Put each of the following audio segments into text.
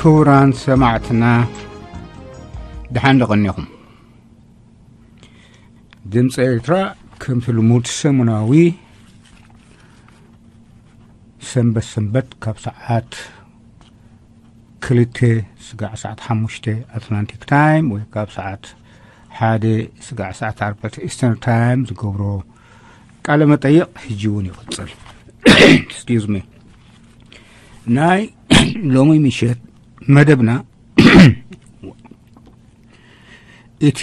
ክቡራን ሰማዕትና፣ ደሓን ደቐኒኹም። ድምፂ ኤርትራ ከምቲ ልሙድ ሰሙናዊ ሰንበት ሰንበት ካብ ሰዓት ክልተ ስጋዕ ሰዓት ሓሙሽተ ኣትላንቲክ ታይም ወይ ካብ ሰዓት ሓደ ስጋዕ ሰዓት ኣርባዕተ ኢስተርን ታይም ዝገብሮ ቃለ መጠይቕ ሕጂ እውን ይቕጽል። Excuse me። ናይ ሎሚ ምሸት መደብና እቲ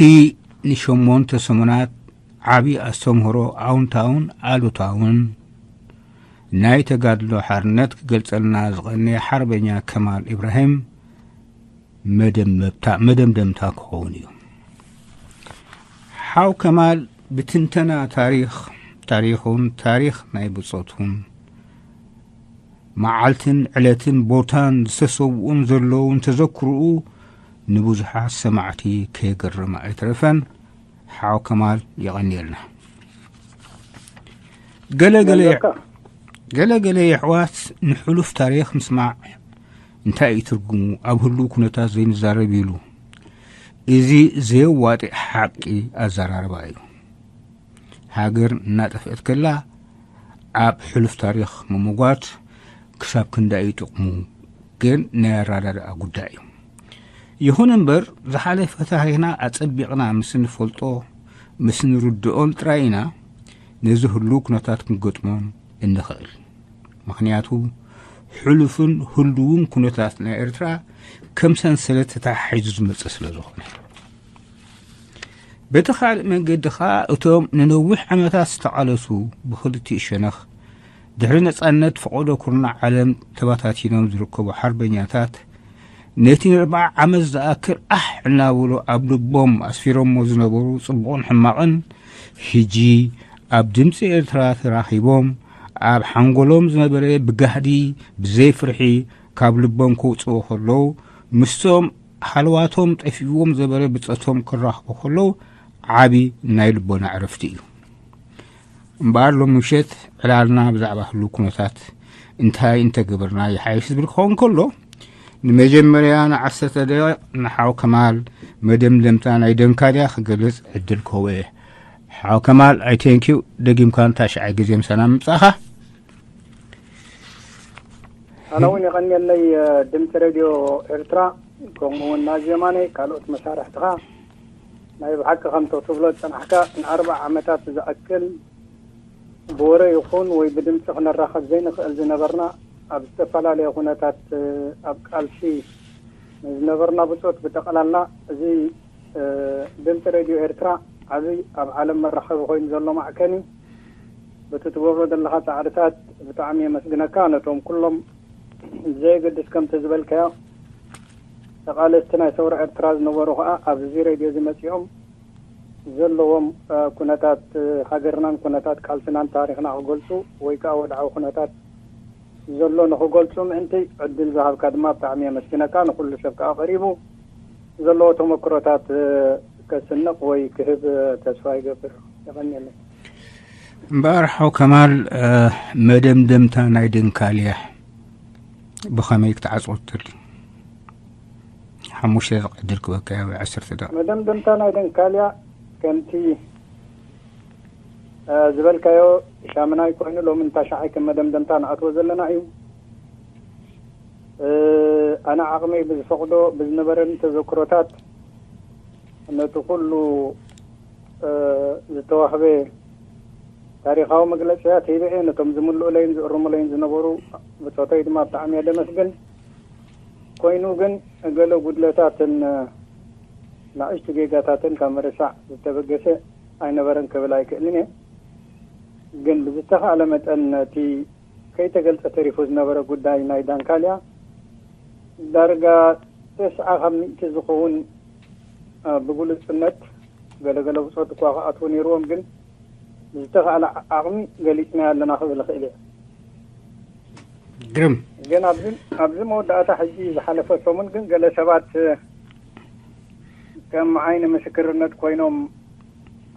ንሸሞንተ ሰሙናት ዓቢ ኣስተምህሮ ኣውንታውን ኣሉታውን ናይ ተጋድሎ ሓርነት ክገልጸልና ዝቐነየ ሓርበኛ ከማል ኢብራሂም መደምደምታ፣ መደምደምታ ክኸውን እዩ። ሓው ከማል ብትንተና ታሪኽ፣ ታሪኹን ታሪኽ ናይ ብጾቱን መዓልትን ዕለትን ቦታን ዝተሰውኡን ዘለውን ተዘክርኡ ንብዙሓት ሰማዕቲ ከየገረመ ኣይተረፈን። ሓው ከማል የቐንየልና። ገለ ገለ የቐንየልካ። ገለ ገለ የሕዋት ንሕሉፍ ታሪኽ ምስማዕ እንታይ እዩ ትርጉሙ? ኣብ ህሉው ኩነታት ዘይንዛረብ ኢሉ። እዚ ዘየዋጥእ ሓቂ ኣዘራርባ እዩ። ሃገር እናጠፍአት ከላ ኣብ ሕሉፍ ታሪኽ ምምጓት ክሳብ ክንዳይ እዩ ጥቕሙ? ግን ናይ ኣረዳድኣ ጉዳይ እዩ። ይኹን እምበር ዝሓለፈ ታሪኽና ኣጸቢቕና ምስ እንፈልጦ ምስ ንርድኦን ጥራይ ኢና ነዚ ህሉው ኩነታት ክንገጥሞን እንኽእል። ምኽንያቱ ሕሉፍን ህሉውን ኩነታት ናይ ኤርትራ ከም ሰንሰለት ተተሓሒዙ ዝመጽእ ስለ ዝኾነ። በቲ ካልእ መንገዲ ኸኣ እቶም ንነዊሕ ዓመታት ዝተቓለሱ ብኽልቲኡ ሸነኽ ድሕሪ ነጻነት ፈቐዶ ኩርናዕ ዓለም ተበታቲኖም ዝርከቡ ሓርበኛታት ነቲ ንኣርብዓ ዓመት ዝኣክል ኣሕ እናበሉ ኣብ ልቦም ኣስፊሮሞ ዝነበሩ ጽቡቕን ሕማቕን ሕጂ ኣብ ድምጺ ኤርትራ ተራኺቦም ኣብ ሓንጎሎም ዝነበረ ብጋህዲ ብዘይ ፍርሒ ካብ ልቦም ከውጽኡ ከለዉ ምስቶም ሃለዋቶም ጠፊእዎም ዝበረ ብጾቶም ክራኸቡ ከለዉ ዓቢ ናይ ልቦና ዕረፍቲ እዩ። እምበኣር ሎሚ ምሸት ዕላልና ብዛዕባ ህሉው ኩነታት እንታይ እንተገበርና ይሓይሽ ዝብል ክኸውን ከሎ ንመጀመርያ ንዓሰርተ ደቂቕ ንሓው ከማል መደምደምታ ናይ ደንካልያ ክገልጽ ዕድል ክህቦ እየ። ሓው ከማል፣ I thank you። ደጊምካ ንታሽዓይ ግዜ ምሳና ምምጻእኻ። ኣነ እውን የቐንየለይ፣ ድምፂ ሬድዮ ኤርትራ፣ ከምኡ እውን ናዚ የማነ፣ ካልኦት መሳርሕትኻ። ናይ ብሓቂ ከምቶ ትብሎ ዝጸናሕካ ንኣርብዓ ዓመታት ዝኣክል ብወረ ይኹን ወይ ብድምፂ ክነራኸብ ዘይንኽእል ዝነበርና፣ ኣብ ዝተፈላለየ ኩነታት፣ ኣብ ቃልሲ ንዝነበርና ብጾት ብጠቕላላ፣ እዚ ድምፂ ሬድዮ ኤርትራ ዓብይ ኣብ ዓለም መራኸቢ ኮይኑ ዘሎ ማዕከን እዩ። በቲ ትገብሮ ዘለኻ ጻዕርታት ብጣዕሚ የመስግነካ። ነቶም ኩሎም ዘየገድስ ከምቲ ዝበልካዮ ተቓለስቲ ናይ ሰውራ ኤርትራ ዝነበሩ ኸኣ ኣብዚ ሬድዮ እዚ መጺኦም ዘለዎም ኩነታት ሃገርናን ኩነታት ቃልስናን ታሪኽና ክገልጹ ወይ ከኣ ወድዓዊ ኩነታት ዘሎ ንኽገልጹ ምእንቲ ዕድል ዝሃብካ ድማ ብጣዕሚ የመስግነካ። ንኹሉ ሰብ ከኣ ቀሪቡ ዘለዎ ተመክሮታት ከስንቕ ወይ ክህብ ተስፋ ይገብር። የቐንየለይ። እምበኣር ሓው ከማል፣ መደምደምታ ናይ ደንካልያ ብኸመይ ክትዓጽዎ ትደሊ? ሓሙሽተ ደቂቕ ዕድል ክበካ እያ፣ ወይ ዓሰርተ ደቂቕ። መደምደምታ ናይ ደንካልያ ከምቲ ዝበልካዮ ሻምናይ ኮይኑ ሎሚ ንታሽዓይ ከም መደምደምታ ንኣትዎ ዘለና እዩ። ኣነ ዓቕመይ ብዝፈቕዶ ብዝነበረኒ ተዘክሮታት ነቲ ኩሉ ዝተዋህበ ታሪኻዊ መግለጺታት ሂበ እየ። ነቶም ዝምልኡለይን ዝእርሙለይን ዝነበሩ ብጾተይ ድማ ብጣዕሚ እየ ደመስግን። ኮይኑ ግን ገለ ጉድለታትን ናእሽቱ ጌጋታትን ካብ ምርሳዕ ዝተበገሰ ኣይነበረን ክብል ኣይክእልን እየ። ግን ብዝተኻእለ መጠን ነቲ ከይተገልጸ ተሪፉ ዝነበረ ጉዳይ ናይ ዳንካልያ ዳርጋ ተስዓ ካብ ሚእቲ ዝኸውን ብግሉጽነት ገለገለ ብጾት እኳ ክኣትዉ ነይርዎም፣ ግን ብዝተኻእለ ዓቕሚ ገሊጽናዮ ኣለና ክብል እኽእል እየ። ግርም። ግን ኣብዚ ኣብዚ መወዳእታ ሕጂ ዝሓለፈ ሰሙን ግን ገለ ሰባት ከም ዓይኒ ምስክርነት ኮይኖም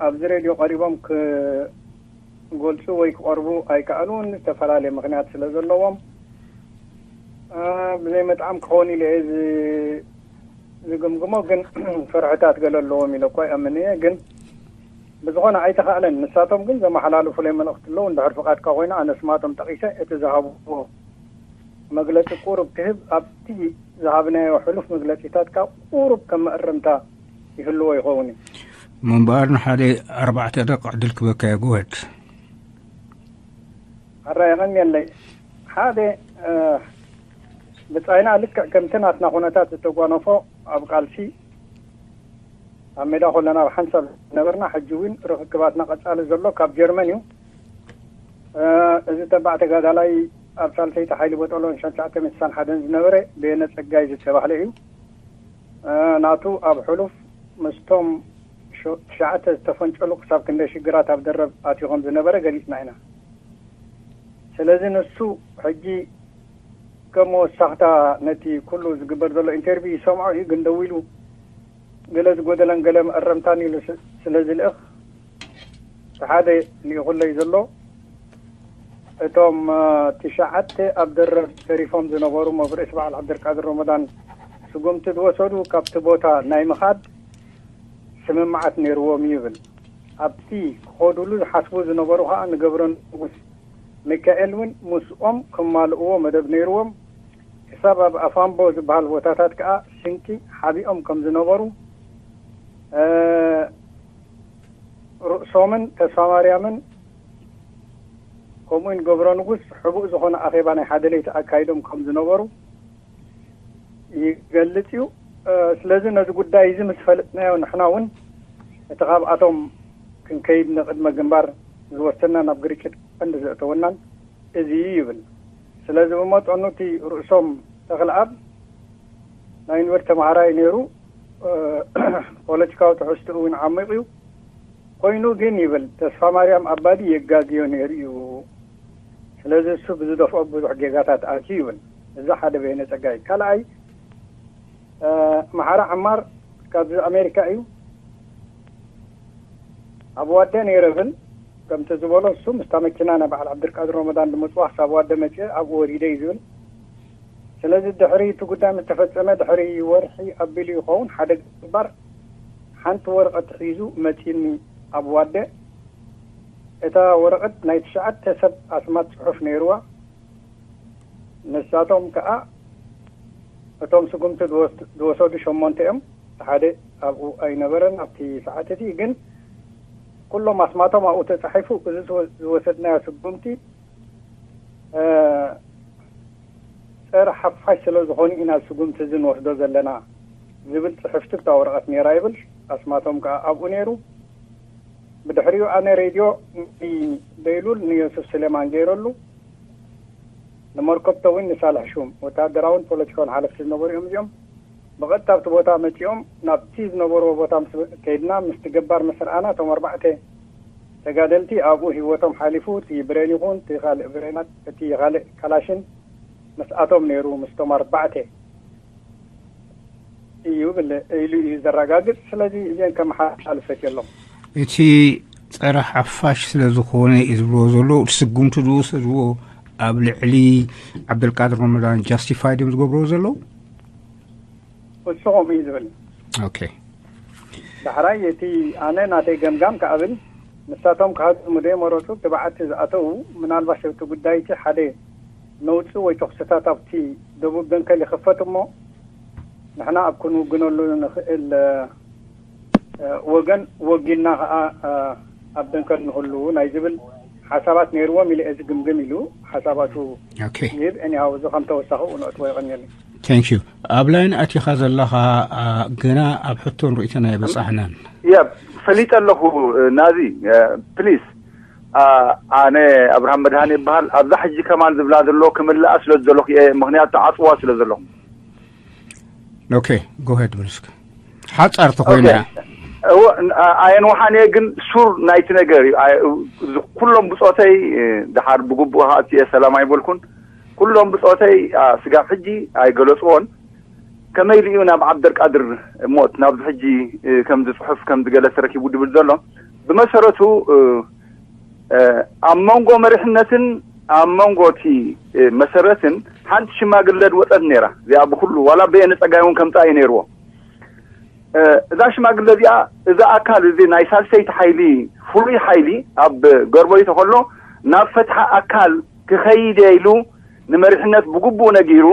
ኣብዚ ሬድዮ ቀሪቦም ክገልጹ ወይ ክቐርቡ ኣይከኣሉን፣ ዝተፈላለየ ምኽንያት ስለ ዘለዎም። ብዘይ መጥዓም ክኸውን ኢለ እየ ዝ- ዝግምግሞ፣ ግን ፍርሕታት ገለ ኣለዎም ኢለ እኳ ይኣምን እየ። ግን ብዝኾነ ኣይተኻእለን። ንሳቶም ግን ዘመሓላልፉለይ መልእኽቲ ኣለዉ። እንድሕር ፍቓድካ ኮይና ኣነ ስማቶም ጠቒሰ እቲ ዝሃብዎ መግለጺ ቁሩብ ክህብ፣ ኣብቲ ዝሃብናዮ ሕሉፍ መግለጺታት ካብ ቁሩብ ከም መእረምታ ይህልዎ ይኸውን እዩ። ምንባር ንሓደ ኣርባዕተ ደቂቕ ዕድል ክበካ የግወድ። ኣራ የቐንየለይ። ሓደ፣ እ፣ ብጻይና ልክዕ ከምቲ ናትና ኩነታት ዝተጓነፎ ኣብ ቃልሲ ኣብ ሜዳ ኮለና ብሓንሳብ ነበርና። ሕጂ እውን ርኽክባትና ቀጻሊ ዘሎ ካብ ጀርመን እዩ። እ፣ እዚ ተባዕ ተጋዳላይ ኣብ ሳልሰይቲ ሓይሊ ቦጠሎን ሸንሻዕተ ሚእቲ ስሳን ሓደን ዝነበረ በየነ ጸጋይ ዝተባህለ እዩ። እ፣ ናቱ ኣብ ሕሉፍ ምስቶም ሸ- ትሽዓተ ዝተፈንጨሉ ክሳብ ክንደይ ሽግራት ኣብ ደረብ ኣትዩ ከም ዝነበረ ገሊጽና ኢና። ስለዚ ንሱ ሕጂ ከም መወሳኽታ ነቲ ኩሉ ዝግበር ዘሎ ኢንተርቪው ይሰምዖ እዩ፣ ግን ደው ኢሉ ገለ ዝጎደለን ገለ መእረምታን ኢሉ ስ- ስለ ዝልእኽ፣ እቲ ሓደ ልኢኹለይ ዘሎ፣ እቶም እ፣ ትሽዓተ ኣብ ደረብ ተሪፎም ዝነበሩ፣ መብርእስ በዓል ዓብደልቃድር ረመዳን ስጉምቲ ዝወሰዱ፣ ካብቲ ቦታ ናይ ምኻድ ስምምዓት ነይርዎም እዩ ይብል። ኣብቲ ክኸዱሉ ዝሓስቡ ዝነበሩ ከኣ ንገብረ ንጉስ ሚካኤል እውን ምስኦም ክማልእዎ መደብ ነይርዎም። ክሳብ ኣብ ኣፋምቦ ዝበሃል ቦታታት ከኣ ስንቂ ሓቢኦም ከም ዝነበሩ፣ እ፣ ርእሶምን ተስፋ ማርያምን ከምኡውን ገብረ ንጉስ ሕቡእ ዝኾነ ኣኼባ ናይ ሓደ ለይቲ ኣካይዶም ከም ዝነበሩ ይገልጽ እዩ። እ፣ ስለዚ ነዚ ጉዳይ እዚ ምስ ፈለጥናዮ ንሕና እውን እቲ ካብኣቶም ክንከይድ ንቅድመ ግንባር ዝወሰና ናብ ግርጭት ቀንዲ ዘእተወናን እዚ እዩ ይብል። ስለዚ ብመጠኑ እቲ ርእሶም ተኽለኣብ ናይ ዩኒቨርሲቲ ተምሃራይ ነይሩ። እ፣ ፖለቲካዊ ትሕዝትኡ እውን ዓሚቕ እዩ። ኮይኑ ግን ይብል ተስፋ ማርያም ኣባዲ የጋግዮ ነይሩ እዩ። ስለዚ እሱ ብዝደፍኦ ብዙሕ ጌጋታት ኣትዩ ይብል። እዚ ሓደ በየነ ጸጋይ። ካልኣይ እ፣ መሓራ ዓማር ካብዚ ኣሜሪካ እዩ። ኣብ ዋደ ነይረ ብል ከምቲ ዝበሎ እሱ ምስታ መኪና ናይ በዓል ዓብድልቃድር ረመዳን ንምፅዋ ክሳብ ዋደ መፅአ ኣብኡ ወሪደ እዩ ዝብል። ስለዚ ድሕሪ እቲ ጉዳይ ምስ ተፈፀመ ድሕሪ ወርሒ ኣቢሉ ይኸውን ሓደ ገባር ሓንቲ ወረቐት ሒዙ መፂኒ ኣብ ዋደ። እታ ወረቐት ናይ ትሽዓተ ሰብ ኣስማት ፅሑፍ ነይርዋ። ንሳቶም ከኣ እቶም ስጉምቲ ዝወስድ- ዝወሰዱ ሸሞንተ እዮም። ሓደ ኣብኡ ኣይነበረን ኣብቲ ሰዓት እቲ፣ ግን ኩሎም ኣስማቶም ኣብኡ ተጻሒፉ። እዚ ዝወ- ዝወሰድናዮ ስጉምቲ እ፣ ጸረ ሓፋሽ ስለ ዝኾኑ ኢና ስጉምቲ እዚ ንወስዶ ዘለና ዝብል ጽሕፍቲ እታ ወረቐት ነይራ ይብል። ኣስማቶም ከኣ ኣብኡ ነይሩ። ብድሕሪኡ ኣነ ሬድዮ ንበይሉል ንዮሱፍ ስሌማን ገይረሉ። ንመርከብቶ እውን ንሳልሕ ሹም ወተሃደራውን ፖለቲካውን ሓለፍቲ ዝነበሩ እዮም እዚኦም። ብቐጥታ ኣብቲ ቦታ መጺኦም ናብቲ ዝነበርዎ ቦታ ምስ ከይድና ምስቲ ገባር ምስ ረኣና እቶም ኣርባዕተ ተጋደልቲ ኣብኡ ህይወቶም ሓሊፉ። እቲ ብሬን ይኹን እቲ ካልእ ብሬናት፣ እቲ ካልእ ካላሽን ምስኣቶም ነይሩ፣ ምስቶም ኣርባዕተ እዩ ብል- ኢሉ እዩ ዘረጋግጽ። ስለዚ እዚአን ከመሓላልፈት የሎም። እቲ ጸረ ሓፋሽ ስለ ዝኾነ እዩ ዝብልዎ ዘለዉ፣ እቲ ስጉምቲ ዝወሰድዎ ኣብ ልዕሊ ዓብደልቃድር ረመዳን ጃስቲፋይድ እዮም ዝገብርዎ ዘለዉ። እሱ ከምኡ እዩ ዝብል። ኦኬ። ዳሕራይ እቲ ኣነ ናተይ ገምጋም ክኣብል ንሳቶም ክሃዝሙ ደይ መረፁ ትብዓቲ ዝኣተዉ ምናልባሽ ኣብቲ ጉዳይ እቲ ሓደ ነውፂ ወይ ተኽስታት ኣብቲ ደቡብ ደንከል ይኽፈት እሞ ንሕና ኣብ ክንውግነሉ ንኽእል እ፣ ወገን ወጊንና ከዓ እ፣ ኣብ ደንከል ንህሉ ናይ ዝብል ሓሳባት ነይርዎም ኢለ እዚ ግምግም ኢሉ ሓሳባቱ ኦኬ። ይህብ። እኒሃው እዚ ከም ተወሳኺ ንእትዎ ይቐንየሉ። Thank you። ኣብ ላይን ኣቲኻ ዘለኻ ኣ፣ ገና ኣብ ሕቶን ርእይቶን ኣይበጻሕናን። ያ ፈሊጠ ኣለኹ። ናዚ ፕሊስ ኣነ ኣብርሃም መድሃን ይበሃል። ኣብዛ ሕጂ ከማን ዝብላ ዘሎ ክምልኣ ስለ ዘለኹ እየ፣ ምኽንያቱ ተዓፅዋ ስለ ዘለኹ። ኦኬ፣ ጎሄድ ብልስክ ሓፃር ተኮይና እያ። እወ፣ ን- ኣ- ኣየንውሓን እየ፣ ግን ሱር ናይቲ ነገር እዩ። ኣየ- እዚ ኩሎም ብፆተይ እ፣ ድሓር ብግቡእ ሃእቲ እየ ሰላም ኣይበልኩን። ኩሎም ብፆተይ ኣ፣ ስጋብ ሕጂ ኣይገለፅዎን። ከመይ ኢሉ እዩ ናብ ዓብደልቃድር ሞት ናብዚ ሕጂ እ፣ ከምዚ ፅሑፍ ከምዚ ገለ ተረኪቡ ድብል ዘሎ? ብመሰረቱ እ፣ እ፣ ኣብ መንጎ መሪሕነትን ኣብ መንጎ እቲ እ፣ መሰረትን ሓንቲ ሽማግለ ድወፀት ነይራ። እዚኣ ብኩሉ ዋላ በየነ ፀጋይ እውን ከምፃ እዩ ነይርዎ። እዛ ሽማግለ እዚኣ፣ እዚ ኣካል እዚ ናይ ሳልሰይቲ ሓይሊ፣ ፍሉይ ሓይሊ ኣብ ገርቦይቶ ከሎ ናብ ፈትሓ ኣካል ክኸይድ ኢሉ ንመሪሕነት ብግቡእ ነጊሩ፣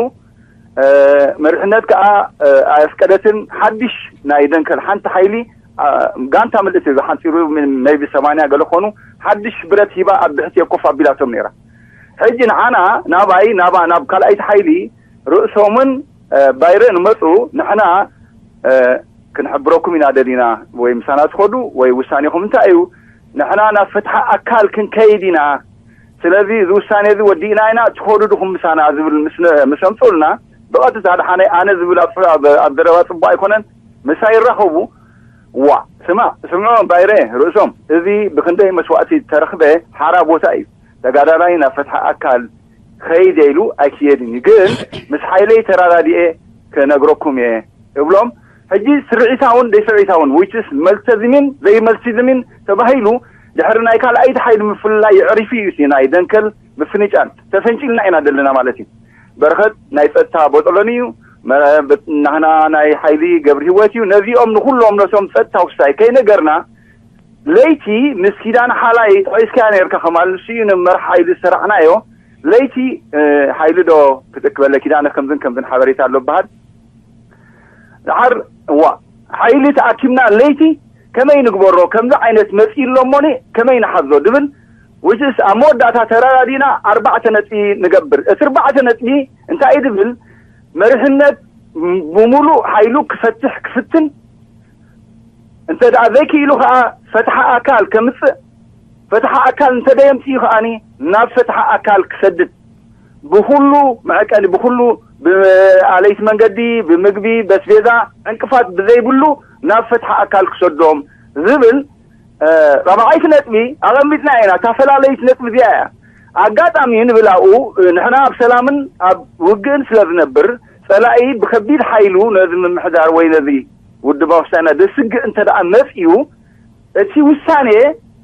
መሪሕነት ከዓ ኣየፍቀደትን። ሓድሽ ናይ ደንከል ሓንቲ ሓይሊ፣ ጋንታ ምልእቲ ዝሓንፂሩ፣ maybe ሰማንያ ገለ ክኾኑ፣ ሓድሽ ብረት ሂባ ኣብ ብሕቲ ኮፍ ኣቢላቶም ነይራ። ሕጂ ንዓና፣ ናባይ፣ ናባ ናብ ካልኣይቲ ሓይሊ ርእሶምን ባይረ ንመፁ፣ ንሕና ክንሕብረኩም ኢና ደሊና፣ ወይ ምሳና ትኸዱ ወይ ውሳኔኹም እንታይ እዩ? ንሕና ናብ ፍትሓ ኣካል ክንከይድ ኢና። ስለዚ እዚ ውሳኔ እዚ ወዲእና ኢና፣ ትኸዱ ድኹም ምሳና ዝብል ምስ ኣምፅኡልና፣ ብቐጥታ ደሓነይ ኣነ ዝብል ኣብ ዘረባ ፅቡቅ ኣይኮነን፣ ምሳይ ይራኸቡ። ዋ ስማ ስምዖ ባይረ ርእሶም፣ እዚ ብክንደይ መስዋእቲ ተረኽበ ሓራ ቦታ እዩ። ተጋዳላይ ናብ ፈትሓ ኣካል ኸይደ ኢሉ ኣይክየድን እዩ፣ ግን ምስ ሓይለይ ተራዳዲኤ ክነግረኩም እየ እብሎም። ሕጂ ስርዒታውን ዘይስርዒታውን፣ which is መልተዝሚን ዘይመልቲዝሚን ተባሂሉ፣ ድሕሪ ናይ ካልኣይቲ ሓይሊ ምፍልላይ የዕሪፉ እዩ፣ እቲ ናይ ደንከል ምፍንጫል ተፈንጪልና ኢና ዘለና ማለት እዩ። በረኸት ናይ ጸጥታ ቦጦሎኒ እዩ። ናህና ናይ ሓይሊ ገብሪ ህይወት እዩ። ነዚኦም ንኩሎም ነቶም ጸጥታ ውሳይ ከይነገርና፣ ለይቲ ምስ ኪዳን ሓላይ ተሒዝካያ ነርካ ከማል፣ ንሱ እዩ ንመራሕ ሓይሊ ዝሰራዕናዮ። ለይቲ ሓይሊ ዶ ክትክበለ ኪዳነ ከምዝን ከምዝን ሓበሬታ ኣሎ በሃል። ድሓር እዋ ሓይሊ ተኣኪብና ለይቲ ከመይ ንግበሮ፣ ከምዚ ዓይነት መፂእ ኣሎ እሞኒ ከመይ ንሓዞ ድብል፣ which is ኣብ መወዳእታ ተረዳዲእና ኣርባዕተ ነጥቢ ንገብር። እቲ ኣርባዕተ ነጥቢ እንታይ እዩ ድብል፣ መሪሕነት ብሙሉእ ሓይሉ ክፈትሕ ክፍትን፣ እንተ ደኣ ዘይክኢሉ ከኣ ፈትሓ ኣካል ከምጽእ፣ ፈትሓ ኣካል እንተ ደየምጽኡ ከኣኒ ናብ ፈትሓ ኣካል ክሰድድ፣ ብኹሉ መዐቀኒ፣ ብኹሉ ብኣለይቲ መንገዲ፣ ብምግቢ፣ በስቤዛ፣ ዕንቅፋት ብዘይብሉ ናብ ፈትሓ ኣካል ክሰዶም ዝብል ራብዓይቲ ነጥቢ ኣቐሚጥና ኢና። እታ ፈላለይቲ ነጥቢ እዚኣ እያ። ኣጋጣሚ ንብል ኣብኡ ንሕና ኣብ ሰላምን ኣብ ውግእን ስለ ዝነብር፣ ጸላኢ ብከቢድ ሓይሉ ነዚ ምምሕዳር ወይ ነዚ ውድባዊ ውሳነ ደስግእ እንተ ደኣ መጺኡ፣ እቲ ውሳኔ፣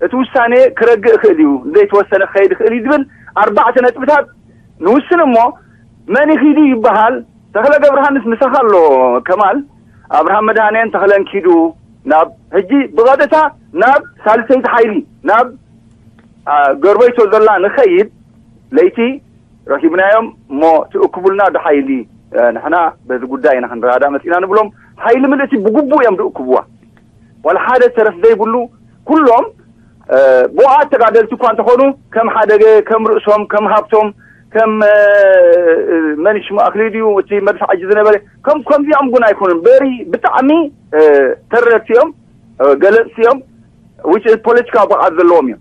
እቲ ውሳኔ ክረግእ ይኽእል እዩ፣ ዘይተወሰነ ክኸይድ ይኽእል እዩ ዝብል ኣርባዕተ ነጥብታት ንውስን እሞ፣ መን ይኺዱ ይበሃል? ተኽለ ገብረሃንስ ምሳኻ ኣሎ ከማል፣ ኣብርሃም መድሃኔን ተኽለን ኪዱ፣ ናብ ሕጂ ብቐጥታ ናብ ሳልሰይቲ ሓይሊ፣ ናብ ገርበይቶ ዘላ ንኸይድ፣ ለይቲ ረኺብናዮም እሞ ትእክቡልና ዶ ሓይሊ፣ ንሕና በዚ ጉዳይ ኢና ክንረዳዳእ መፂና ንብሎም። ሓይሊ ምልእቲ ብግቡእ እዮም ዝእክብዋ፣ ዋላ ሓደ ተረፍ ዘይብሉ። ኩሎም ብቕዓት ተጋደልቲ እኳ እንተኾኑ፣ ከም ሓደገ፣ ከም ርእሶም፣ ከም ሃብቶም፣ ከም መን ሽሙ ኣክሊል እዩ እቲ መድፋዕ እጅ ዝነበረ፣ ከም ከምዚኦም ግን ኣይኮኑን። በሪ ብጣዕሚ ተረርቲ እዮም፣ ገለፅቲ እዮም፣ which is ፖለቲካዊ ብቕዓት ዘለዎም እዮም።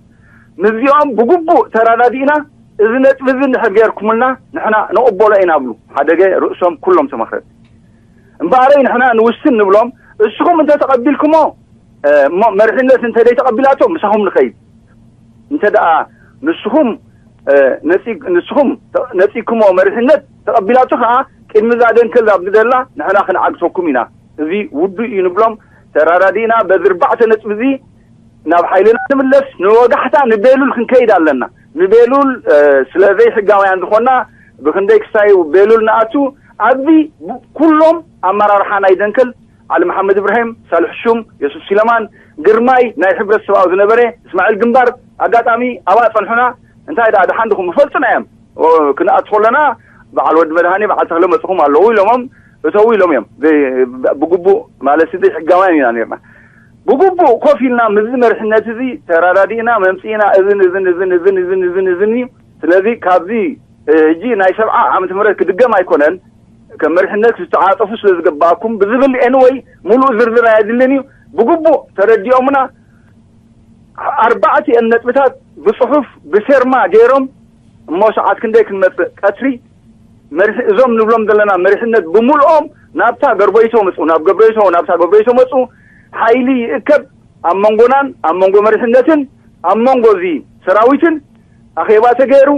ምስዚኦም ብግቡእ ተረዳዲእና፣ እዚ ነጥቢ እዚ እንድሕር ገይርኩምልና ንሕና ንቕበሎ ኢና ብሉ። ሓደገ ርእሶም ኩሎም ተመኽረቲ። እምበኣረይ ንሕና ንውስን ንብሎም፣ እስኹም እንተ ተቐቢልኩሞ፣ እሞ መሪሕነት እንተ ዘይተቐቢላቶ ምሳኹም ንኸይድ። እንተ ደኣ ንስኹም ንስኹም ነፂግኩሞ መሪሕነት ተቐቢላቶ ከዓ፣ ቅድሚ እዛ ደንከል ኣብ ዝደላ ንሕና ክንዓግተኩም ኢና። እዚ ውዱእ እዩ ንብሎም። ተራዳዲእና በዚ ኣርባዕተ ነጥቢ እዚ ናብ ሓይልና ንምለስ፣ ንወጋሕታ ንቤሉል ክንከይድ ኣለና። ንቤሉል ስለ ዘይሕጋውያን ዝኾና ብክንደይ ክሳይ ቤሉል ንኣቱ ኣብዚ ኩሎም ኣመራርሓ ናይ ደንከል ዓሊ መሓመድ እብራሂም፣ ሳልሕ ሹም፣ የሱፍ ሲለማን፣ ግርማይ ናይ ሕብረት ሰብኣዊ ዝነበረ እስማዒል ግንባር ኣጋጣሚ ኣብኣ ጸንሑና። እንታይ ደኣ ደሓን ድኹም ይፈልጡና እዮም። ክንኣቱ ከለና በዓል ወዲ መድሃኒ በዓል ተኽለ መጽኹም ኣለዉ ኢሎሞም እተዉ ኢሎም እዮም። ብግቡእ ማለት እዚ ሕጋውያን ኢና ነርና። ብግቡእ ኮፍ ኢልና ምስዚ መርሕነት እዚ ተራዳዲእና መምፅኢና እዝን እዝን እዝን እዝን እዝን እዝን እዝን እዩ። ስለዚ ካብዚ ሕጂ ናይ ሰብዓ ዓመተ ምህረት ክድገም ኣይኮነን። ከም መሪሕነት ክትተዓጠፉ ስለ ዝገባእኩም ብዝብል ኤንወይ ሙሉእ ዝርዝር ኣየድልን እዩ። ብግቡእ ተረዲኦምና ኣርባዕቲኦም ነጥብታት ብፅሑፍ ብፌርማ ገይሮም እሞ ሰዓት ክንደይ ክንመፅእ ቀትሪ መሪሕ እዞም ንብሎም ዘለና መሪሕነት ብምልኦም ናብታ ገርበይቶ መፁ ናብ ገርበይቶ ናብታ ገርበይቶ መፁ። ሓይሊ ይእከብ ኣብ መንጎናን ኣብ መንጎ መሪሕነትን ኣብ መንጎ እዚ ሰራዊትን ኣኼባ ተገይሩ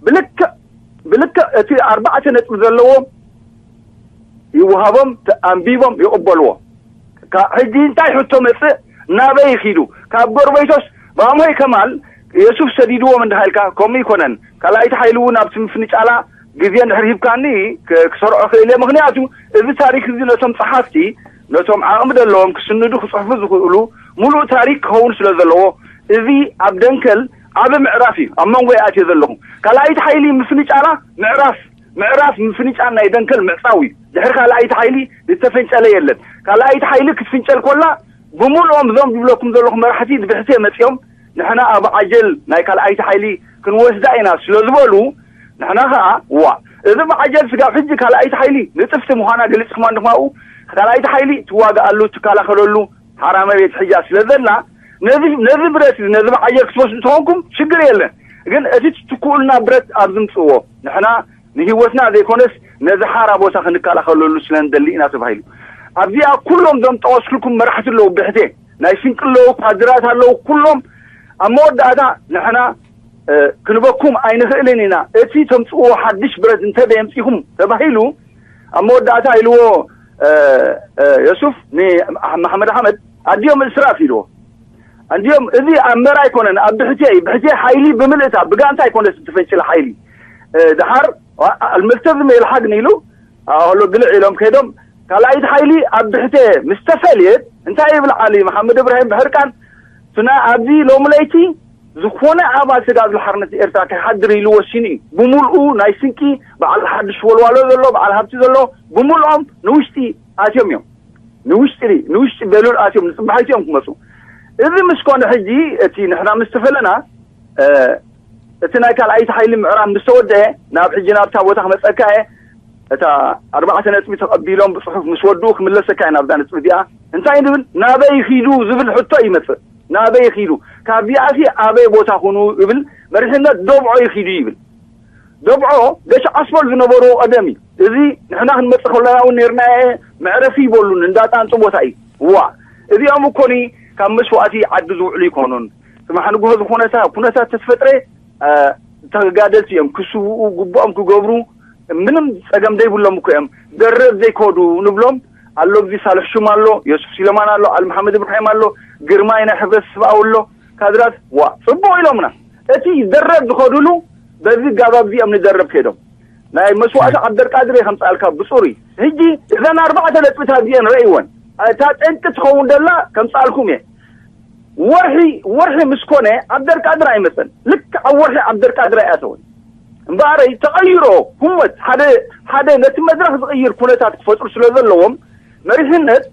ብልክዕ ብልክዕ እቲ ኣርባዕተ ነጥቢ ዘለዎ ይወሃቦም፣ ኣንቢቦም ይቕበልዎ። ሕጂ እንታይ ሕቶ መፅእ? ናበይ ይኺዱ? ካብ ጎረቤቶስ ብኣምሆይ ከማል የሱፍ ሰዲድዎም እንዳሃልካ ከምኡ ይኮነን። ካልኣይቲ ሓይሊ እውን ኣብቲ ምፍንጫላ ግዜ እንድሕር ሂብካኒ ክ- ክሰርዖ ክእል እየ። ምክንያቱ እዚ ታሪክ እዚ ነቶም ጸሓፍቲ፣ ነቶም ዓቕሚ ዘለዎም ክስንዱ ክጽሕፉ ዝኽእሉ፣ ሙሉእ ታሪክ ክኸውን ስለ ዘለዎ፣ እዚ ኣብ ደንከል ዓቢ ምዕራፍ እዩ። ኣብ መንጎ ይኣትዮ ዘለኹ። ካልኣይቲ ሓይሊ ምፍንጫላ ምዕራፍ ምዕራፍ ምፍንጫል ናይ ደንከል ምዕጻው እዩ። ድሕሪ ካልኣይቲ ሓይሊ ዝተፈንጨለ የለን። ካልኣይቲ ሓይሊ ክትፍንጨል ኮላ፣ ብምልኦም እዞም ዝብለኩም ዘለኹ መራሕቲ ብሕቴ መጺኦም፣ ንሕና ኣብ ዓጀል ናይ ካልኣይቲ ሓይሊ ክንወስዳ ኢና ስለ ዝበሉ፣ ንሕና ኸኣ ዋ፣ እዚ ብዓጀል ስጋብ ሕጂ ካልኣይቲ ሓይሊ ንጥፍቲ ምዃና ገሊጽኩም ኣለኹም። ኣብኡ ካልኣይቲ ሓይሊ ትዋግኣሉ፣ ትከላኸለሉ ሓራ መሬት ሒዛ ስለ ዘላ፣ ነዚ ነዚ ብረት እዚ፣ ነዚ ብዓጀል ክትወስዱ ተኾንኩም ሽግር የለን። ግን እቲ ትትክኡልና ብረት ኣብ ዝምጽእዎ፣ ንሕና ንህይወትና ዘይኮነስ ነዚ ሓራ ቦታ ክንከላኸለሉ ስለ ንደሊ ኢና ተባሂሉ። ኣብዚኣ ኩሎም ዞም ጠቐስኩልኩም መራሕቲ ኣለዉ፣ ብሕቴ ናይ ስንቂ ኣለዉ፣ ካድራት ኣለዉ። ኩሎም ኣብ መወዳእታ ንሕና እ፣ ክንበኩም ኣይንኽእልን ኢና። እቲ ተምጽእዎ ሓድሽ ብረት እንተ ደየምጺኹም ተባሂሉ፣ ኣብ መወዳእታ ኢልዎ፣ እ፣ እ፣ የሱፍ ንመሓመድ ኣሕመድ፣ ኣዲኦም እስራፍ ኢልዎ። ኣዲኦም፣ እዚ ኣብ መራ ኣይኮነን፣ ኣብ ብሕቴ እዩ። ብሕቴ ሓይሊ ብምልእታ፣ ብጋንታ ኣይኮነስ እትፈንጭል ሓይሊ። እ፣ ደሓር፣ ዋ-፣ ኣልመልተዝም የልሓግን ኢሉ፣ ኣሎ ግልዕ ኢሎም ከይዶም፣ ካልኣይቲ ሓይሊ ኣብ ብሕቴ ምስ ተፈልየት፣ እንታይ ይብል ዓሊ መሓመድ እብራሂም ብሕርቃን፣ ስና ኣብዚ ሎሚ ለይቲ ዝኾነ ኣባል ስጋብ ሓርነት ኤርትራ ከይሓድር ኢሉ ወሲኑ እዩ። ብምልኡ ናይ ስንቂ፣ በዓል ሓድሽ ወልዋሎ ዘሎ፣ በዓል ሃብቲ ዘሎ፣ ብምልኦም ንውሽጢ ኣትዮም እዮም። ንውሽጢ፣ ንውሽጢ ቤሉል ኣትዮም፣ ንጽባሒቲ እዮም ክመጹ። እዚ ምስ ኮነ ሕጂ፣ እቲ ንሕና ምስ ተፈለና፣ እ፣ እቲ ናይ ካልኣይቲ ሓይሊ ምዕራብ ምስ ተወደአ፣ ናብ ሕጂ ናብታ ቦታ ክመጸካ እየ። እታ ኣርባዕተ ነጥቢ ተቐቢሎም ብጽሑፍ ምስ ወድኡ ክምለሰካ እየ ናብዛ ነጥቢ እዚኣ። እንታይ ንብል? ናበይ ይኺዱ ዝብል ሕቶ ይመጽእ። ናበይ ይኺዱ? ካብዚኣሲ ኣበይ ቦታ ኩኑ ይብል። መሪሕነት ደብዖ ይኺዱ ይብል። ደብዖ ገሽ ኣስፈል ዝነበሩ ቀደም እዩ። እዚ ንሕና ክንመጽእ ከለና እውን ነርና መዕረፊ ይበሉን እንዳ ጣንጡ ቦታ እዩ። ዋ፣ እዚኦም እኮኒ ካብ መስዋእቲ ዓዲ ዝውዕሉ ይኮኑን። ጽባሕ ንግሆ ዝኾነ ኩነታት ተትፈጥረ፣ እ፣ ተጋደልቲ እዮም። ክስውኡ፣ ግቡኦም ክገብሩ ምንም ጸገም ዘይብሎም እኮ እዮም። ደረብ ዘይከዱ ንብሎም ኣሎ። ግዜ ሳልሕ ሹም ኣሎ፣ ዮሱፍ ሲለማን ኣሎ፣ ኣል መሓመድ እብራሂም ኣሎ፣ ግርማይ ናይ ሕብረት ስብኣዊ ኣሎ። ካድራት ዋ ጽቡቕ ኢሎምና። እቲ ደረብ ዝኸዱሉ በዚ ጋባብ እዚኦም ንደረብ ከይዶም። ናይ መስዋእቲ ዓብደልቃድር እየ ከምጽኣልካ ብጹሪ። ሕጂ እዘን ኣርባዕተ ነጥብታት እዚአን ረእይወን። እታ ጠንቂ ትኸውን ደላ ከምጽኣልኩም እየ። ወርሒ፣ ወርሒ ምስ ኮነ ዓብደልቃድር ኣይመጸን። ልክዕ ኣብ ወርሒ ዓብደልቃድር ኣይኣተወን። እምበኣረይ ተቐይሮ ህሞት ሓደ፣ ሓደ ነቲ መድረኽ ዝቕይር ኩነታት ክፈጥሩ ስለ ዘለዎም መሪሕነት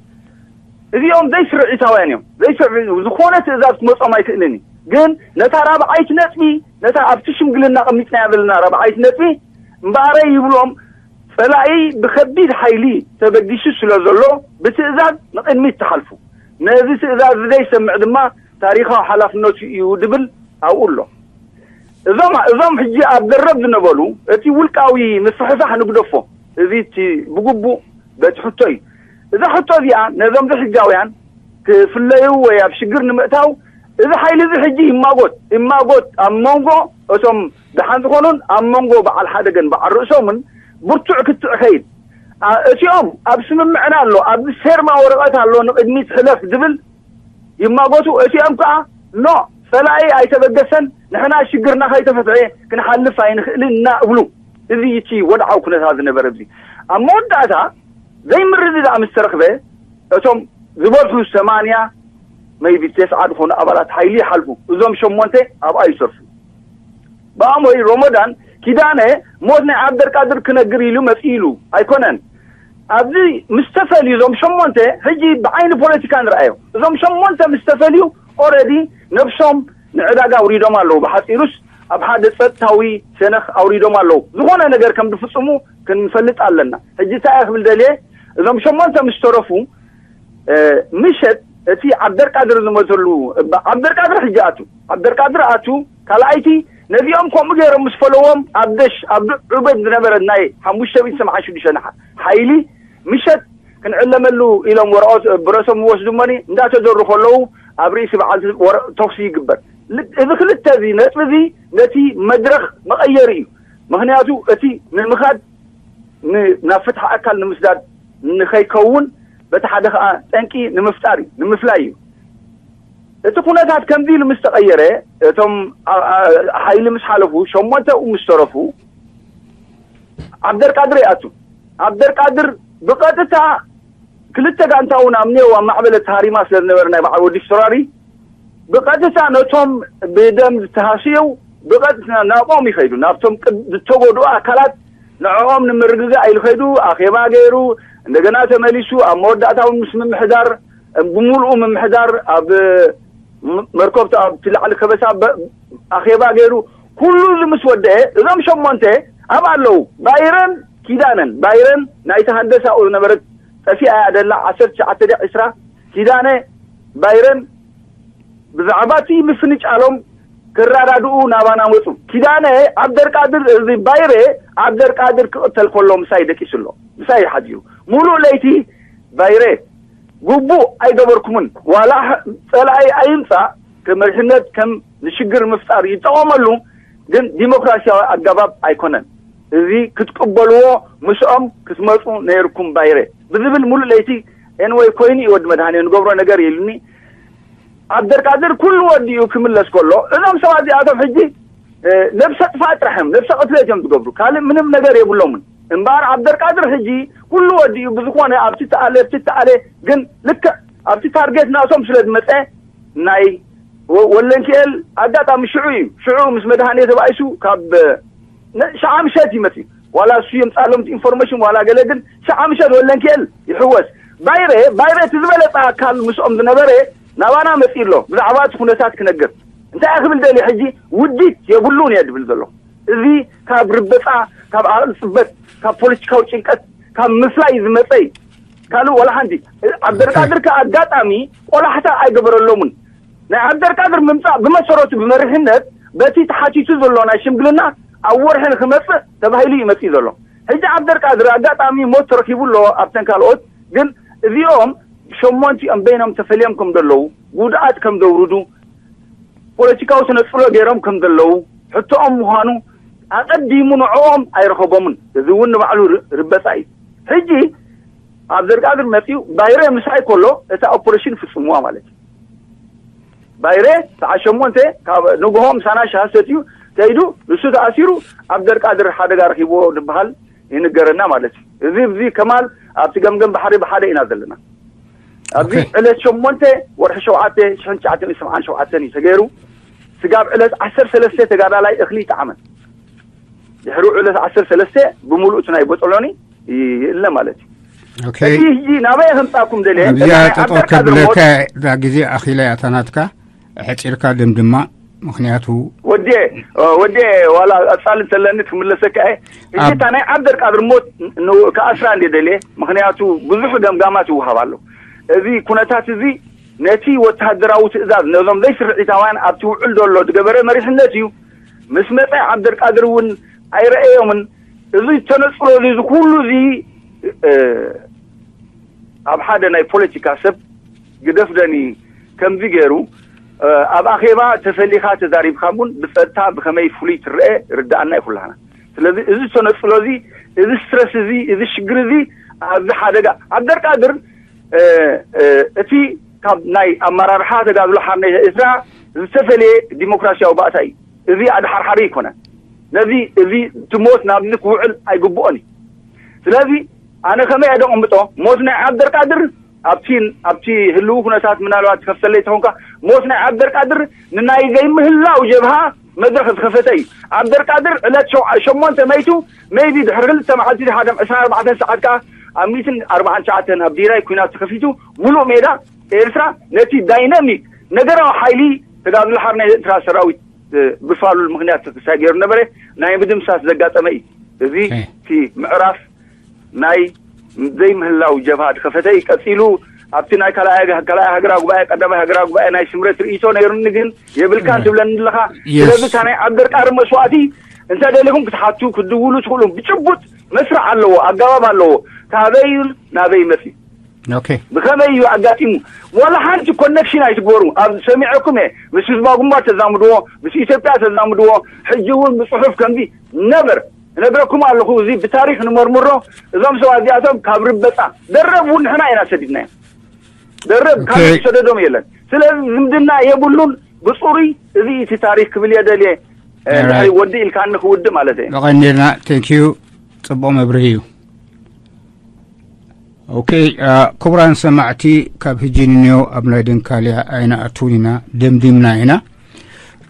እዚኦም ዘይስርዒታውያን እዮም። ዘይስርዒ፣ ዝኾነ ትእዛዝ ክመጾም ኣይክእልን እዩ። ግን ነታ ራብዓይቲ ነጥቢ፣ ነታ ኣብቲ ሽምግልና ቀሚጥናያ ዘለና ራብዓይቲ ነጥቢ እምበኣረይ ይብሎም፣ ጸላኢ ብኸቢድ ሓይሊ ተበጊሱ ስለ ዘሎ ብትእዛዝ ንቕድሚት ትሓልፉ። ነዚ ትእዛዝ ዘይሰምዕ ድማ ታሪኻዊ ሓላፍነቱ እዩ ድብል ኣብኡ ኣሎ። እዞም፣ እዞም ሕጂ ኣብ ደረብ ዝነበሩ እቲ ውልቃዊ ምፍሕፋሕ ንግደፎ። እዚ እቲ ብግቡእ በቲ ሕቶ እዩ። እዛ ሕቶ እዚኣ ነዞም ዘሕጃውያን ክፍለዩ ወይ ኣብ ሽግር ንምእታው እዚ ሓይሊ እዚ ሕጂ ይማጎት፣ ይማጎት ኣብ መንጎ እቶም ደሓን ዝኾኑን ኣብ መንጎ በዓል ሓደገን በዓል ርእሶምን ብርቱዕ ክትዕ ኸይድ። ኣ-፣ እቲኦም ኣብ ስምምዕና ኣሎ፣ ኣብዚ ፌርማ ወረቐት ኣሎ፣ ንቕድሚት ሕለፍ ዝብል ይማጎቱ። እቲኦም ከኣ ኖ፣ ጸላኢ ኣይተበገሰን፣ ንሕና ሽግርና ከይተፈትሐ ክንሓልፍ ኣይንኽእልን ኢና እብሉ። እዚ እቲ ወድዓዊ ኩነታት ዝነበረ ኣብዚ። ኣብ መወዳእታ ዘይምርድዳእ ምስ ተረኽበ፣ እቶም ዝበዝሑ ሰማንያ maybe ተስዓ ዝኾኑ ኣባላት ሓይሊ ይሓልፉ። እዞም ሸሞንተ ኣብኣ ይሰርሑ። ብኣሞይ ሮሞዳን ኪዳነ ሞት ናይ ዓብደልቃድር ክነግር ኢሉ መጺኡ ኢሉ ኣይኮነን። ኣብዚ ምስ ተፈልዩ እዞም ሸሞንተ፣ ሕጂ ብዓይኒ ፖለቲካ ንርኣዮ። እዞም ሸሞንተ ምስ ተፈልዩ ኦረዲ ነብሶም ንዕዳጋ ኣውሪዶም ኣለዉ። ብሓጺሩስ ኣብ ሓደ ጸጥታዊ ሸነኽ ኣውሪዶም ኣለዉ። ዝኾነ ነገር ከም ዝፍጽሙ ክንፈልጥ ኣለና። ሕጂ እንታይ እየ ክብል ደልየ፣ እዞም ሸሞንተ ምስ ተረፉ፣ እ፣ ምሸት እቲ ዓብደልቃድር ዝሞተሉ፣ እባ ዓብደልቃድር ሕጂ ኣቱ፣ ዓብደልቃድር ኣቱ፣ ካልኣይቲ ነዚኦም ከምኡ ገይሮም ምስ ፈለዎም ኣብ ደሽ፣ ኣብ ዱ-፣ ዑበድ ዝነበረ ናይ ሓሙሽተ ሚእቲ ሰማንያ ሽዱሽተ ሓ-፣ ሓይሊ ምሸት ክንዕለመሉ ኢሎም ወረቐት ብረቶም ይወስዱ እሞኒ እንዳተደሩ ከለዉ ኣብ ርእሲ በዓል ወረ-፣ ተኹሲ ይግበር። ል-፣ እዚ ክልተ እዚ ነጥቢ እዚ ነቲ መድረኽ መቐየሪ እዩ። ምኽንያቱ እቲ ንምኻድ ን-፣ ናብ ፍትሒ ኣካል ንምስዳድ ንኸይከውን በቲ ሓደ ኸኣ ጠንቂ ንምፍጣር እዩ፣ ንምፍላይ እዩ። እቲ ኩነታት ከምዚ ኢሉ ምስ ተቐየረ፣ እቶም ኣ-፣ ኣ-፣ ሓይሊ ምስ ሓለፉ፣ ሸሞንተኡ ምስ ተረፉ፣ ዓብደልቃድር ይኣቱ። ዓብደልቃድር ብቐጥታ ክልተ ጋንታ እውን ኣብ ኔው ኣብ ማዕበለ ተሃሪማ ስለ ዝነበረ ናይ በዓል ወዲ ፍቶራሪ ብቐጥታ ነቶም ብደም ዝተሃስየው ብቐጥታ ናብኦም ይኸይዱ። ናብቶም ቅድ- ዝተጎድኡ ኣካላት ንዕኦም ንምርግጋእ ኢሉ ኸይዱ ኣኼባ ገይሩ፣ እንደገና ተመሊሱ ኣብ መወዳእታውን ምስ ምምሕዳር፣ ብምሉኡ ምምሕዳር ኣብ ም- መርከብቲ ኣብቲ ላዕሊ ከበሳ በ- ኣኼባ ገይሩ። ኩሉ እዚ ምስ ወደአ እዞም ሸሞንተ ኣብ ኣለዉ። ባይረን ኪዳነን፣ ባይረን ናይቲ ሃንደሳኡ ዝነበረት ጠፊኣ እያ ደላ ዓሰርተ ትሽዓተ ዲያ ዕስራ። ኪዳነ ባይረን ብዛዕባ እቲ ምፍንጫሎም ክረዳድኡ ናባና መፁ። ኪዳነ ዓብደልቃድር፣ እዚ ባይረ ዓብደልቃድር ክቕተል ከሎ ምሳይ ደቂሱ ኣሎ፣ ምሳይ ሓዲሩ። ሙሉእ ለይቲ ባይረ ግቡእ ኣይገበርኩምን፣ ዋላ ፀላኢ ኣይምፃእ፣ ከመሪሕነት ከም ንሽግር ምፍጣር ይጠቐመሉ፣ ግን ዲሞክራሲያዊ ኣገባብ ኣይኮነን። እዚ ክትቅበልዎ ምስኦም ክትመፁ ነይርኩም ባይረ ብዝብል ሙሉእ ለይቲ ኤንወይ ኮይኑ እዩ። ወዲ መድሃኔ ንገብሮ ነገር የሉኒ። ዓብደልቃድር ኩሉ ወዲኡ ክምለስ ከሎ እዞም ሰባት እዚኣቶም ሕጂ ነብሰ ጥፋእ ጥራሕ እዮም፣ ነብሰ ቅትለት እዮም ዝገብሩ፣ ካልእ ምንም ነገር የብሎምን። እምበኣር ዓብደልቃድር ሕጂ ኩሉ ወዲኡ ብዝኾነ ኣብቲ ተኣለ ኣብቲ ተኣለ፣ ግን ልክዕ ኣብቲ ታርጌት ናቶም ስለ ዝመፀ ናይ ወ- ወለንኪኤል ኣጋጣሚ ሽዑ እዩ፣ ሽዑ ምስ መድሃኔ ተባኢሱ ካብ ነ- ሸዓ ምሸት እዩ መፅኡ። ዋላ እሱ የምፃሎም ኢንፎርሜሽን ዋላ ገለ፣ ግን ሸዓ ምሸት ወለንኪኤል ይሕወስ። ባይረ ባይረ እቲ ዝበለፀ ኣካል ምስኦም ዝነበረ ናባና መፂኡ ኣሎ ብዛዕባ እቲ ኩነታት ክነግር። እንታይ ክብል ደልየ ሕጂ? ውዲት የብሉን እየ ድብል ዘሎ። እዚ ካብ ርበፃ፣ ካብ ኣዕፅበት፣ ካብ ፖለቲካዊ ጭንቀት፣ ካብ ምፍላይ ዝመፀ እዩ። ካልእ ወላ ሓንቲ። ዓብደልቃድር ከ ኣጋጣሚ ቆላሕታ ኣይገበረሎምን። ናይ ዓብደልቃድር ምምፃእ ብመሰረቱ ብመሪሕነት በቲ ተሓቲቱ ዘሎ ናይ ሽምግልና ኣብ ወርሒ ንክመፅእ ተባሂሉ እዩ መፂኡ ዘሎ። ሕጂ ዓብደልቃድር ኣጋጣሚ ሞት ተረኪቡ ኣሎ ኣብተን ካልኦት፣ ግን እዚኦም ሸሞንቲኦም በይኖም ተፈልዮም ከም ዘለዉ፣ ጉድኣት ከም ዘውርዱ፣ ፖለቲካዊ ተነፅሎ ገይሮም ከም ዘለዉ ሕቶኦም ምዃኑ ኣቐዲሙ ንዕኦም ኣይረኸቦምን። እዚ እውን ንባዕሉ ር- ርበፃ እዩ። ሕጂ ዓብደልቃድር መፂኡ ባይረ ምሳይ ከሎ እታ ኦፕሬሽን ፍፅምዋ ማለት እዩ። ባይረ ሰዓት ሸሞንተ ካብ ንግሆ ምሳና ሻሂ ሰትዩ ከይዱ፣ ንሱ ተኣሲሩ፣ ዓብደልቃድር ሓደጋ ረኺብዎ ዝበሃል ይንገረና ማለት እዩ። እዚ እዚ ከማል ኣብቲ ገምገም ባሕሪ ብሓደ ኢና ዘለና። ኣብዚ ኦኬ። ዕለት ሸሞንተ ወርሒ ሸውዓተ ሽሕን ትሽዓተ ሚእትን ሰብዓን ሸውዓተን እዩ ተገይሩ። ስጋብ ዕለት ዓሰርተ ሰለስተ ተጋዳላይ እኽሊ ይጠዓመ። ድሕሪ ዕለት ዓሰርተ ሰለስተ ብምሉእ እቲ ናይ ቦጦሎኒ ይእለ ማለት እዩ። ኦኬ። ሕጂ ሕጂ ናበይ ከምፃኩም ደልየ? ኣብዚኣ ናይ ጠጠው ዓብደልቃድር ከብለካ ሞት እዛ ግዜ ኣኺላ እያ እታ ናትካ። ሕፂርካ ደምድማ። ምክንያቱ ወዴ ወዴ ዋላ ቀፃሊ እንተለኒ ክምለሰካ እየ። ሕጂ ኣብ እታ ናይ ዓብደልቃድር ሞት ን- ክኣስራ እንደ ደልየ። ምክንያቱ ብዙሕ ገምጋማት ይወሃብ ኣሎ። እዚ ኩነታት እዚ ነቲ ወተሃደራዊ ትእዛዝ ነዞም ዘይስርዒታውያን ኣብቲ ውዕል ዘሎ ዝገበረ መሪሕነት እዩ። ምስ መፀ ዓብደልቃድር እውን ኣይረኣዮምን። እዚ ተነፅሎ እዚ እዚ ኩሉ እዚ እ፣ ኣብ ሓደ ናይ ፖለቲካ ሰብ ግደፍ ደኒ ከምዚ ገይሩ እ፣ ኣብ ኣኼባ ተፈሊኻ ተዛሪብካ እውን ብፀጥታ ብኸመይ ፍሉይ ትረአ ርዳኣና እዩ ኩላህና። ስለዚ እዚ ተነፅሎ እዚ እዚ ስትረስ እዚ እዚ ሽግር እዚ ኣብዚ ሓደጋ ዓብደልቃድር እ፣ እ፣ እቲ ካብ ናይ ኣመራርሓ ተጋድሎ ሓርነት ኤርትራ ዝተፈለየ ዲሞክራሲያዊ ባእታ እዩ። እዚ ኣድሓርሓሪ ኣይኮነን። ነዚ እዚ እቲ ሞት ናብዚ ክውዕል ኣይግብኦን እዩ። ስለዚ ኣነ ከመይ እየ ደቕምጦ ሞት ናይ ዓብደልቃድር ኣብቲ ኣብቲ ህልው ኩነታት ምናልባት ትከፍተለይ ተኾንካ ሞት ናይ ዓብደልቃድር ንናይ ዘይምህላው ጀብሃ መድረኽ ዝኸፈተ እዩ። ዓብደልቃድር ዕለት ሸው- ሸሞንተ መይቱ maybe ድሕሪ ክልተ መዓልቲ ሓደ ዕስራን ኣርባዕተን ሰዓት ከዓ ኣብ ሚእትን ኣርባዓን ትሽዓተን ኣብ ዲራይ ኩናት ተኸፊቱ ሙሉእ ሜዳ ኤርትራ ነቲ ዳይናሚክ ነገራዊ ሓይሊ ተጋድሎ ሓርነት ኤርትራ ሰራዊት ብፋሉል ምክንያት ተሳጊሩ ነበረ ናይ ምድምሳስ ዘጋጠመ እዩ። እዚ እቲ ምዕራፍ ናይ ዘይምህላው ጀብሃ ዝኸፈተ እዩ። ቀፂሉ ኣብቲ ናይ ካልኣይ ሃገራዊ ጉባኤ ቀዳማይ ሃገራዊ ጉባኤ ናይ ስምረት ርእይቶ ነይሩኒ ግን የብልካን ትብለኒ ኣለኻ። ስለዚ እታ ናይ ዓብደልቃድር መስዋእቲ እንተ ደሊኹም ክትሓቱ ክትድውሉ ትኽእሉ ብጭቡጥ መስርዕ ኣለዎ ኣገባብ ኣለዎ። ካበይን ናበይ መፂ ብኸመይ እዩ ኣጋጢሙ? ዋላ ሓንቲ ኮነክሽን ኣይትግበሩ። ኣብ ሰሚዐኩም እየ ምስ ህዝባዊ ግንባር ተዛምድዎ፣ ምስ ኢትዮጵያ ተዛምድዎ፣ ሕጂ እውን ብፅሑፍ ከምዚ ነበር እነግረኩም ኣለኹ። እዚ ብታሪክ ንመርምሮ። እዞም ሰባት እዚኣቶም ካብ ርበፃ ደረብ እውን ንሕና ኢና ሰዲድናዮም። ደረብ ካልእ ዝሰደዶም የለን። ስለዚ ዝምድና የብሉን ብፁሩይ። እዚ እቲ ታሪክ ክብል እየ ደልየ። ወዲ ኢልካኒ ክውድእ ማለት እየ። ቀኒልና። Thank you። ጽቡቕ መብርሂ እዩ። ኦኬ፣ አ፣ ክቡራን ሰማዕቲ፣ ካብ ሕጂ ንንዮ ኣብ ናይ ደንካልያ ኣይንኣትውን ኢና፣ ደምዲምና ኢና።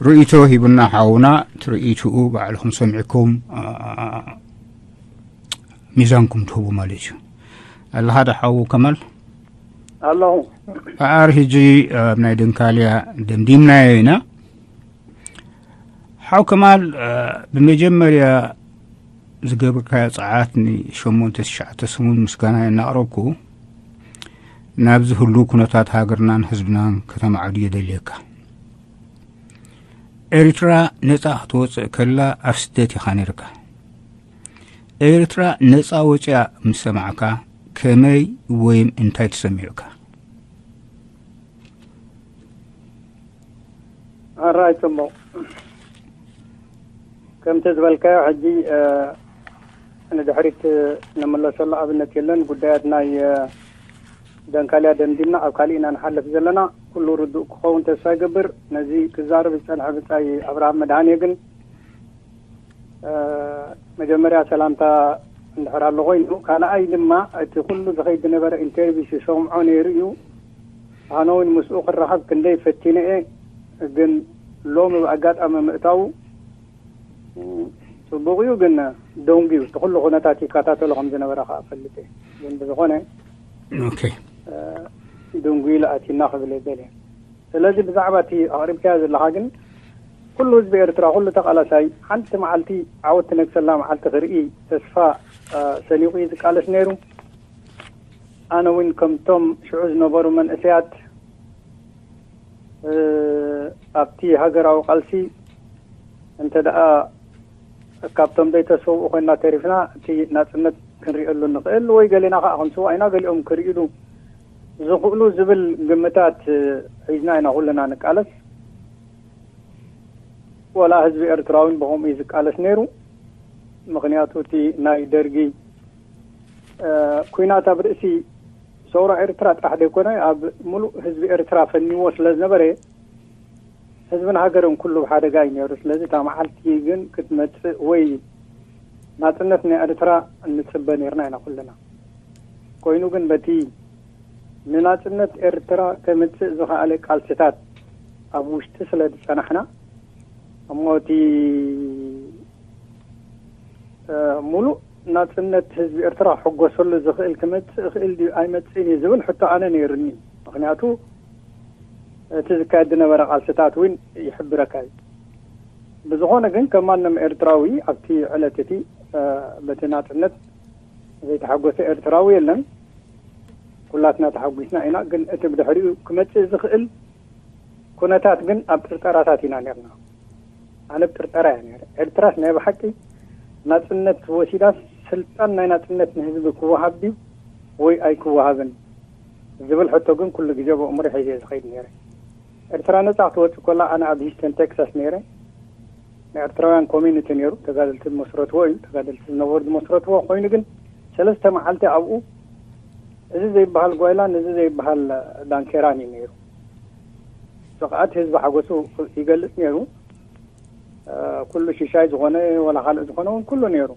ርእይቶ ሂቡና ሓውና፣ እቲ ርእይትኡ ባዕልኹም ሰሚዕኩም፣ አ፣ ሚዛንኩም ትህቡ ማለት እዩ። ኣለኻ ዶ ሓው ከማል? ኣለኹ። ኣር ሕጂ ኣብ ናይ ደንካልያ ደምዲምናዮ ኢና። ሓው ከማል፣ አ፣ ብመጀመርያ ዝገብርካዮ ጸዓት ንሸሞንተ ትሽዓተ ሰሙን ምስጋና እናቕረብኩ፣ ናብዚ ህሉ ኩነታት ሃገርናን ህዝብናን ከተማዕዱ የደልየካ። ኤርትራ ነጻ ክትወጽእ ከላ ኣብ ስደት ኢኻ ነርካ። ኤርትራ ነጻ ወጽያ ምስ ሰማዕካ ከመይ ወይም እንታይ ተሰሚዑካ? ኣራይ ጽቡቕ። ከምቲ ዝበልካዮ ሕጂ፣ እ፣ ንድሕሪት ንምለሰሉ ኣብነት የለን። ጉዳያት ናይ፣ እ፣ ደንካልያ ደምዲምና ኣብ ካሊእ ኢና ንሓልፍ ዘለና። ኩሉ ርዱእ ክኸውን ተስፋ ይገብር። ነዚ ክዛረብ ዝጸንሐ ብጻይ ኣብርሃም መድሃኔ ግን፣ እ፣ መጀመርያ ሰላምታ እንድሕር ኣሎ ኮይኑ፣ ካልኣይ ድማ እቲ ኩሉ ዝኸይድ ዝነበረ ኢንተርቪው ዝሰምዖ ነይሩ እዩ። ኣነ እውን ምስኡ ክራኸብ ክንደይ ፈቲነ እየ፣ ግን ሎሚ ብኣጋጣሚ ምእታዉ፣ እ፣ ጽቡቕ እዩ፣ ግን ደንጉዩ እቲ ኩሉ ኩነታት ይከታተሎ ከም ዝነበረ ከኣ እፈልጥ እየ። ግን ብዝኾነ፣ ኦኬ። እ፣ ደንጉዩ ኢሉ ኣቲና ክብል እየ ደልየ። ስለዚ ብዛዕባ እቲ ኣቕሪብካዮ ዘለኻ ግን፣ ኩሉ ህዝቢ ኤርትራ፣ ኩሉ ተቓላሳይ ሓንቲ መዓልቲ ዓወት ትነግሰላ መዓልቲ ክርኢ ተስፋ፣ እ፣ ሰኒቑ እዩ ዝቃለስ ነይሩ። ኣነ እውን ከምቶም ሽዑ ዝነበሩ መንእሰያት፣ እ፣ ኣብቲ ሃገራዊ ቃልሲ እንተ ደኣ ካብቶም ዘይተሰውኡ ኮይንና ተሪፍና፣ እቲ ናጽነት ክንርእየሉ ንኽእል ወይ ገሌና ከኣ ክንስዋእ ኢና፣ ገሊኦም ክርእዩሉ ዝኽእሉ ዝብል ግምታት ሒዝና ኢና ኩልና ንቃለስ። ወላ ህዝቢ ኤርትራ እውን ብኸምኡ እዩ ዝቃለስ ነይሩ። ምኽንያቱ እቲ ናይ ደርጊ፣ እ፣ ኲናት ኣብ ርእሲ ሰውራ ኤርትራ ጥራሕ ዘይኮነ፣ ኣብ ሙሉእ ህዝቢ ኤርትራ ፈኒዎ ስለ ዝነበረ፣ ህዝብን ሃገርን ኩሉ ኣብ ሓደጋ እዩ ነይሩ። ስለዚ እታ መዓልቲ ግን ክትመጽእ ወይ ናጽነት ናይ ኤርትራ እንጽበ ነይርና ኢና ኩልና። ኮይኑ ግን በቲ ንናጽነት ኤርትራ ከምጽእ ዝኸኣለ ቃልስታት ኣብ ውሽጢ ስለ ዝጸናሕና፣ እሞ እቲ፣ እ፣ ሙሉእ ናጽነት ህዝቢ ኤርትራ ክሕጎሰሉ ዝኽእል ክመጽእ ይኽእል ድዩ ኣይመጽእን እዩ ዝብል ሕቶ ኣነ ነይሩኒ። ምኽንያቱ እቲ ዝካየድ ዝነበረ ቃልስታት እውን ይሕብረካ እዩ። ብዝኾነ ግን ከም ማንም ኤርትራዊ ኣብቲ ዕለት እቲ፣ እ፣ በቲ ናጽነት ዘይተሓጎሰ ኤርትራዊ የለን። ኩላትና ተሓጒስና ኢና። ግን እቲ ብድሕሪኡ ክመጽእ ዝኽእል ኩነታት ግን ኣብ ጥርጠራታት ኢና ነርና። ኣነ ኣብ ጥርጠራ እየ ነይረ። ኤርትራስ ናይ ብሓቂ ናጽነት ወሲዳስ ስልጣን ናይ ናጽነት ንህዝቢ ክወሃብ ድዩ ወይ ኣይክወሃብን ዝብል ሕቶ ግን ኩሉ ግዜ ብኣእምሮ ሒዘ ዝኸይድ ነይረ። ኤርትራ ነጻ ክትወጽእ ከላ ኣነ ኣብ ሂውስተን ቴክሳስ ነይረ። ናይ ኤርትራውያን ኮሚኒቲ ነይሩ፣ ተጋደልቲ ዝመስረትዎ እዩ፣ ተጋደልቲ ዝነበሩ ዝመስረትዎ ኮይኑ ግን ሰለስተ መዓልቲ ኣብኡ እዚ ዘይበሃል ጓይላን እዚ ዘይበሃል ዳንኬራን እዩ ነይሩ። ስቕኣት ህዝቢ ሓጎሱ ይገልጽ ነይሩ። እ፣ ኩሉ ሽሻይ ዝኾነ ወላ ካልእ ዝኾነ እውን ኩሉ ነይሩ።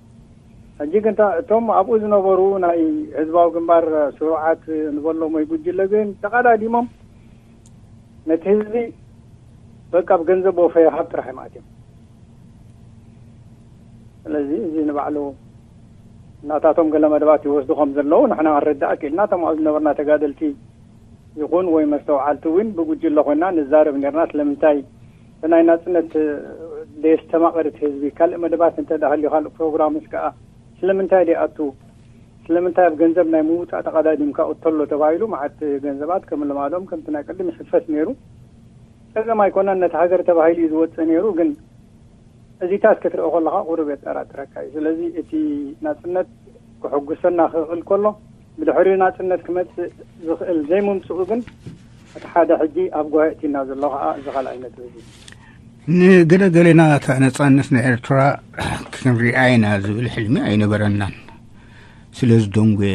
ሕጂ ግን እታ፣ እቶም ኣብኡ ዝነበሩ ናይ ህዝባዊ ግንባር ስሩዓት ንበሎም ወይ ጉጅለ ግን ተቐዳዲሞም ነቲ ህዝቢ በቃ ብገንዘብ ወፈ ይሃብ ጥራሕ እዮም ኣትዮም። ስለዚ እዚ ንባዕሉ ናታቶም ገለ መደባት ይወስዱ ከም ዘለዉ ንሕና ክንርዳእ ክኢልና። እቶም ኣብ ዝነበርና ተጋደልቲ ይኹን ወይ መስተውዓልቲ እውን ብጉጅለ ኮይና ንዛረብ ነርና። ስለምንታይ እቲ ናይ ናጽነት ደየስተማቕር እቲ ህዝቢ? ካልእ መደባት እንተ ደኣ ሃልዩ፣ ካልእ ፕሮግራምስ ከኣ ስለምንታይ ደይኣቱ? ስለምንታይ ኣብ ገንዘብ ናይ ምውጻእ ተቐዳዲምካ እተሎ ተባሂሉ መዓት ገንዘባት ከም ልማዶም ከምቲ ናይ ቅድም ይሕፈስ ነይሩ። ጸገም ኣይኮነን፣ ነቲ ሃገር ተባሂሉ እዩ ዝወጽእ ነይሩ። ግን እዚታት ክትርኢ ከለኻ ቁሩብ የጠራጥረካ እዩ። ስለዚ እቲ ናጽነት ክሕጉሰና ክኽእል ከሎ፣ ብድሕሪኡ ናጽነት ክመጽእ ዝኽእል ዘይምምጽኡ ግን እቲ ሓደ ሕጂ ኣብ ጓሂ ኣእቲና ዘሎ ኸኣ እዚ ካልኣይ ነጥቢ እዩ። ንገለ ገሌና እታ ነጻነት ናይ ኤርትራ ክንሪኣ ኢና ዝብል ሕልሚ ኣይነበረናን። ስለ ዝደንጎየ፣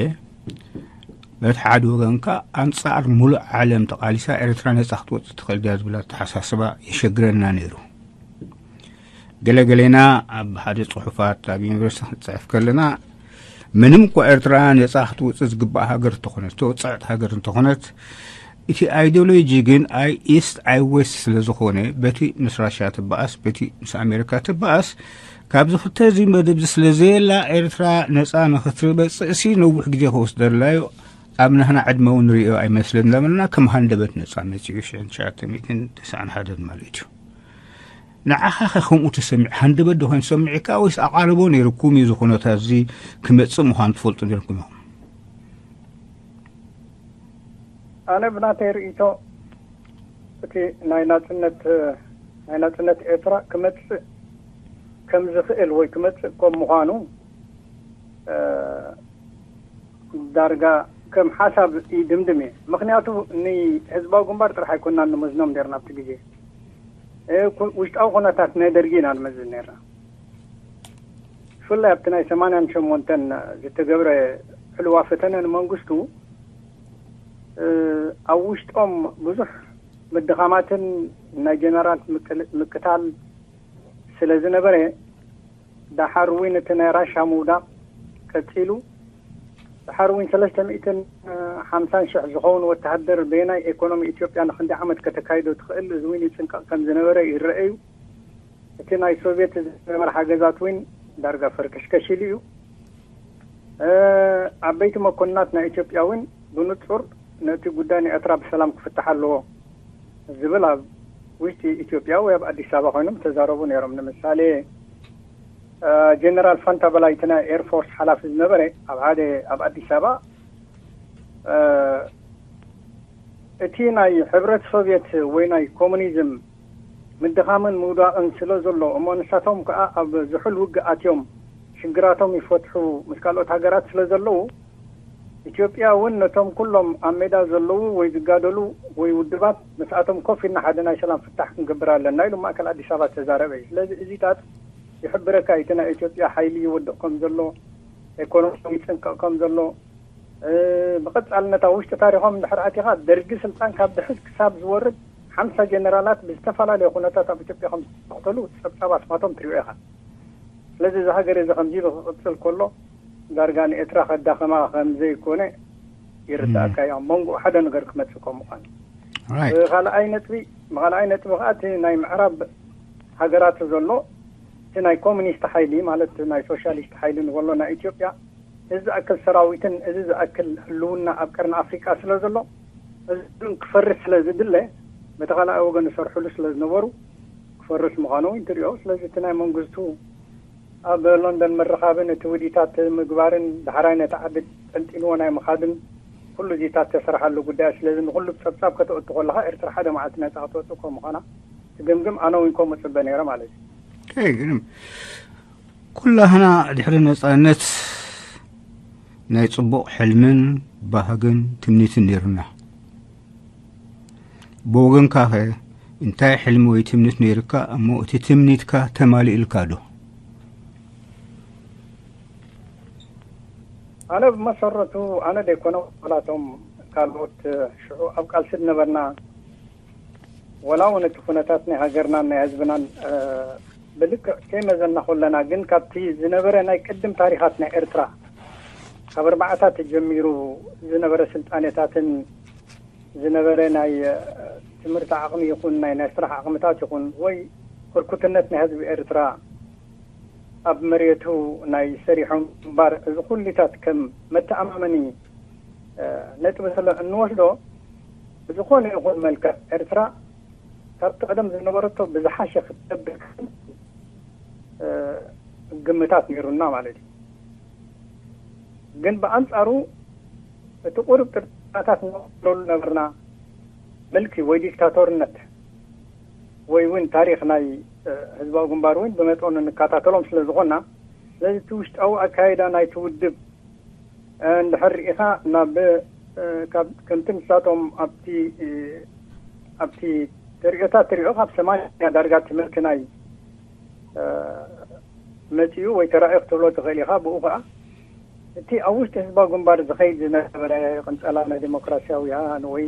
በቲ ሓደ ወገንካ ኣንጻር ሙሉእ ዓለም ተቓሊሳ ኤርትራ ነጻ ክትወጽእ ትኽእል ድያ ዝብል ኣተሓሳስባ የሸግረና ነይሩ። ገለ ገሌና ኣብ ሓደ ጽሑፋት ኣብ ዩኒቨርሲቲ ክንጽሕፍ ከለና፣ ምንም እኳ ኤርትራ ነጻ ክትውጽእ ዝግባእ ሃገር እንተኾነት፣ ተወጻዕት ሃገር እንተኾነት፣ እቲ ኣይዲዮሎጂ ግን ኣይ ኢስት ኣይ ዌስት ስለ ዝኾነ፣ በቲ ምስ ራሽያ ትበኣስ፣ በቲ ምስ ኣሜሪካ ትበኣስ፣ ካብዚ ክልተ እዚ መደብ እዚ ስለ ዘየላ፣ ኤርትራ ነጻ ንኽትበጽእሲ ነዊሕ ግዜ ክወስደላ እዩ። ኣብ ናህና ዕድመ እውን ንርእዮ ኣይመስልን ለመና ከም ሃንደበት ነጻ መጺኡ ሽሕን ትሽዓተ ሚእትን ተስዓን ሓደን ማለት እዩ። ንዓኻ ኸ ከምኡ ተሰሚዕ ሃንደበት ዶ ኮይኑ ሰሚዕካ ወይስ ኣቓልቦ ነይርኩም እዩ እዚ ኩነታት እዚ ክመጽእ ምዃኑ ትፈልጡ ነይርኩም ኢኹም? ኣነ ብናተይ ርእይቶ እቲ ናይ ናጽነት ናይ ናጽነት ኤርትራ ክመጽእ ከም ዝኽእል ወይ ክመጽእ ከም ምዃኑ እ፣ ዳርጋ ከም ሓሳብ ይድምድም እየ። ምኽንያቱ ንህዝባዊ ግንባር ጥራሕ ኣይኮናን ንመዝኖም ነርና ኣብቲ ግዜ እ፣ ኩ- ውሽጣዊ ኩነታት ናይ ደርጊ ኢና ንመዝን ነርና። ብፍላይ ኣብቲ ናይ ሰማንያን ሸሞንተን ዝተገብረ ሕልዋ ፈተነ ንመንግስቱ እ፣ ኣብ ውሽጦም ብዙሕ ምድኻማትን ናይ ጀነራል ምቅል- ምቅታል ስለ ዝነበረ፣ ዳሓር እውን እቲ ናይ ራሻ ምውዳቕ ቀጺሉ። ዳሓር እውን ሰለስተ ሚእትን ሓምሳን ሽሕ ዝኸውን ወተሃደር በየናይ ኤኮኖሚ ኢትዮጵያ ንክንዲ ዓመት ከተካይዶ ትኽእል፣ እዚ እውን ይጽንቀቕ ከም ዝነበረ ይረአ እዩ። እቲ ናይ ሶቪየት ዝነበረ ሓገዛት እውን ዳርጋ ፈርከሽከሽ ኢሉ እዩ። እ፣ ዓበይቲ መኮንናት ናይ ኢትዮጵያ እውን ብንጹር ነቲ ጉዳይ ናይ ኤርትራ ብሰላም ክፍታሕ ኣለዎ ዝብል ኣብ ውሽጢ ኢትዮጵያ ወይ ኣብ ኣዲስ ኣበባ ኮይኖም ተዛረቡ ነይሮም። ንምሳሌ እ፣ ጀነራል ፋንታ በላይ እቲ ናይ ኤርፎርስ ሓላፊ ዝነበረ ኣብ ሓደ ኣብ ኣዲስ ኣበባ እ፣ እቲ ናይ ሕብረት ሶቪየት ወይ ናይ ኮሙኒዝም ምድኻምን ምውዳቕን ስለ ዘሎ እሞ ንሳቶም ከዓ ኣብ ዝሑል ውግእ ኣትዮም ሽግራቶም ይፈትሑ ምስ ካልኦት ሃገራት ስለ ዘለዉ ኢትዮጵያ እውን ነቶም ኩሎም ኣብ ሜዳ ዘለዉ ወይ ዝጋደሉ ወይ ውድባት ምስኣቶም ኮፍ ኢልና ሓደ ናይ ሰላም ፍታሕ ክንገብር ኣለና ኢሉ ማእከል ኣዲስ ኣበባ ዝተዛረበ እዩ። ስለዚ እዚታት ይሕብረካ እቲ ናይ ኢትዮጵያ ሓይሊ ይወድቕ ከም ዘሎ፣ ኤኮኖሚ ይጽንቀቕ ከም ዘሎ፣ እ፣ ብቐጻልነት ኣብ ውሽጢ ታሪኾም እንድሕር ኣቲኻ ደርጊ ስልጣን ካብ ድሕዝ ክሳብ ዝወርድ ሓምሳ ጀነራላት ብዝተፈላለየ ኩነታት ኣብ ኢትዮጵያ ከም ዝተቐተሉ ጸብጻብ ኣስማቶም ትሪኦ ኢኻ። ስለዚ እዚ ሃገር እዚ ከምዚ ኢሉ ክቕጽል ከሎ ዳርጋ ንኤርትራ ከዳኸማ ከም ዘይኮነ ይርዳእካ እዩ። ኣብ መንጎ ሓደ ነገር ክመጽእ ከም ምዃኑ። Right. ብኻልኣይ ነጥቢ ብኻልኣይ ነጥቢ ከዓ እቲ ናይ ምዕራብ ሃገራት ዘሎ እቲ ናይ ኮሚኒስት ሓይሊ ማለት ናይ ሶሻሊስት ሓይሊ ንበሎ ናይ ኢትዮጵያ እዚ ዝኣክል ሰራዊትን እዚ ዝኣክል ህልውና ኣብ ቀርኒ ኣፍሪቃ ስለ ዘሎ እዚ እውን ክፈርስ ስለ ዝድለ በቲ ካልኣይ ወገን ዝሰርሕሉ ስለ ዝነበሩ ክፈርስ ምዃኑ እውን ትሪኦ። ስለዚ እቲ ናይ መንግስቱ ኣብ ሎንደን ምርኻብን እቲ ውዲታት ምግባርን ዳሕራይ ነቲ ዓዲ ጠንጢንዎ ናይ ምኻድን ኩሉ እዚታት ተሰርሓሉ ጉዳይ። ስለዚ ንኩሉ ብጸብጻብ ከተእቱ ከለኻ ኤርትራ ሓደ መዓልቲ ነጻ ክትወጽእ ከም ምዃና ትግምግም። ኣነ እውን ከምኡ ጽበ ነይረ ማለት እዩ። ከይ ግን ኩላህና ድሕሪ ነጻነት ናይ ጽቡቕ ሕልምን ባህግን ትምኒትን ነይሩና። ብወገንካ ኸ እንታይ ሕልሚ ወይ ትምኒት ነይርካ? እሞ እቲ ትምኒትካ ተማሊእልካ ዶ? ኣነ ብመሰረቱ ኣነ ደይኮነ ዋላቶም ካልኦት ሽዑ ኣብ ቃልሲ ዝነበርና ወላ እውን እቲ ኩነታት ናይ ሃገርናን ናይ ህዝብናን እ፣ ብልክዕ ከይመዘና ከለና ግን ካብቲ ዝነበረ ናይ ቅድም ታሪኻት ናይ ኤርትራ ካብ ኣርባዓታት ጀሚሩ ዝነበረ ስልጣኔታትን ዝነበረ ናይ እ፣ ትምህርቲ ዓቕሚ ይኹን ናይ ናይ ስራሕ ዓቕምታት ይኹን ወይ ህርኩትነት ናይ ህዝቢ ኤርትራ ኣብ መሬቱ ናይ ሰሪሖም ምንባር እዚ ኩሊታት ከም መተኣማመኒ እ፣ ነጥቢ ስለ እንወስዶ ብዝኾነ ይኹን መልክዕ ኤርትራ ካብቲ ቀደም ዝነበረቶ ብዝሓሸ ክትነብር እ፣ ግምታት ነይሩና ማለት እዩ። ግን ብኣንጻሩ እቲ ቁሩብ ጥርጣረታት ንቕበለሉ ነበርና። ምልኪ ወይ ዲክታቶርነት ወይ እውን ታሪኽ ናይ እ፣ ህዝባዊ ግንባር እውን ብመጠኑ ንከታተሎም ስለ ዝኾንና ስለዚ እቲ ውሽጣዊ ኣካይዳ ናይቲ ውድብ እ፣ እንድሕር ርኢኻ ናብ እ፣ ካብ ከምቲ ንሳቶም ኣብቲ እ፣ ኣብቲ ተርእዮታት ትሪኦ ካብ ሰማንያ ዳርጋ ትምህርቲ ናይ እ፣ መፂኡ ወይ ተራእዮ ክትብሎ ትኽእል ኢኻ። ብኡ ከዓ እቲ ኣብ ውሽጢ ህዝባዊ ግንባር ዝኸይድ ዝነበረ ቅንፀላ ናይ ዴሞክራሲያውያን ወይ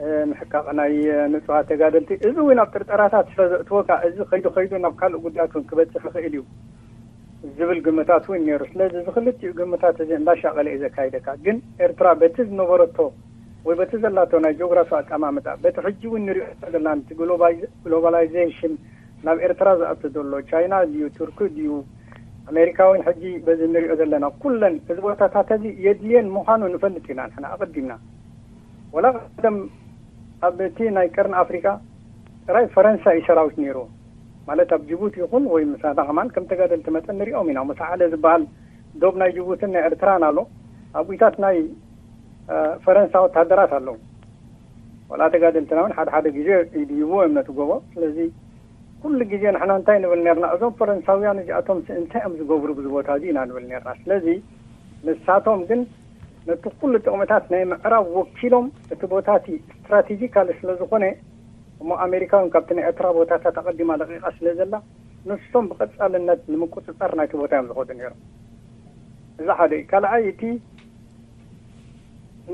እ፣ ምሕቃቕ ናይ እ፣ ንፁሃት ተጋደልቲ እዚ እውን ኣብ ጥርጠራታት ስለ ዘእትወካ እዚ ከይዱ ከይዱ ናብ ካልእ ጉዳያት እውን ክበፅሕ ይኽእል እዩ። ዝብል ግምታት እውን ነይሩ። ስለዚ እዚ ክልቲኡ ግምታት እዚ እንዳሻቐለ እዩ ዘካይደካ። ግን ኤርትራ በቲ ዝነበረቶ ወይ በቲ ዘላቶ ናይ ጂኦግራፊ ኣቀማምጣ፣ በቲ ሕጂ እውን ንሪኦ ዘለና እቲ ግሎባይዜ- ግሎባላይዜሽን ናብ ኤርትራ ዝኣቱ ዘሎ ቻይና ድዩ ቱርኪ ድዩ ኣሜሪካ እውን ሕጂ በዚ ንሪኦ ዘለና ኩለን እዚ ቦታታት እዚ የድልየን ምዃኑ ንፈልጥ ኢና ንሕና ኣቐዲምና። ወላ ቀደም ኣብ እቲ ናይ ቀርኒ ኣፍሪቃ ጥራይ ፈረንሳ እዩ ሰራዊት ነይሩ። ማለት ኣብ ጅቡቲ ይኹን ወይ ምሳና ከማን ከም ተጋደልቲ መጠን ንሪኦም ኢና። ሙሳዓለ ዝበሃል ዶብ ናይ ጅቡትን ናይ ኤርትራን ኣሎ። ኣብኡታት ናይ ፈረንሳ ወታደራት ኣለዉ። ወላ ተጋደልትና እውን ሓደ ሓደ ግዜ ይድይብዎ እዮም ነቲ ጎቦ። ስለዚ ኩሉ ግዜ ንሕና እንታይ ንብል ነርና? እዞም ፈረንሳውያን እዚኣቶም እንታይ እዮም ዝገብሩ ብዚ ቦታ እዚ ኢና ንብል ነርና። ስለዚ ንሳቶም ግን ነቲ ኩሉ ጥቕምታት ናይ ምዕራብ ወኪሎም እቲ ቦታ እቲ ስትራቴጂካል ስለ ዝኾነ እሞ ኣሜሪካ እውን ካብቲ ናይ ኤርትራ ቦታታት ኣቐዲማ ለቒቓ ስለ ዘላ ንሶም ብቐጻልነት ንምቁጽጻር ናይቲ ቦታ እዮም ዝኸዱ ነይሮም። እዚ ሓደ እዩ። ካልኣይ እቲ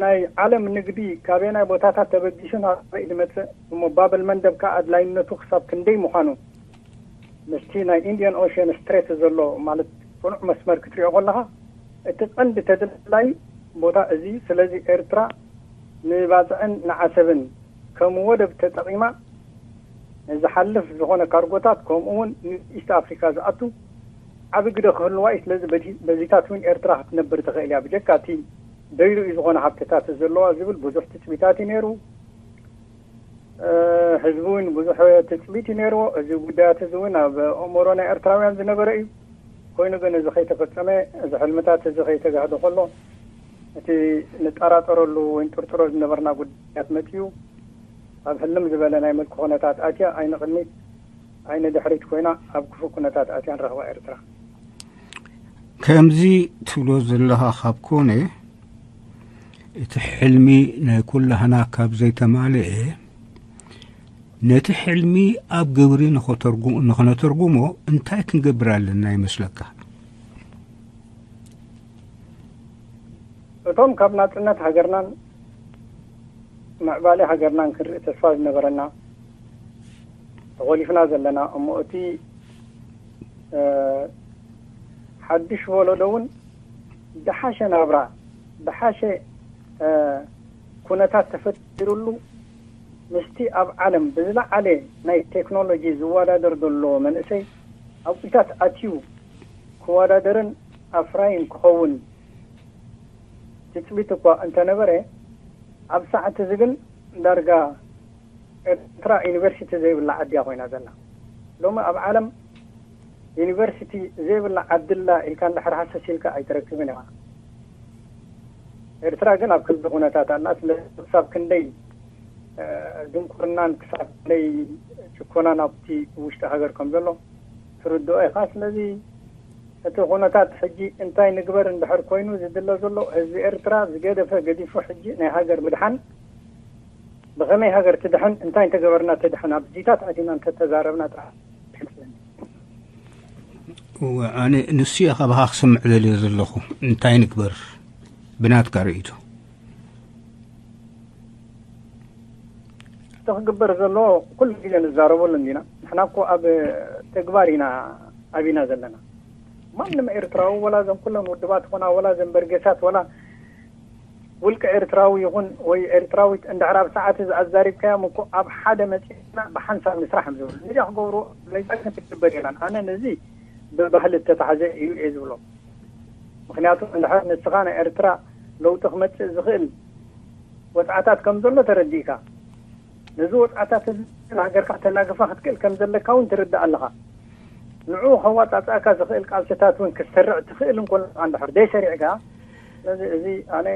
ናይ ዓለም ንግዲ ካበየናይ ቦታታት ተበጊሱ ናበይ ዝመጽእ እሞ ባብል መንደብ ከዓ ኣድላይነቱ ክሳብ ክንደይ ምዃኑ ምስቲ ናይ ኢንዲያን ኦሽን ስትሬት ዘሎ ማለት ፍኑዕ መስመር ክትሪኦ ከለኻ እቲ ቀንዲ ተደላይ ቦታ እዚ። ስለዚ ኤርትራ ንባፅዕን ንዓሰብን ከም ወደብ ተጠቒማ ንዝሓልፍ ዝኾነ ካርጎታት ከምኡ እውን ንኢስት ኣፍሪካ ዝኣቱ ዓቢ ግደ ክህልዋ እዩ። ስለዚ በዚ- በዚታት እውን ኤርትራ ክትነብር ትኽእል እያ ብጀካ እቲ ደይሩ እዩ ዝኾነ ሃብትታት ዘለዋ ዝብል ብዙሕ ትፅቢታት እዩ ነይሩ። ህዝቢ እውን ብዙሕ ትፅቢት እዩ ነይርዎ። እዚ ጉዳያት እዚ እውን ኣብ ኣእምሮ ናይ ኤርትራውያን ዝነበረ እዩ። ኮይኑ ግን እዚ ከይተፈጸመ፣ እዚ ሕልምታት እዚ ከይተጋህደ ከሎ እቲ ንጠራጠረሉ ወይ ንጥርጥሮ ዝነበርና ጉዳያት መጺኡ ኣብ ህልም ዝበለ ናይ ምልኪ ኩነታት ኣትያ ኣይንቕድሚት ኣይንድሕሪት ኮይና ኣብ ክፉእ ኩነታት ኣትያ ንረኽባ ኤርትራ። ከምዚ ትብሎ ዘለኻ ካብ ኮነ እቲ ሕልሚ ናይ ኩላህና ካብ ዘይተማልአ ነቲ ሕልሚ ኣብ ግብሪ ንኸተርጉ- ንኽነተርጉሞ እንታይ ክንገብር ኣለና ይመስለካ? እቶም ካብ ናጽነት ሃገርናን ምዕባለ ሃገርናን ክንርኢ ተስፋ ዝነበረና ተኾሊፍና ዘለና እሞ እቲ ሓድሽ ወለዶ እውን ዝሓሸ ናብራ ዝሓሸ ኩነታት ተፈጢሩሉ ምስቲ ኣብ ዓለም ብዝለዓለ ናይ ቴክኖሎጂ ዝወዳደር ዘሎ መንእሰይ ኣብኡታት ኣትዩ ክወዳደርን ኣፍራይን ክኸውን ትፅቢት እኳ እንተነበረ ኣብ ሰዓት እዚ ግን ዳርጋ ኤርትራ ዩኒቨርሲቲ ዘይብላ ዓዲ እያ ኮይና ዘላ። ሎሚ ኣብ ዓለም ዩኒቨርሲቲ ዘይብላ ዓዲ ኣላ ኢልካ እንድሕር ሃሰስ ኢልካ ኣይትረክብን ኢኻ። ኤርትራ ግን ኣብ ከምዚ ኩነታት ኣላ። ስለ ክሳብ ክንደይ ድንቁርናን ክሳብ ክንደይ ጭኮናን ኣብቲ ውሽጢ ሃገር ከም ዘሎ ትርድኦ ኢኻ። ስለዚ እቲ ኩነታት ሕጂ እንታይ ንግበር እንድሕር ኮይኑ ዝድለ ዘሎ ህዝቢ ኤርትራ ዝገደፈ ገዲፉ ሕጂ ናይ ሃገር ምድሓን ብኸመይ ሃገር ትድሕን እንታይ እንተገበርና ትድሕን ኣብዚታት ኣቲና እንተተዛረብና ጥራሕ ይመስለኒ። እወ፣ ኣነ ንሱ እየ ካባኻ ክሰምዕ ደልየ ዘለኹ። እንታይ ንግበር ብናትካ ርእይቶ? እቲ ክግበር ዘሎ ኩሉ ግዜ ንዛረበሉ እንዲና። ንሕና እኮ ኣብ ተግባር ኢና ኣቢና ዘለና። ማንም ኤርትራዊ ወላ ዘን ኩለን ውድባት ኾና ወላ ዘን በርጌሳት ወላ ውልቀ ኤርትራዊ ይኹን ወይ ኤርትራዊት እንድሕር ኣብ ሰዓት እዚ ኣዛሪብካዮም እኮ ኣብ ሓደ መፂና ብሓንሳብ ንስራሕ እዮም ዝብሉ። ነዚኣ ክገብሩ ለይፃ ክትግበር የላን። ኣነ ነዚ ብባህሊ እተታሕዘ እዩ እየ ዝብሎ። ምክንያቱ እንድሕር ንስኻ ናይ ኤርትራ ለውጢ ክመፅእ ዝኽእል ወፅዓታት ከም ዘሎ ተረዲእካ ነዚ ወፅዓታት እዚ ሃገርካ ተናግፋ ክትክእል ከም ዘለካ እውን ትርዳእ ኣለኻ። ንዕኡ ከዋፃፅኣካ ዝኽእል ቃልስታት እውን ክትሰርዕ ትኽእል እንኮለካ እንድሕር ዘይሰሪዕካ ስለዚ እዚ ኣነ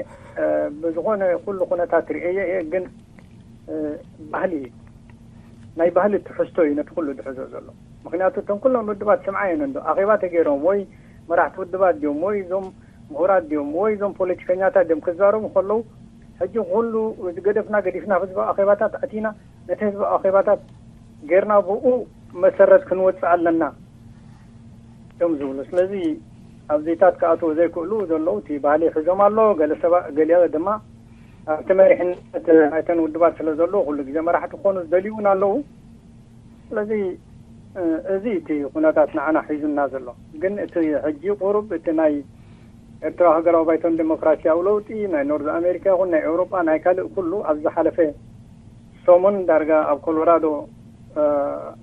ብዝኾነ ኩሉ ኩነታት ርእየ እየ። ግን ባህሊ እዩ ናይ ባህሊ ትሕዝቶ እዩ ነቲ ኩሉ ዝሕዞ ዘሎ። ምክንያቱ እቶም ኩሎም ውድባት ስምዓ እየን እንዶ ኣኼባ ተገይሮም ወይ መራሕቲ ውድባት ድዮም ወይ እዞም ምሁራት ድዮም ወይ እዞም ፖለቲከኛታት ድዮም ክዛረቡ ከለዉ ሕጂ ኩሉ ዝገደፍና ገዲፍና ህዝባዊ ኣኼባታት ኣቲና ነቲ ህዝባዊ ኣኼባታት ጌርና ብኡ መሰረት ክንወፅእ ኣለና እዮም ዝብሉ። ስለዚ ኣብዚታት ክኣትዉ ዘይክእሉ ዘለዉ እቲ ባህሊ ሒዞም ኣሎ። ገለ ሰባ ገሊኦ ድማ ኣብቲ መሪሕነት ናይተን ውድባት ስለ ዘለዉ ኩሉ ግዜ መራሕቲ ክኾኑ ዝደልዩ እውን ኣለዉ። ስለዚ እዚ እቲ ኩነታት ንዓና ሒዙና ዘሎ። ግን እቲ ሕጂ ቁሩብ እቲ ናይ ኤርትራ ሃገራዊ ባይቶን ዴሞክራሲያዊ ለውጢ፣ ናይ ኖርዝ ኣሜሪካ ይኹን ናይ ኤውሮጳ፣ ናይ ካልእ ኩሉ ኣብ ዝሓለፈ ሰሙን ዳርጋ ኣብ ኮሎራዶ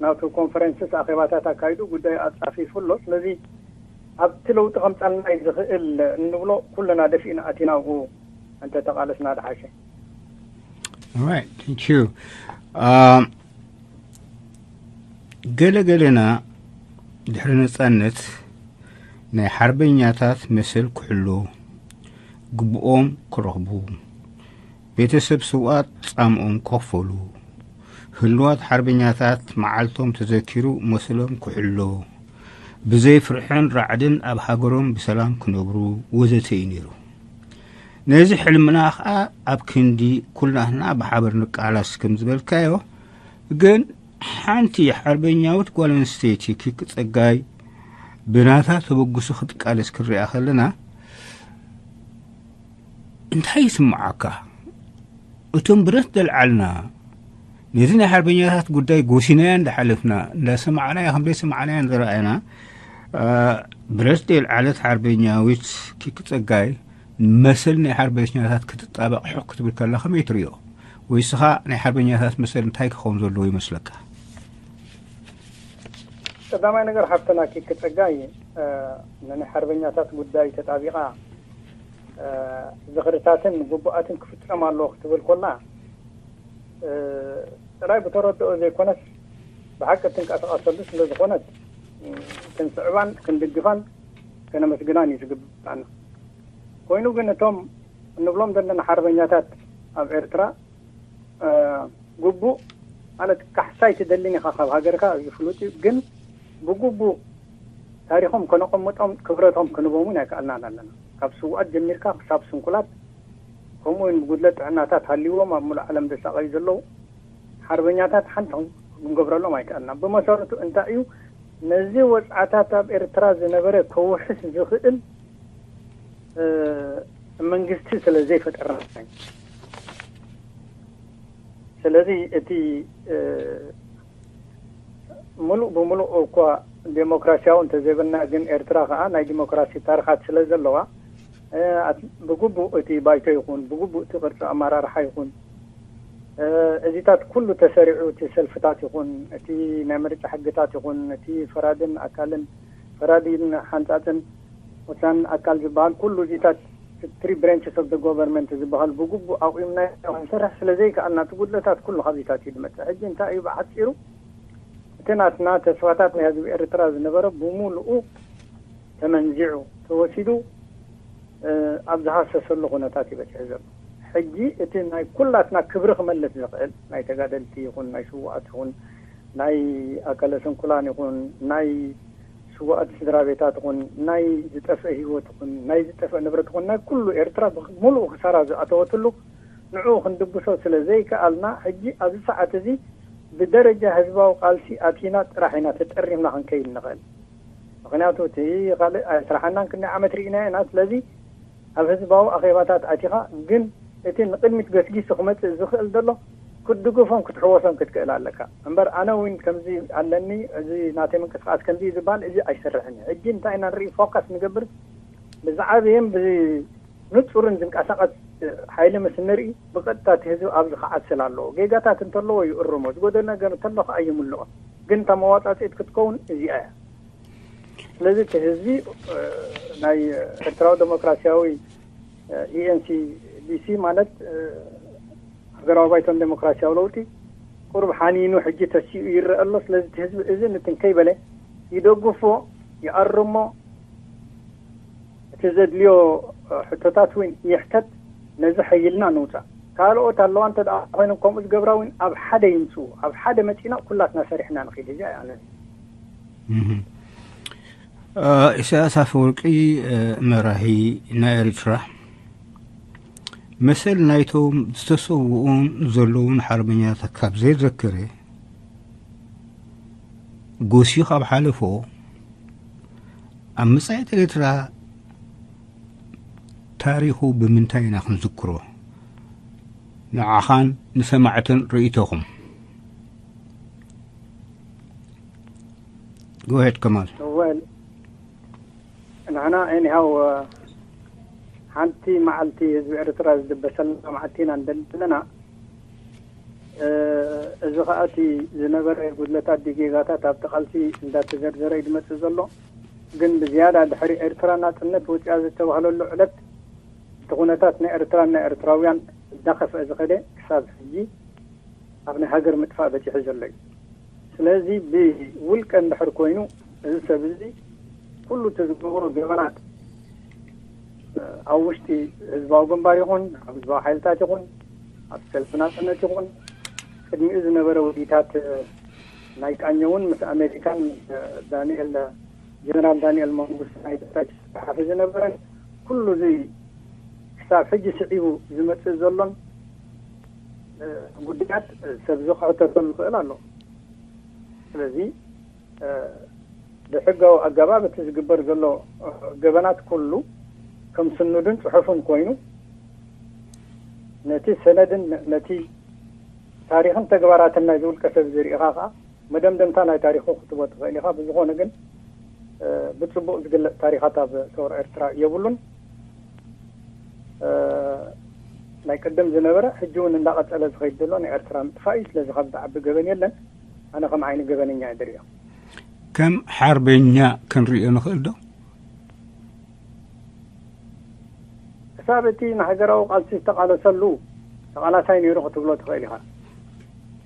ናቱ ኮንፈረንስስ ኣኼባታት ኣካይዱ ጉዳዩ ኣጻፊፉ ኣሎ። ስለዚ ኣብቲ ለውጢ ከምጻልና እዩ ዝኽእል እንብሎ ኩልና ደፊእና ኣቲና ኣብኡ እንተተቓለስና ድሓሸ። All right, thank you. Um, ገለ ገለና ድሕሪ ነጻነት ናይ ሓርበኛታት መሰል ክሕሎ፣ ግብኦም ክረኽቡ፣ ቤተሰብ ስውኣት ጻምኦም ክኸፈሉ፣ ህልዋት ሓርበኛታት መዓልቶም ተዘኪሩ መሰሎም ክሕሎ፣ ብዘይ ፍርሕን ራዕድን ኣብ ሃገሮም ብሰላም ክነብሩ ወዘተ እዩ ነይሩ። ነዚ ሕልምና ኸኣ ኣብ ክንዲ ኩላህና ብሓበር ንቃላስ ከም ዝበልካዮ፣ ግን ሓንቲ ሓርበኛዊት ጓል ኣንስተይቲ ኪኪ ጸጋይ ብናታ ተበግሶ ክትቃለስ ክንሪኣ ከለና እንታይ ይስምዓካ? እቶም ብረት ዘልዓልና ነዚ ናይ ሓርበኛታት ጉዳይ ጎሲናያ እንዳሓለፍና እንዳሰማዕናያ ከም ዘይሰማዕናያ እንዳረኣና ብረት ዘልዓለት ሓርበኛዊት ኪኪ ጸጋይ መሰል ናይ ሓርበኛታት ክትጣበቕ ሕቕ ክትብል ከላ ከመይ ትሪኦ? ወይ ስኻ ናይ ሓርበኛታት መሰል እንታይ ክኸውን ዘለዎ ይመስለካ? ቀዳማይ ነገር ሓፍተና ኪኪ ጸጋይ ንናይ ሓርበኛታት ጉዳይ ተጣቢቓ ዝኽርታትን ግቡኣትን ክፍጸም ኣለዎ ክትብል ኮላ ጥራይ ብተረድኦ ዘይኮነስ ብሓቂ እትንቀሳቐሰሉ ስለ ዝኾነት ክንስዕባን ክንድግፋን ከነመስግናን እዩ ዝግባና። ኮይኑ ግን እቶም እንብሎም ዘለና ሓርበኛታት ኣብ ኤርትራ ግቡእ ማለት ካሕሳይ ትደልን ኢኻ ካብ ሃገርካ እዚ ፍሉጥ እዩ። ግን ብግቡእ ታሪኾም ከነቐምጦም ክብረቶም ክንቦምን ኣይከኣልናን ኣለና። ካብ ስውኣት ጀሚርካ ክሳብ ስንኩላት ከምኡ እውን ብጉድለት ጥዕናታት ሃልይዎም ኣብ ሙሉእ ዓለም ዘሳቐዩ ዘለዉ ሓርበኛታት ሓንቲ ክንገብረሎም ኣይከኣልና። ብመሰረቱ እንታይ እዩ ነዚ ወፅዓታት ኣብ ኤርትራ ዝነበረ ከውሕስ ዝኽእል መንግስቲ ስለ ዘይፈጠርና። ስለዚ እቲ ሙሉእ ብሙሉእ እኳ ዴሞክራሲያዊ እንተዘይበልና ግን ኤርትራ ከዓ ናይ ዲሞክራሲ ታሪኻት ስለ ዘለዋ ብግቡእ እቲ ባይቶ ይኹን ብግቡእ እቲ ቅርፂ ኣመራርሓ ይኹን እዚታት ኩሉ ተሰሪዑ እቲ ሰልፍታት ይኹን እቲ ናይ ምርጫ ሕግታት ይኹን እቲ ፈራድን ኣካልን ፈራዲን ሓንፃፅን ወሳኒ ኣካል ዝበሃል ኩሉ እዚታት three branches of the government ዝበሃል ብግቡእ ኣቑምና ክንሰርሕ ስለ ዘይከኣልና እቲ ጉድለታት ኩሉ ካብዚታት እዩ ዝመፅእ። ሕጂ እንታይ እዩ ብሓፂሩ እቲ ናትና ተስፋታት ናይ ህዝቢ ኤርትራ ዝነበረ ብሙሉኡ ተመንዚዑ ተወሲዱ ኣብ ዝሃሰሰሉ ኩነታት እዩ በፂሑ ዘሎ። ሕጂ እቲ ናይ ኩላትና ክብሪ ክመልስ ዝኽእል ናይ ተጋደልቲ ይኹን ናይ ስውኣት ይኹን ናይ ኣካለ ስንኩላን ይኹን ናይ ስውኣት ስድራ ቤታት ይኹን ናይ ዝጠፍአ ህይወት ይኹን ናይ ዝጠፍአ ንብረት ይኹን ናይ ኩሉ ኤርትራ ብምሉኡ ክሳራ ዝኣተወትሉ ንዕኡ ክንድግሶ ስለ ዘይከኣልና ሕጂ ኣብዚ ሰዓት እዚ ብደረጃ ህዝባዊ ቃልሲ ኣቲና ጥራሕ ኢና ተጠሪምና ክንከይድ ንኽእል። ምኽንያቱ እቲ ካልእ ኣይስራሓናን ክንደይ ዓመት ርኢና ኢና። ስለዚ ኣብ ህዝባዊ ኣኼባታት ኣቲኻ ግን እቲ ንቕድሚት ገስጊሱ ክመፅእ ዝኽእል ዘሎ ክትድግፎን ክትሕወሶን ክትክእል ኣለካ እምበር ኣነ እውን ከምዚ ኣለኒ እዚ ናተይ ምንቅስቃስ ከምዚ ዝበሃል እዚ ኣይሰርሕን እዩ። ሕጂ እንታይ ኢና ንርኢ ፎካስ ንገብር ብዝዓበየን ብንፁርን ዝንቀሳቐስ ሓይሊ ምስ ንርኢ ብቐጥታ እቲ ህዝቢ ኣብዚ ክዓስል ኣለዎ። ጌጋታት እንተለዎ ይእርሞ፣ ዝጎደለ ነገር እንተሎ ከዓ ይምልኦ። ግን እታ መዋፃፂት ክትከውን እዚኣ እያ። ስለዚ እቲ ህዝቢ ናይ ኤርትራዊ ዴሞክራሲያዊ ኢኤንሲ ቢሲ ማለት ሃገራዊ ባይቶን ዴሞክራሲያዊ ለውጢ ቁሩብ ሓኒኑ ሕጂ ተሲኡ ይረአ ኣሎ። ስለዚ እቲ ህዝቢ እዚ ንትን ከይበለ ይደግፎ፣ ይኣርሞ፣ እቲ ዘድልዮ ሕቶታት እውን ይሕተት። ነዚ ሓይልና ንውፃእ። ካልኦት ኣለዋ እንተ ደኣ ኮይኖም ከምኡ ዝገብራ እውን ኣብ ሓደ ይምፅኡ። ኣብ ሓደ መፂና ኩላትና ሰሪሕና ንኽእል። እዚ ኣነ ኢሳያስ ኣፈወርቂ መራሒ ናይ ኤርትራ መሰል ናይቶም ዝተሰውኡን ዘለውን ሓርበኛታት ካብ ዘይዘከረ ጎስዩ ካብ ሓለፎ ኣብ መጻኢት ኤርትራ ታሪኹ ብምንታይ ኢና ክንዝክሮ? ንዓኻን ንሰማዕትን ርእይቶኹም። Go ahead, Kamal. Well, ንሕና ኤኒሃው ሓንቲ መዓልቲ ህዝቢ ኤርትራ ዝድበሰላ መዓልቲ ኢና እንደሊ ዘለና። እዚ ከኣ እቲ ዝነበረ ጉድለታት ጌጋታት ኣብቲ ቃልሲ እንዳተዘርዘረ እዩ ዝመጽእ ዘሎ። ግን ብዝያዳ ድሕሪ ኤርትራ ናጽነት ወጺኣ ዝተባህለሉ ዕለት እቲ ኩነታት ናይ ኤርትራን ናይ ኤርትራውያን እንዳኸፍአ ዝኸደ ክሳብ ሕጂ ኣብ ናይ ሃገር ምጥፋእ በጺሑ ዘሎ እዩ። ስለዚ ብውልቀ እንድሕር ኮይኑ እዚ ሰብ እዚ ኩሉ እቲ ዝገብሮ ገበናት ኣብ ውሽጢ ህዝባዊ ግንባር ይኹን ኣብ ህዝባዊ ሓይልታት ይኹን ኣብ ሰልፊ ናጽነት ይኹን ቅድሚኡ ዝነበረ ውዲታት ናይ ቃኘውን ምስ ኣሜሪካን ዳንኤል ጀነራል ዳንኤል መንግስቱ ናይ ደታች ዝሓፈ ዝነበረን ኩሉ እዚ ክሳብ ሕጂ ስዒቡ ዝመፅእ ዘሎን ጉዳያት ሰብ ዝክሕተተሉ ይኽእል ኣሎ። ስለዚ ብሕጋዊ ኣገባብ እቲ ዝግበር ዘሎ ገበናት ኩሉ ከም ስኑድን ፅሑፍን ኮይኑ ነቲ ሰነድን ነቲ ታሪኽን ተግባራትን ናይ ዝውልቀ ሰብ ዝርኢኻ ከዓ መደምደምታ ናይ ታሪኹ ክትቦ ትኽእል ኢኻ። ብዝኾነ ግን ብፅቡቕ ዝግለፅ ታሪኻት ኣብ ሰውራ ኤርትራ የብሉን። ናይ ቅድም ዝነበረ ሕጂ እውን እንዳቐፀለ ዝኸይድ ዘሎ ናይ ኤርትራ ምጥፋእ እዩ። ስለዚ ካብ ዝዓቢ ገበን የለን። ኣነ ከም ዓይኒ ገበነኛ እየ ዝሪኦ። ከም ሓርበኛ ክንሪኦ ንኽእል ዶ? ክሳብ እቲ ንሃገራዊ ቃልሲ ዝተቓለሰሉ ተቓላሳይ ነይሩ ክትብሎ ትኽእል ኢኻ።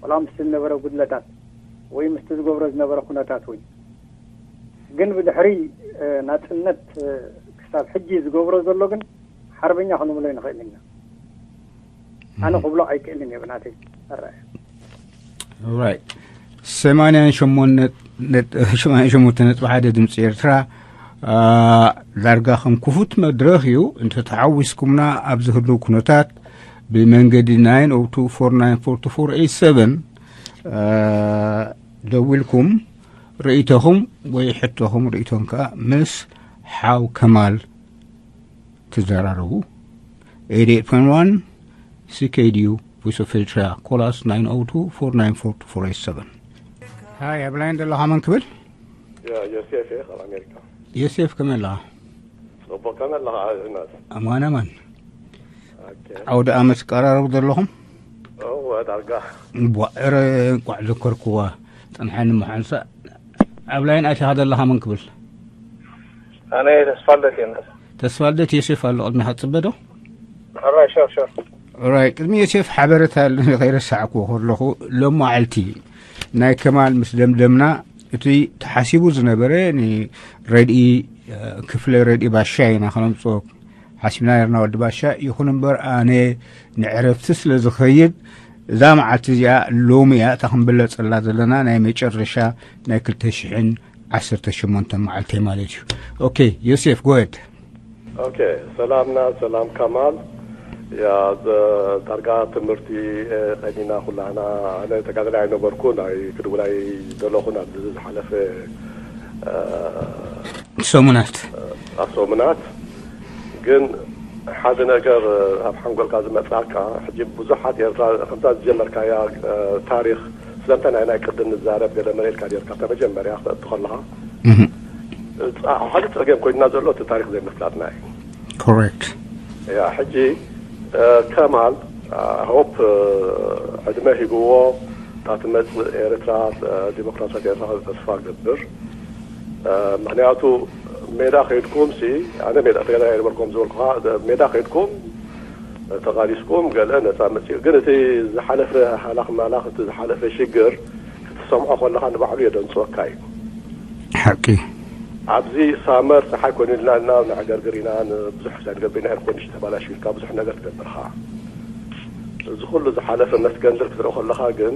ወላ ምስቲ ዝነበረ ጉድለታት ወይ ምስቲ ዝገብሮ ዝነበረ ኩነታት ወይ ግን ብድሕሪ ናፅነት ክሳብ ሕጂ ዝገብሮ ዘሎ ግን ሓርበኛ ክንብሎ ንኽእል ኢና። ኣነ ክብሎ ኣይክእልን እየ ብናተይ ኣረኣእያ። ራይት። ሰማንያን ሸሞንተ ነጥቢ ሓደ ድምፂ ኤርትራ ዳርጋ ከም ክፉት መድረኽ እዩ። እንተተሓዊስኩምና ኣብ ዝህልው ኩነታት ብመንገዲ ናይን ኦቱ ፎር ናይን ፎር ቱ ፎር ኤይት ሰቨን ደዊልኩም ርእይቶኹም ወይ ሕቶኹም ርእይቶን ከዓ ምስ ሓው ከማል ትዘራረቡ። ኤይት ኤይት ፖይንት ዋን ሲኬዲዩ ቮይስ ኦፍ ኤርትራ ኮላስ ናይን ኦቱ ፎር ናይን ፎር ቱ ፎር ኤይት ሰቨን። ሃይ ኣብ ላይን ዘለኻ መን ክብል? ዮሴፍ እየ ካብ ኣሜሪካ። ዮሴፍ ከመይ ኣለኻ? ጽቡቅ ከመይ ኣለኻ? ኣዝናት ኣማን ኣማን። ዓውደ ኣመት ቀራረቡ ዘለኹም? እወ ዳርጋ። ቧዕረ እንቋዕ ዘከርክዋ። ጽንሓኒ ምሓንሳ ኣብ ላይን ኣቲኻ ዘለኻ መን ክብል? ኣነ ተስፋልደት እየ። ተስፋልደት ዮሴፍ ኣሎ ቅድሚኻ ትጽበ ዶ? ሕራይ ሸር ሸር። ራይ ቅድሚ ዮሴፍ ሓበረታ ኣለኒ ከይረሳዕኩዎ ከለኹ ሎም መዓልቲ ናይ ከማል ምስ ደምደምና እቲ ተሓሲቡ ዝነበረ ንረድኢ ክፍለ ረድኢ ባሻ ኢና ከነምፅኦ ሓሲብና ነርና ወዲ ባሻ። ይኹን እምበር ኣነ ንዕረፍቲ ስለ ዝኸይድ እዛ መዓልቲ እዚኣ ሎሚ እያ እታ ክንብለፀላ ዘለና ናይ መጨረሻ ናይ ክልተ ሽሕን ዓሰርተ ሸሞንተ መዓልቲ ማለት እዩ። ኦኬ ዮሴፍ ጎየድ። ኦኬ ሰላምና ሰላም ከማል። ያ ዳርጋ ትምህርቲ ቀኒና ኩላህና ኣነ ተጋደላይ ኣይነበርኩን ኣይ ክድውላይ ዘለኹን ኣብዚ ዝሓለፈ ሰሙናት ኣብ ሰሙናት ግን ሓደ ነገር ኣብ ሓንጎልካ ዝመፅኣካ ሕጂ ብዙሓት ኤርትራ ከምታ ዝጀመርካያ ታሪክ ስለምንታይ ናይ ናይ ቅድም ንዛረብ ገለ መሬትካ ጌርካ እታ መጀመርያ ክተእቱ ከለኻ ሓደ ፀገም ኮይና ዘሎ እቲ ታሪክ ዘይምፍላጥና እዩ። ኮሬክት። ያ ሕጂ ከማል ሆፕ ዕድመ ሂብዎ እታ ትመፅእ ኤርትራ ዲሞክራሲያት ኤርትራ ተስፋ ገብር። ምክንያቱ ሜዳ ከይድኩም ሲ ኣነ ሜዳ ተጋዳላይ ኣይነበርኩም ዝበልኩኻ ሜዳ ከይድኩም ተቓሊስኩም ገለ ነፃ መፅኡ ግን እቲ ዝሓለፈ ሃላኽ ማላኽ እቲ ዝሓለፈ ሽግር ክትሰምዖ ከለኻ ንባዕሉ የደንፅወካ እዩ። ሓቂ። ኣብዚ ሳመር ፀሓይ ኮይኑልና እና ንዕገርግር ኢና ብዙሕ ሳይድ ገቢና ኢና ኮንዲሽን ተባላሽ ኢልካ ብዙሕ ነገር ትገብርካ እዚ ኩሉ ዝሓለፈ መስገንድር ክትርኢ ከለኻ ግን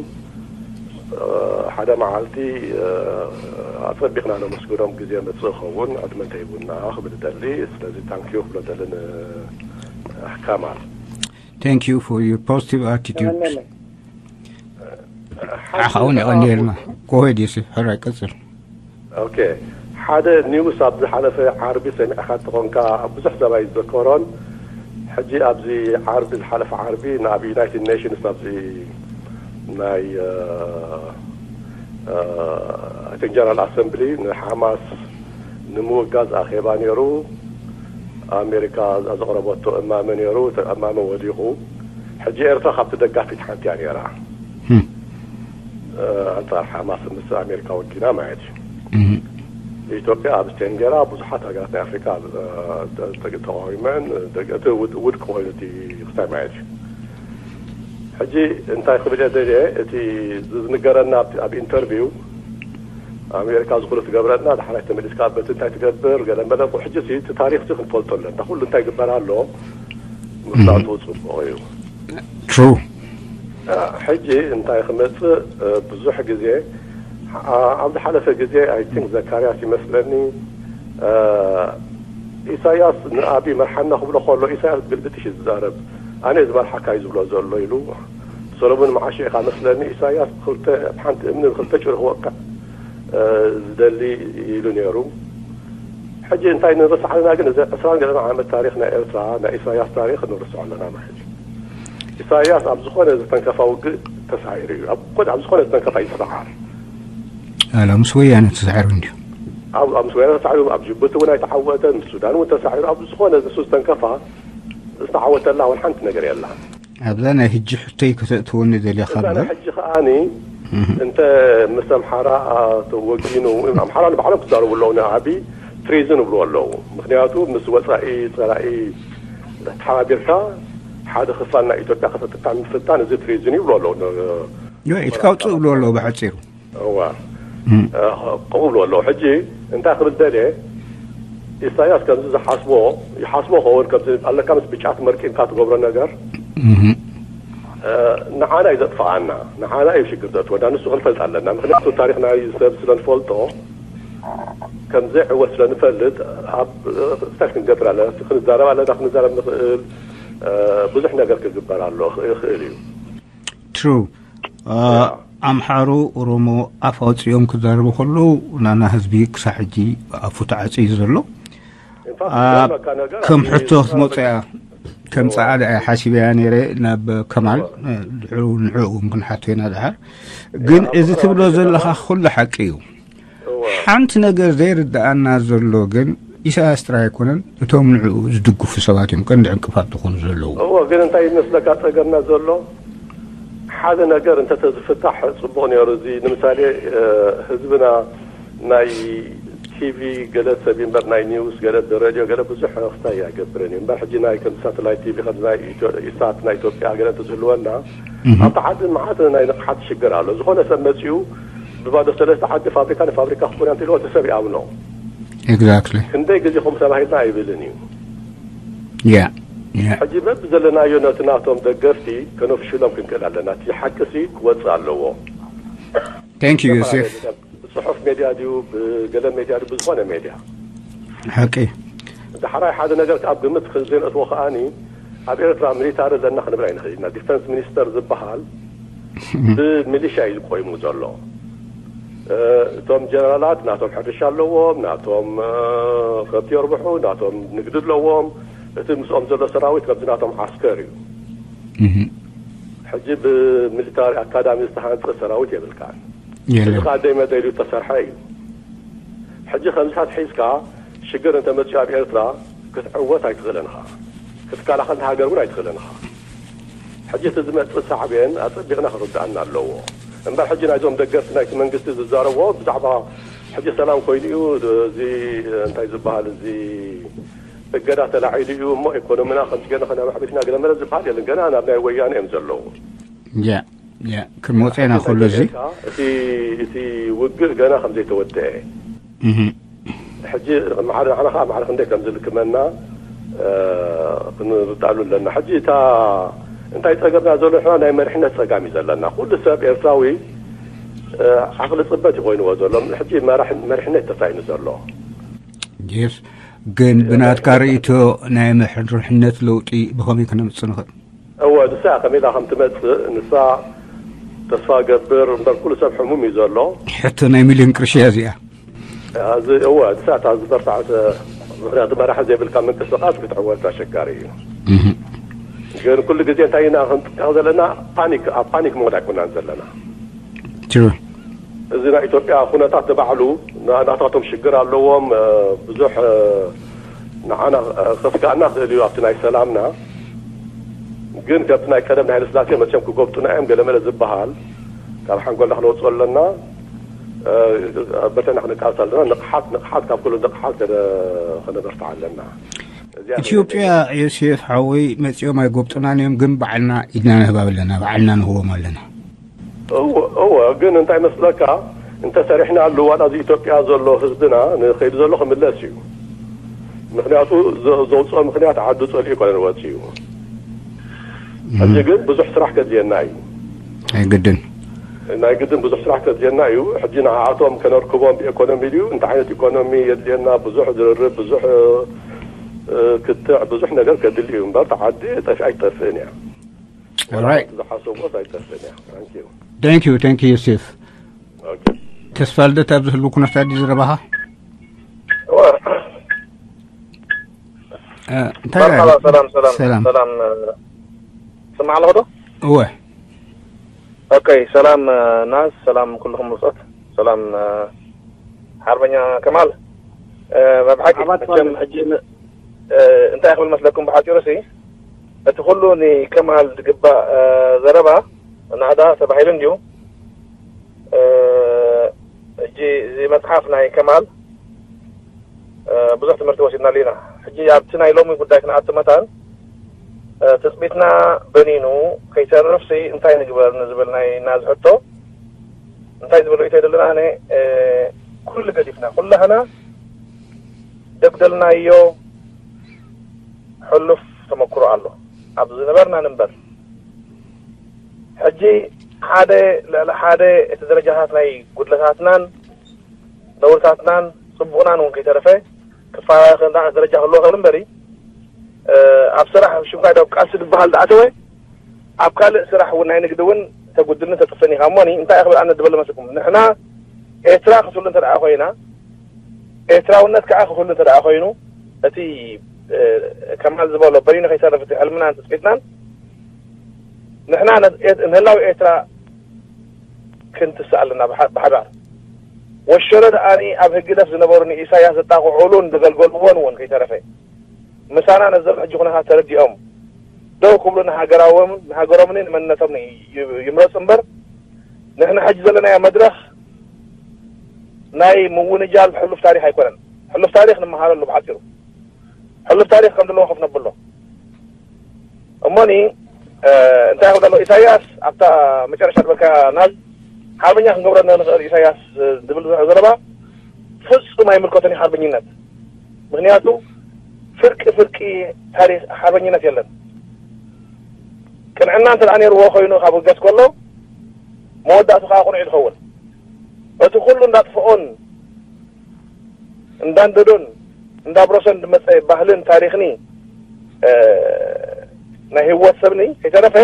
ሓደ መዓልቲ ኣፀቢቕና ነመስግኖም ግዜ መፅእ ኸውን ዕድመ እንተሂቡና ክብል ደሊ ስለዚ ታንኪዩ ክብሎ ደሊ ንከማል Thank you for your positive attitude. ዓኻ እውን የቐንየልና። ጎሄድ ዮሴፍ ሕራይ ቀፅል። ኦኬ ሓደ ኒውስ ኣብ ዝሓለፈ ዓርቢ ሰሚዕካ እንተኾንካ ብዙሕ ሰብ ኣይዝከሮን። ሕጂ ኣብዚ ዓርቢ ዝሓለፈ ዓርቢ ናብ ዩናይትድ ኔሽንስ ኣብዚ ናይ እቲ ጀነራል ኣሰምብሊ ንሓማስ ንምውጋዝ ኣኼባ ነይሩ። ኣሜሪካ ዘቕረበቶ እማመ ነይሩ። እቲ እማመ ወዲቑ። ሕጂ ኤርትራ ካብቲ ደጋፊት ሓንቲ እያ ነይራ። ኣንጻር ሓማስ ምስ ኣሜሪካ ወጊና ማለት እዩ። ኢትዮጵያ ኣብ ስቴን ገይራ። ብዙሓት ሃገራት ናይ ኣፍሪካ ተቃዊመን። እቲ ውድቂ ኮይኑ እቲ ክስታይ ማለት እዩ። ሕጂ እንታይ ክብል እየ ደልየ፣ እቲ ዝንገረና ኣብ ኢንተርቪው ኣሜሪካ ዝኩሉ ትገብረና፣ ዳሕራይ ተመሊስካ በቲ እንታይ ትገብር ገለ መለ። ሕጂ እቲ ታሪክ ክንፈልጦ ኣለና። ኩሉ እንታይ ግበር ኣሎ ምፍላጡ ፅቡቅ እዩ። True. ሕጂ እንታይ ክመፅእ ብዙሕ ግዜ ኣብ ዝሓለፈ ግዜ፣ I think ዘካርያስ ይመስለኒ፣ ኢሳያስ ንኣብይ መርሓና ክብሎ ከሎ፣ ኢሳያስ ግልብጥ እዩ ዝዛረብ። ኣነ ዝመርሓካ እዩ ዝብሎ ዘሎ ኢሉ። ሰለሙን መዓሾ ኢኻ መስለኒ፣ ኢሳያስ ብክልተ፣ ብሓንቲ እምኒ ብክልተ ጭሩ ክወቅዕ ዝደሊ ኢሉ ነይሩ። ሕጂ እንታይ ንርስዕ ኣለና ግን፣ እዚ ዕስራን ገለን ዓመት ታሪክ ናይ ኤርትራ፣ ናይ ኢሳያስ ታሪክ ንርስዖ ኣለና ማለት እዩ። ኢሳያስ ኣብ ዝኾነ ዝተንከፋ ውግእ ተሳዒሩ እዩ። ኣብ ዝኾነ ዝተንከፋ ይስዓር። ኣላ ምስ ወያነ ተሳዒሩ እንዲዩ። ኣብ ምስ ወያነ ተሳዒሩ፣ ኣብ ጅቡቲ እውን ኣይተዓወተን፣ ምስ ሱዳን እውን ተሳዒሩ። ኣብ ዝኾነ ንሱ ዝተንከፋ ዝተዓወተላ እውን ሓንቲ ነገር የላ። ኣብዛ ናይ ሕጂ ሕቶይ ከተእትወኒ ደሊኻ እዛ ናይ ሕጂ ከኣኒ እንተ ምስ ኣምሓራ ተወጊኑ፣ ኣምሓራ ንባዕሎም ክዛረቡ ኣለዉ፣ ንኣቢ ትሪዝን ይብሉ ኣለዉ። ምክንያቱ ምስ ወፃኢ ፀላኢ ተሓባቢርካ ሓደ ክፋል ናይ ኢትዮጵያ ከተጥቃዕ ምፍታን፣ እዚ ትሪዝን ይብሉ ኣለዉ። ኢትካ ውፅእ ብሉ ኣለዉ ብሓፂሩ። እዋ ቀው ብሎ ኣለዉ። ሕጂ እንታይ ክብል ደልየ፣ ኢሳያስ ከምዚ ዝሓስቦ ይሓስቦ ኸውን፣ ከምዚ ኣለካ ምስ ብጫት መርቂንካ ትገብሮ ነገር ንዓና እዩ ዘጥፍኣና፣ ንዓና እዩ ሽግር ዘእትወና። ንሱ ክንፈልጥ ኣለና። ምክንያቱ ታሪክ ናይ ሰብ ስለ ንፈልጦ፣ ከምዘይ ዕወት ስለ ንፈልጥ፣ ኣብ ስታሽ ክንገብር ኣለና። ክንዛረብ ኣለና፣ ክንዛረብ ንኽእል። ብዙሕ ነገር ክግበር ኣሎ፣ ይኽእል እዩ። True. ኣምሓሩ ኦሮሞ ኣፍ ኣውፂኦም ክዛረቡ ከለዉ ናና ህዝቢ ክሳብ ሕጂ ኣፉ ተዓፅዩ ዘሎ። ከም ሕቶ ክትመፅያ ከም ፃዕዳ እያ ሓሲበያ ነይረ ናብ ከማል። ድሕሩ ንዕኡ እውን ክንሓቶ ኢና ድሓር። ግን እዚ ትብሎ ዘለኻ ኩሉ ሓቂ እዩ። ሓንቲ ነገር ዘይርድኣና ዘሎ ግን ኢሳያስ ጥራይ ኣይኮነን፣ እቶም ንዕኡ ዝድግፉ ሰባት እዮም ቀንዲ ዕንቅፋት ዝኾኑ ዘለዉ። እዎ፣ ግን እንታይ ይመስለካ ጸገምና ዘሎ? ሓደ ነገር እንተተዝፍታሕ ጽቡቕ ነይሩ። እዚ ንምሳሌ ህዝብና ናይ ቲቪ ገለ ሰብ እምበር ናይ ኒውስ ገለ ሬድዮ ገለ ብዙሕ ክስታይ ኣይገብርን እዩ። እምበር ሕጂ ናይ ከም ሳተላይት ቲቪ ከም ናይ ኢትዮ- ኢሳት ናይ ኢትዮጵያ ገለ እንተዝህልወና ኣብቲ ዓዲ መዓት ናይ ንቕሓት ሽግር ኣሎ። ዝኾነ ሰብ መጺኡ ብባዶ ሰለስተ ዓዲ ፋብሪካ ንፋብሪካ ክኾን እንተኢልዎ እቲ ሰብ ይኣምኖ። Exactly. ክንደይ ግዜ ከምኡ ተባሂልና ኣይብልን እዩ። Yeah. Yeah. ሕጂ በብ ዘለናዮ ነቲ ናቶም ደገፍቲ ከነፍሽሎም ክንክእል ኣለና። እቲ ሓቂ ሲ ክወፅእ ኣለዎ። Thank you ዮሴፍ። ብፅሑፍ ሜድያ ድዩ ብገለ ሜድያ ድዩ ብዝኾነ ሜድያ። ሓቂ። ዳሕራይ ሓደ ነገር ኣብ ግምት ዘይነእትዎ ከኣኒ ኣብ ኤርትራ ሚሊታሪ ኣለና ክንብል ኣይንኽእል ኢና። ዲፈንስ ሚኒስተር ዝበሃል ብሚሊሻ እዩ ቆይሙ ዘሎ። እቶም ጀነራላት ናቶም ሕርሻ ኣለዎም፣ ናቶም ከብቲ የርብሑ፣ ናቶም ንግዲ ኣለዎም። እቲ ምስኦም ዘሎ ሰራዊት ከምዚ ናቶም ዓስከር እዩ። ሕጂ ብሚሊታሪ ኣካዳሚ ዝተሃንፀ ሰራዊት የብልካን። እዚ ከዓ ደይ መደይ ኢሉ ዝተሰርሐ እዩ። ሕጂ ከምዚታት ሒዝካ ሽግር እንተመፅኡ ኣብ ኤርትራ ክትዕወት ኣይትኽእልን ኢኻ። ክትከላኸል ሃገር እውን ኣይትኽእልን ኢኻ። ሕጂ እቲ ዝመፅእ ሳዕቤን ኣፀቢቕና ክርድኣና ኣለዎ። እምበር ሕጂ ናይዞም ደገፍቲ ናይቲ መንግስቲ ዝዛረብዎ ብዛዕባ ሕጂ ሰላም ኮይኑ እዩ፣ እዚ እንታይ ዝበሃል እዚ እገዳ ተላዒሉ እዩ እሞ ኢኮኖሚና ከምዚ ገና ከነማዕብል ኢና ገለ መለ ዝበሃል የለን። ገና ናብ ናይ ወያነ እዮም ዘለዉ። ያ ያ ክንመፅና ከሎ እዚ እቲ እቲ ውግእ ገና ከም ዘይተወደአ ሕጂ ማዕረ ንዓና ከዓ ማዕረ ክንደይ ከም ዝልክመና ክንርዳእሉ ኣለና። ሕጂ እታ እንታይ ፀገምና ዘሎ ንሕና ናይ መሪሕነት ፀጋም እዩ ዘለና። ኩሉ ሰብ ኤርትራዊ ዓቕሊ ፅበት እዩ ኮይንዎ ዘሎ። ሕጂ መራሒ- መሪሕነት ተሳኢኑ ዘሎ። ጅስ ግን ብናትካ ርእይቶ ናይ መሕርሕነት ለውጢ ብኸመይ ክነምፅእ ንኽእል? እወ ንሳ ከመይ ኢላ ከም ትመፅእ ንሳ ተስፋ ገብር እምበር ኩሉ ሰብ ሕሙም እዩ ዘሎ። ሕቶ ናይ ሚልዮን ቅርሺ እያ እዚኣ። እዚ እወ ንሳ እታ ዝበርታዕት ምክንያቱ መራሒ ዘይብልካ ምንቅስቃስ ክትዕወት ኣሸጋሪ እዩ። ግን ኩሉ ግዜ እንታይ ኢና ክንጥቀቕ ዘለና? ፓኒክ ኣብ ፓኒክ ምቕድ ኣይኮናን ዘለና። ትሩ እዚ ናይ ኢትዮጵያ ኩነታት ንባዕሉ ና- ናታቶም ሽግር ኣለዎም። እ፣ ብዙሕ እ፣ ንዓና እ፣ ከስጋእና ክእል እዩ ኣብቲ ናይ ሰላምና። ግን ከምቲ ናይ ቀደም ናይ ሃይለስላሴ መቸም ክጎብጡና እዮም ገለመለ ዝበሃል ካብ ሓንጎልና ክነውፅኦ ኣለና። እ፣ በተና ክንቃልስ ኣለና። ንቕሓት ንቕሓት ካብ ኩሉ ንቕሓት ከነ- ከነበርትዓ ኣለና። እዚኣ ኢትዮጵያ ዮሴፍ ሓወይ መፂኦም ኣይጎብጡናን እዮም፣ ግን ባዕልና ኢድና ንህባብ ኣለና፣ ባዕልና ንህቦም ኣለና። እወ እወ፣ ግን እንታይ መስለካ፣ እንተሰሪሕናሉ ዋላ እዚ ኢትዮጵያ ዘሎ ህዝብና ንኸይዱ ዘሎ ክምለስ እዩ። ምክንያቱ ዘ- ዘውፅኦ ምክንያት ዓዱ ፀሊኡ ይኮነን ወፂኡ። ሕጂ ግን ብዙሕ ስራሕ ከድልየና እዩ። ኣይግድን ናይ ግድን ብዙሕ ስራሕ ከድልየና እዩ። ሕጂ ንዓኣቶም ከነርክቦም ብኢኮኖሚ ድዩ እንታይ ዓይነት ኢኮኖሚ የድልየና? ብዙሕ ዝርርብ፣ ብዙሕ እ፣ ክትዕ፣ ብዙሕ ነገር ከድሊ እዩ እምበር፣ እታ ዓዲ ጠፊ ኣይትጠፍእን እያ። Alright. ዝሓሰብዎስ ኣይጠፍእን እያ። Thank you. Thank you, thank you, ዮሴፍ። Okay. ተስፋ ልደት ኣብ ዝህሉ ኩነታት ድዩ ዘረባኻ? እወ። እ፣ እንታይ መርሓባ፣ ራእዩ? ሰላም፣ ሰላም፣ ሰላም። ሰላም፣ እ፣ ስማዕ ኣለኹ ዶ? እወ። ኦኬ፣ ሰላም፣ እ፣ ናስ፣ ሰላም ኩልኹም ምርጾት። ሰላም፣ እ፣ ሓርበኛ ከማል። እ፣ መብሓቂ፣ መርሓባ፣ መቸም ተስፋ። ሕጂ ን-፣ እ፣ እንታይ ክብል መስለኩም ብሓጺሩ ሲ፣ እቲ ኩሉ ንከማል ዝግባእ፣ እ፣ ዘረባ ናእዳ ተባሂሉ እንድዩ። እ፣ ሕጂ እዚ መጽሓፍ ናይ ከማል፣ እ፣ ብዙሕ ትምህርቲ ወሲድናሉ ኢና። ሕጂ ኣብቲ ናይ ሎሚ ጉዳይ ክንኣቱ መታን፣ እ፣ ትጽቢትና በኒኑ ከይተርፍሲ እንታይ ንግበር ንዝብል ናይ ናዝ ሕቶ እንታይ ዝብል ርእይቶ የደለና? ኣነ፣ እ፣ ኩሉ ገዲፍና፣ ኩላህና ደጉደልናዮ ሕሉፍ ተመክሮ ኣሎ። ኣብ ዝነበርና ንንበር። ሕጂ ሓደ ልዕሊ ሓደ እቲ ደረጃታት ናይ ጉድለታትናን ነውርታትናን ጽቡቕናን እውን ከይተረፈ ክፈላለ ክእል ደረጃ ክህልዎ ክእል እምበሪ፣ እ፣ ኣብ ስራሕ ሽምካይ ዶ ቃልሲ ዝበሃል ዝኣተወ ኣብ ካልእ ስራሕ እውን ናይ ንግዲ እውን ተጉድልን ተጥፍእን ኢኻ። እሞኒ እንታይ እየ ክብል ኣነ ዝበለ መስልኩም? ንሕና ኤርትራ ክትህሉ እንተ ደኣ ኮይና፣ ኤርትራውነት ከዓ ክህሉ እንተ ደኣ ኮይኑ፣ እቲ፣ እ፣ ከማል ዝበሎ በሪኑ ከይሰርፍ እቲ ሕልምናን ትጽቢትናን፣ ንሕና ነ-፣ ኤ-፣ ንህላው ኤርትራ ክንትስእ ኣለና ብሓ-፣ ብሓዳር። ወሸሎ ደኣኒ ኣብ ህግደፍ ዝነበሩ ንኢሳያስ ዘጣቕዑሉን ዘገልገሉዎን እውን ከይተረፈ፣ ምሳና ነዚ ዘሎ ሕጂ ኩነታት ተረዲኦም ደው ክብሉ ንሃገራዎም-፣ ንሃገሮምን ንመንነቶምን ይ-፣ ይምረጹ እምበር፣ ንሕና ሕጂ ዘለናዮ መድረኽ ናይ ምውንጃል ሕሉፍ ታሪኽ ኣይኮነን። ሕሉፍ ታሪኽ ንመሃረሉ ብሓጺሩ። ሕሉፍ ታሪኽ ከም ዘለዎ ኮፍ ነብሎ። እሞኒ፣ እ፣ እንታይ ክብል ኣሎ ኢሳያስ ኣብታ መጨረሻ ዝበልካ ናዝ ሓርበኛ ክንገብሮ ንኽእል ኢሳያስ ዝብል ዘሎ ዘረባ ፍጹም ኣይምልከቶን እዩ ሓርበኝነት። ምኽንያቱ ፍርቂ ፍርቂ ታሪኽ ሓርበኝነት የለን። ቅንዕና እንተ ደኣ ነይርዎ ኮይኑ ካብ ውገት ከሎ መወዳእቱ ከዓ ቅኑዕ እዩ ዝኸውን። እቲ ኩሉ እንዳጥፍኦን እንዳንደዶን እንዳብረሰን ዝመፀ ባህልን ታሪኽኒ፣ እ፣ ናይ ህይወት ሰብኒ ከይተረፈ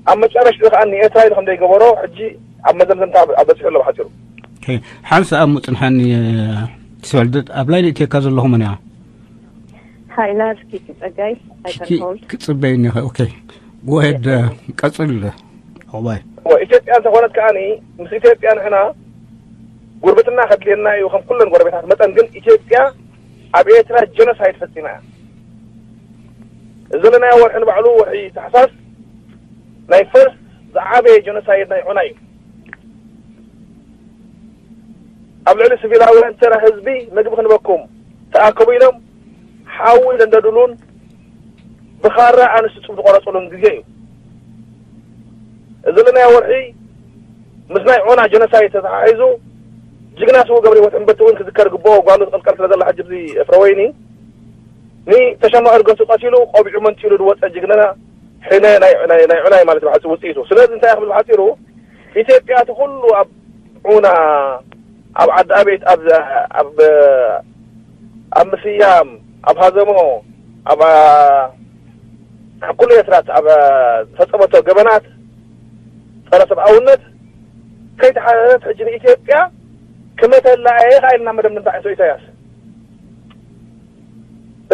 ኣብ መጨረሽትኡ ከዓ ንኤርትራ ኢሉ ከም ዘይገበሮ ሕጂ ኣብ መዘምዘምታ ኣብ በፂሑ ኣሎ ብሓፂሩ። ኦኬ፣ ሓንሳእ ኣብ ምፅንሓኒ፣ እ፣ ተስፋልደት ኣብ ላይ ልእትየካ ዘለኹ መን እያ? ሃይ ናዝኪ ጸጋይ፣ እስኪ ኣይተንኮል። ክጽበይ እኒኸ። ኦኬ። ጎሄድ፣ ቀጽል። ኦባይ። ኢትዮጵያ እንተኾነት ከኣኒ ምስ ኢትዮጵያ ንሕና ጉርብትና ከድልየና እዩ ከም ኩለን ጎረቤታት መጠን፣ ግን ኢትዮጵያ ኣብ ኤርትራ ጀኖሳይድ ፈጺማ እያ። እዚ ዘለናዮ ወርሒ ንባዕሉ ወርሒ ታሕሳስ ናይ ፈርስት ዝዓበየ ጀኖሳይድ ናይ ዑና እዩ። ኣብ ልዕሊ ሲቪላውያን ተራ ህዝቢ ምግቢ ክንበኩም ተኣከቡ ኢሎም ሓዊ ዘንደድሉን ብኻራ ኣንስቲ ጡብ ዝቆረፅሉን ግዜ እዩ። እዚ ዘለናዮ ወርሒ ምስ ናይ ዖና ጀኖሳይድ ተተሓሒዙ ጅግና ስዉእ ገብረህይወት ዕምበቲ እውን ክዝከር ግብኦ። ጓሉ ትቕልቀል ስለ ዘላ ሕጂ እዚ ፍረወይኒ ንተሸማ እርገቱ ቀቲሉ ቆቢዑ መንጢሉ ዝወፀ ጅግና ሕነ ናይ ናይ ናይ ዑናይ ማለት ብሓፂሩ ውፅኢቱ። ስለዚ እንታይ ክብል ብሓፂሩ ኢትዮጵያ እቲ ኩሉ ኣብ ዑና ኣብ ዓዲ ኣቤት ኣብ ኣብ ኣብ ምስያም ኣብ ሃዘሞ ኣብ ኣብ ኩሉ ኤርትራት ኣብ ዝፈጸመቶ ገበናት ጸረ ሰብኣውነት ከይተሓረረት ሕጂ ንኢትዮጵያ ክመተላ እየ ኢኻ ኢልና መደምደምታ ኣቶ ኢሳያስ።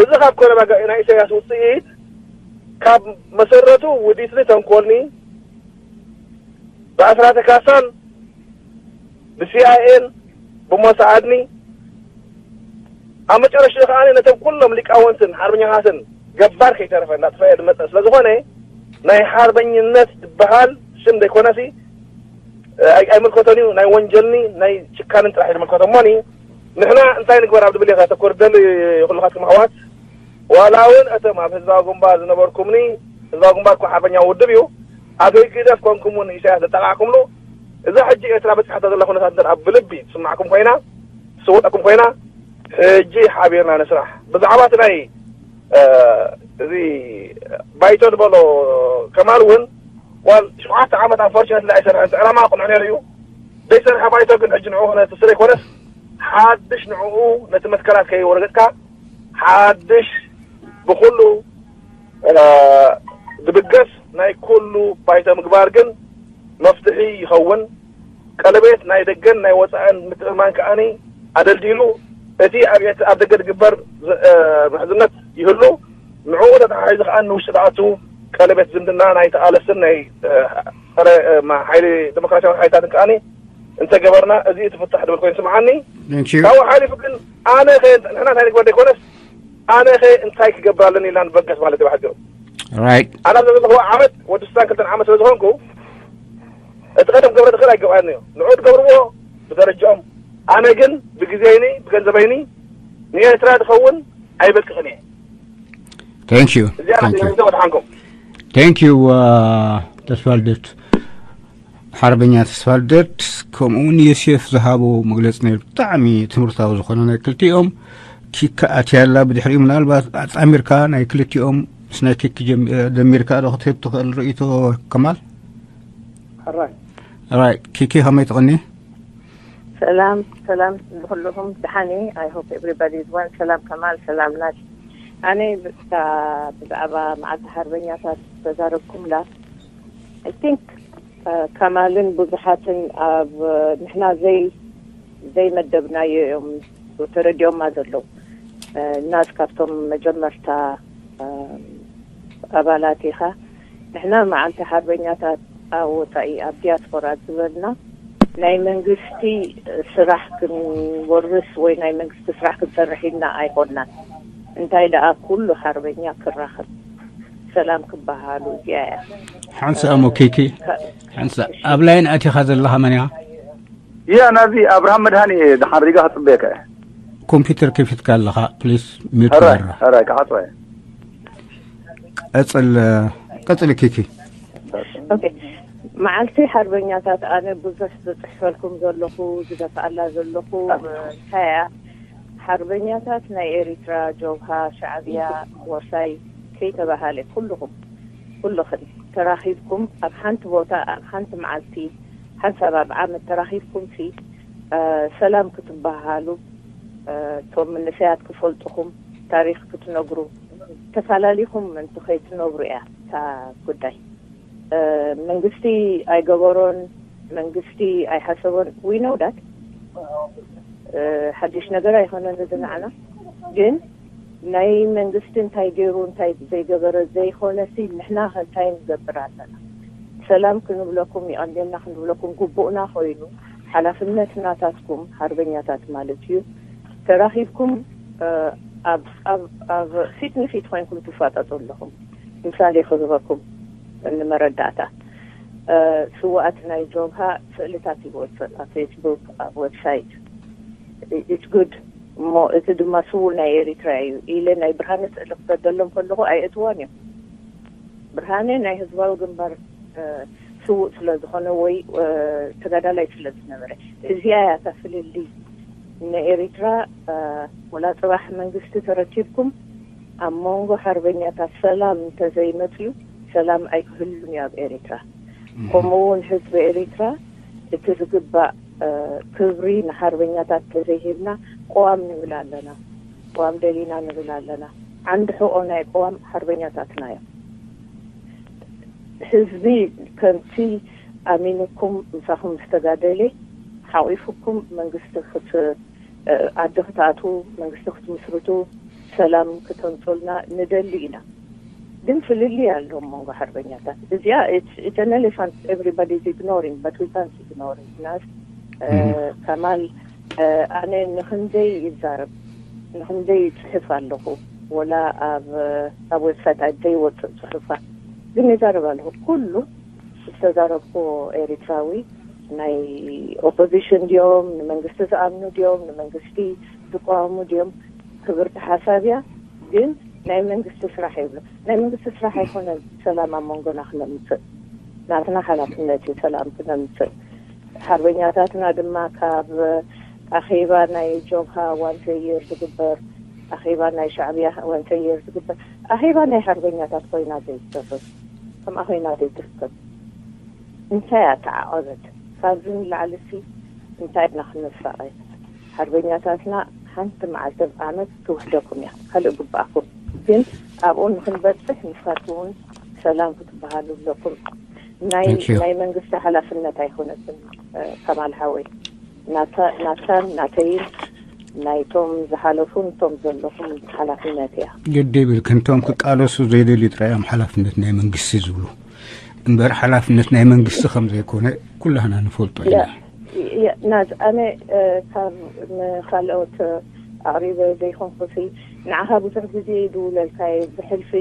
እዚ ካብ ኮነ ባጋ ናይ ኢሳያስ ውጽኢት ካብ መሰረቱ ውዲትኒ ተንኮልኒ ብኣስራተ ካሳን ብሲኣይኤን ብሞሳኣድኒ ኣብ መጨረሽኡ ከኣ ነቶም ኩሎም ሊቃውንትን ሓርበኛታትን ገባር ከይተረፈ እናጥፈአ ዝመፀ ስለ ዝኾነ ናይ ሓርበኝነት ዝበሃል ሽም ዘይኮነሲ ኣይምልከቶን እዩ። ናይ ወንጀልኒ ናይ ጭካንን ጥራሕ ዝምልከቶ እሞኒ ንሕና እንታይ ንግበር ኣብ ዝብል እየ ከተኮር ደሊ ኩልኻትኩም ኣሕዋት ዋላ እውን እቶም ኣብ ህዝባዊ ግንባር ዝነበርኩምኒ ህዝባዊ ግንባር እኮ ሓርበኛ ውድብ እዩ። ኣብ ህግደፍ ኮንኩም እውን ኢሳያስ ዘጠቃዕኩምሉ እዛ ሕጂ ኤርትራ በፂሓቶ ዘላ ኩነታት እንተ ብልቢ ትስማዕኩም ኮይና ትስወጠኩም ኮይና ሕጂ ሓቢርና ንስራሕ ብዛዕባ እቲ ናይ እዚ ባይቶ ዝበሎ ከማል እውን ዋል ሸውዓተ ዓመት ኣብ ፈርሽነት ኣይሰርሐን ዕላማ ቅኑዕ ነይሩ እዩ ዘይሰርሐ ባይቶ ግን ሕጂ ንዕኡ ክነትስር ኣይኮነስ ሓድሽ ንዕኡ ነቲ መትከላት ከይወረገጥካ ሓድሽ ብኩሉ ዝብገስ ናይ ኩሉ ባይቶ ምግባር ግን መፍትሒ ይኸውን። ቀለቤት ናይ ደገን ናይ ወፃእን ምትእምማን ከዓኒ ኣደልዲሉ እቲ ኣብ ኤርትራ ኣብ ደገ ዝግበር ምሕዝነት ይህሉ። ንዕኡ ተተሓሒዙ ከዓኒ ንውሽጢ ዝኣቱ ቀለቤት ዝምድና ናይ ተቓለስትን ናይ ሓይሊ ዲሞክራሲያዊ ሓይልታትን ከዓኒ እንተገበርና እዚ እቲ ፍታሕ ድብል ኮይኑ ስምዓኒ። ካብኡ ሓሊፉ ግን ኣነ ንሕና እንታይ ንግበር ዘይኮነስ ኣነ ከ እንታይ ክገብር ኣለኒ ኢልና ንበገስ ማለት እዩ ብሓፂሩ። ኣነ ኣብ ዘለኹ ዓመት ወዲ ስሳን ክልተን ዓመት ስለ ዝኾንኩ እቲ ቀደም ክገብረ ዝኽእል ኣይገብኣኒ እዩ። ንዑ ትገብርዎ ብደረጃኦም ኣነ ግን ብግዜይኒ ብገንዘበይኒ ንኤርትራ ዝኸውን ኣይበቅቕን እየ። Thank you. እዚኣ ናት Thank you. ወድሓንኩም Thank you ተስፋልደት ሓርበኛ ተስፋልደት ከምኡውን ዮሴፍ ዝሃቦ መግለፂ ነይሩ ብጣዕሚ ትምህርታዊ ዝኾነ ናይ ክልቲኦም ኪካ ኣትያላ ብድሕሪኡ ምናልባት ኣጣሚርካ ናይ ክልቲኦም ምስ ናይ ኪኪ ጀም- ደሚርካ ዶ ክትህብ ትኽእል ርእይቶ ከማል ሕራይ ራይ ኪኪ ከመይ ትቕኒ ሰላም ሰላም ንኩልኹም ደሓኒ I hope everybody is well ሰላም ከማል ሰላም ናት ኣነ ብታ ብዛዕባ መዓልቲ ሓርበኛታት ተዛረብኩምላ I think ከማልን ብዙሓትን ኣብ ንሕና ዘይ ዘይመደብናዮ እዮም ተረዲኦማ ዘለዉ ናስ ካብቶም መጀመርታ ኣባላት ኢኻ ንሕና መዓልቲ ሓርበኛታት ኣብ ወፃኢ ኣብ ዲያስፖራ ዝበልና ናይ መንግስቲ ስራሕ ክንወርስ ወይ ናይ መንግስቲ ስራሕ ክንሰርሕ ኢልና ኣይኮናን እንታይ ደኣ ኩሉ ሓርበኛ ክራኸብ ሰላም ክበሃሉ እዚኣ እያ ሓንሳ እሞ ኪኪ ሓንሳ ኣብ ላይን ኣቲኻ ዘለኻ መን ኢኻ ያ ናዚ ኣብርሃም መድሃኒ እየ ደሓን ሪጋ ክፅበየካ እየ ኮምፒውተር ከፊትካ ኣለኻ ፕሊስ ሚት ሕራይ ግበራ ሕራይ ክዓፅወ እየ ቀፅል ቀፅል ኪኪ ኦኬ መዓልቲ ሓርበኛታት ኣነ ብዙሕ ዝፅሕፈልኩም ዘለኹ ዝደፍኣላ ዘለኹ እንታይ እያ ሓርበኛታት ናይ ኤሪትራ ጀብሃ ሻዕብያ ወሳይ ከይተባሃለ ኩልኹም ኩልኽን ተራኺብኩም ኣብ ሓንቲ ቦታ ኣብ ሓንቲ መዓልቲ ሓንሳብ ኣብ ዓመት ተራኺብኩም ሲ ሰላም ክትበሃሃሉ እቶም መንእሰያት ክፈልጡኹም ታሪኽ ክትነግሩ ተፈላለኹም ምእንቲ ከይትነብሩ እያ እታ ጉዳይ መንግስቲ ኣይገበሮን መንግስቲ ኣይሓሰቦን we know that ሓድሽ ነገር ኣይኮነን እዚ ንዓና ግን ናይ መንግስቲ እንታይ ገይሩ እንታይ ዘይገበረ ዘይኮነሲ ንሕና ከ እንታይ ንገብር ኣለና ሰላም ክንብለኩም ይቐንየልና ክንብለኩም ግቡእና ኮይኑ ሓላፍነት ናታትኩም ሓርበኛታት ማለት እዩ ተራኺብኩም ኣብ ኣብ ኣብ ፊት ንፊት ኮይንኩም ትፋጠጡ ኣለኹም ምሳሌ ክህበኩም ንመረዳእታ ስዋኣት ናይ ጆብሃ ስእልታት ይወፅእ ኣብ ፌስቡክ ኣብ ዌብሳይት it's good እሞ እቲ ድማ ስውእ ናይ ኤሪትራ እዩ ኢለ ናይ ብርሃነ ስእሊ ክሰደሎም ከለኹ ኣይእትዋን እዮም ብርሃነ ናይ ህዝባዊ ግንባር ስውእ ስለ ዝኾነ ወይ ተጋዳላይ ስለ ዝነበረ እዚኣ እያ እታ ፍልልይ ንኤሪትራ ወላ ፅባሕ መንግስቲ ተረኪብኩም ኣብ መንጎ ሓርበኛታት ሰላም እንተዘይመፅዩ ሰላም ኣይክህሉን እዩ ኣብ ኤሪትራ ከምኡ እውን ህዝቢ ኤሪትራ እቲ ዝግባእ ክብሪ ንሓርበኛታት ተዘይሂብና ቅዋም ንብል ኣለና ቅዋም ደሊና ንብል ኣለና ዓንዲ ሕቆ ናይ ቅዋም ሓርበኛታትና እዮም ህዝቢ ከምቲ ኣሚኑኩም ምሳኹም ዝተጋደለ ሓቂፉኩም መንግስቲ ክት ዓዲ ክትኣትዉ መንግስቲ ክትምስርቱ ሰላም ክተምፁልና ንደሊ ኢና ግን ፍልልይ ኣሎ ኣብ መንጎ ሓርበኛታት እዚኣ it's an elephant everybody is ignoring but we can't ignore it ናስ ከማል፣ ኣነ ንክንደይ ይዛረብ፣ ንክንደይ ይፅሕፍ ኣለኹ። ወላ ኣብ ኣብ ዌብሳይት ዘይወፅእ ፅሑፋት ግን ይዛረብ ኣለኹ። ኩሉ ዝተዛረብኩ ኤሪትራዊ ናይ ኦፖዚሽን ድዮም፣ ንመንግስቲ ዝኣምኑ ድዮም፣ ንመንግስቲ ዝቋወሙ ድዮም፣ ክብርቲ ሓሳብ እያ። ግን ናይ መንግስቲ ስራሕ ይብሉ። ናይ መንግስቲ ስራሕ ኣይኮነን ሰላም ኣብ መንጎና ክነምፅእ። ናትና ሓላፍነት እዩ ሰላም ክነምፅእ። ሓርበኛታትና ድማ ካብ ኣኼባ ናይ ጆብሃ ዋንተ የር ዝግበር፣ ኣኼባ ናይ ሻዕብያ ዋንተ የር ዝግበር ኣኼባ ናይ ሓርበኛታት ኮይና ዘይትተርፍ፣ ከምኣ ኮይና ዘይትርከብ። እንታይ ኣተዓቐበት? ካብዚ ንላዕሊ ሲ እንታይ ኢና ክንሳቐ? ሓርበኛታትና ሓንቲ መዓልቲ ኣብ ዓመት ትውሕደኩም እያ። ካልእ ግባኣኩም ግን ኣብኡ ንክንበፅሕ ንስኻትኩም እውን ሰላም ክትበሃሉ ኣለኩም። ናይ ናይ መንግስቲ ሓላፍነት ኣይኮነትን። ከማል ሓወይ፣ ናታን ናተይን ናይቶም ዝሓለፉን እቶም ዘለኹም ሓላፍነት እያ። ግዲ ይብል ክንቶም ክቃለሱ ዘይደልዩ ጥራይ እዮም ሓላፍነት ናይ መንግስቲ ዝብሉ እምበር ሓላፍነት ናይ መንግስቲ ከም ዘይኮነ ኩላህና ንፈልጦ ኢና። ናት ኣነ ካብ ንካልኦት ኣቕሪበ ዘይኮንኩሲ ንዓኻ ብዙሕ ግዜ ይድውለልካ እየ። ብሕልፊ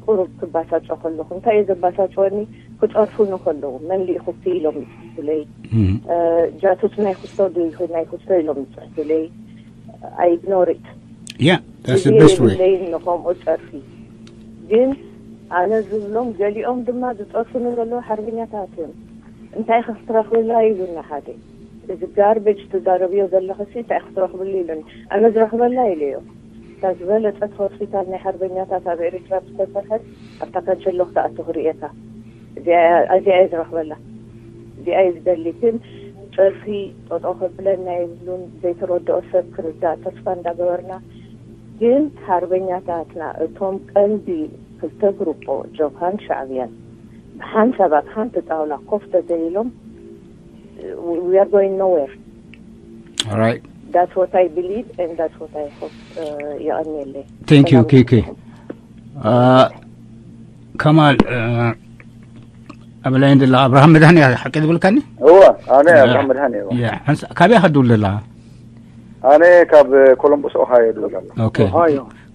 ቁሩብ ክባሳጮ ከለኹ እንታይ እየ ዘባሳጭወኒ? ክፀርፉኒ ከለዉ መን ልኢኹኪ ኢሎም ይፅሕፉለይ። ጃቱስ ናይ ክስቶ ዶ ይኹን ናይ ክስቶ ኢሎም ይፅሕፉለይ። I ignore it። Yeah, that's the best way። የብለይን ንከምኡ ፀርፊ። ግን ኣነ ዝብሎም ገሊኦም ድማ ዝፀርፉኒ ዘለዉ ሓርበኛታት እዮም። እንታይ ክትረኽብላ ኢሉኒ ሓደ። እዚ ጋርቤጅ ትዛረብዮ ዘለኽሲ እንታይ ክትረኽብሉ ኢሉኒ። ኣነ ዝረኽበላ ኢለዮ። እታ ዝበለፀት ሆስፒታል ናይ ሓርበኛታት ኣብ ኤሪትራ ዝተሰርሐት ኣብታ ካንቸሎ ክትኣቱ ክርእየካ። እዚኣ እየ ዝረኽበላ። እዚኣ እየ ዝደሊ። ግን ፀርፊ ጠጠው ከብለና የብሉን። ዘይተረድኦ ሰብ ክርዳእ ተስፋ እንዳገበርና ግን ሓርበኛታትና እቶም ቀንዲ ክልተ ግሩፖ ጆብሃን ሻዕብያን ብሓንሳብ ኣብ ሓንቲ ጣውላ ኮፍ ተዘይሎም we are going nowhere። Alright. That's what I believe and that's what I hope. የቐንየለይ። Thank you ኪኪ። ከማል ኣብ ላይን ዘላ ኣብርሃም መድሃኒ ሓቂ ዝብልካኒ? እወ ኣነ ኣብርሃም መድሃኒ እወ። ካበይ ከድውል ዘላ? ኣነ ካብ ኮሎምቦስ ኦሃዮ ድውል ኣሎ። ኦኬ።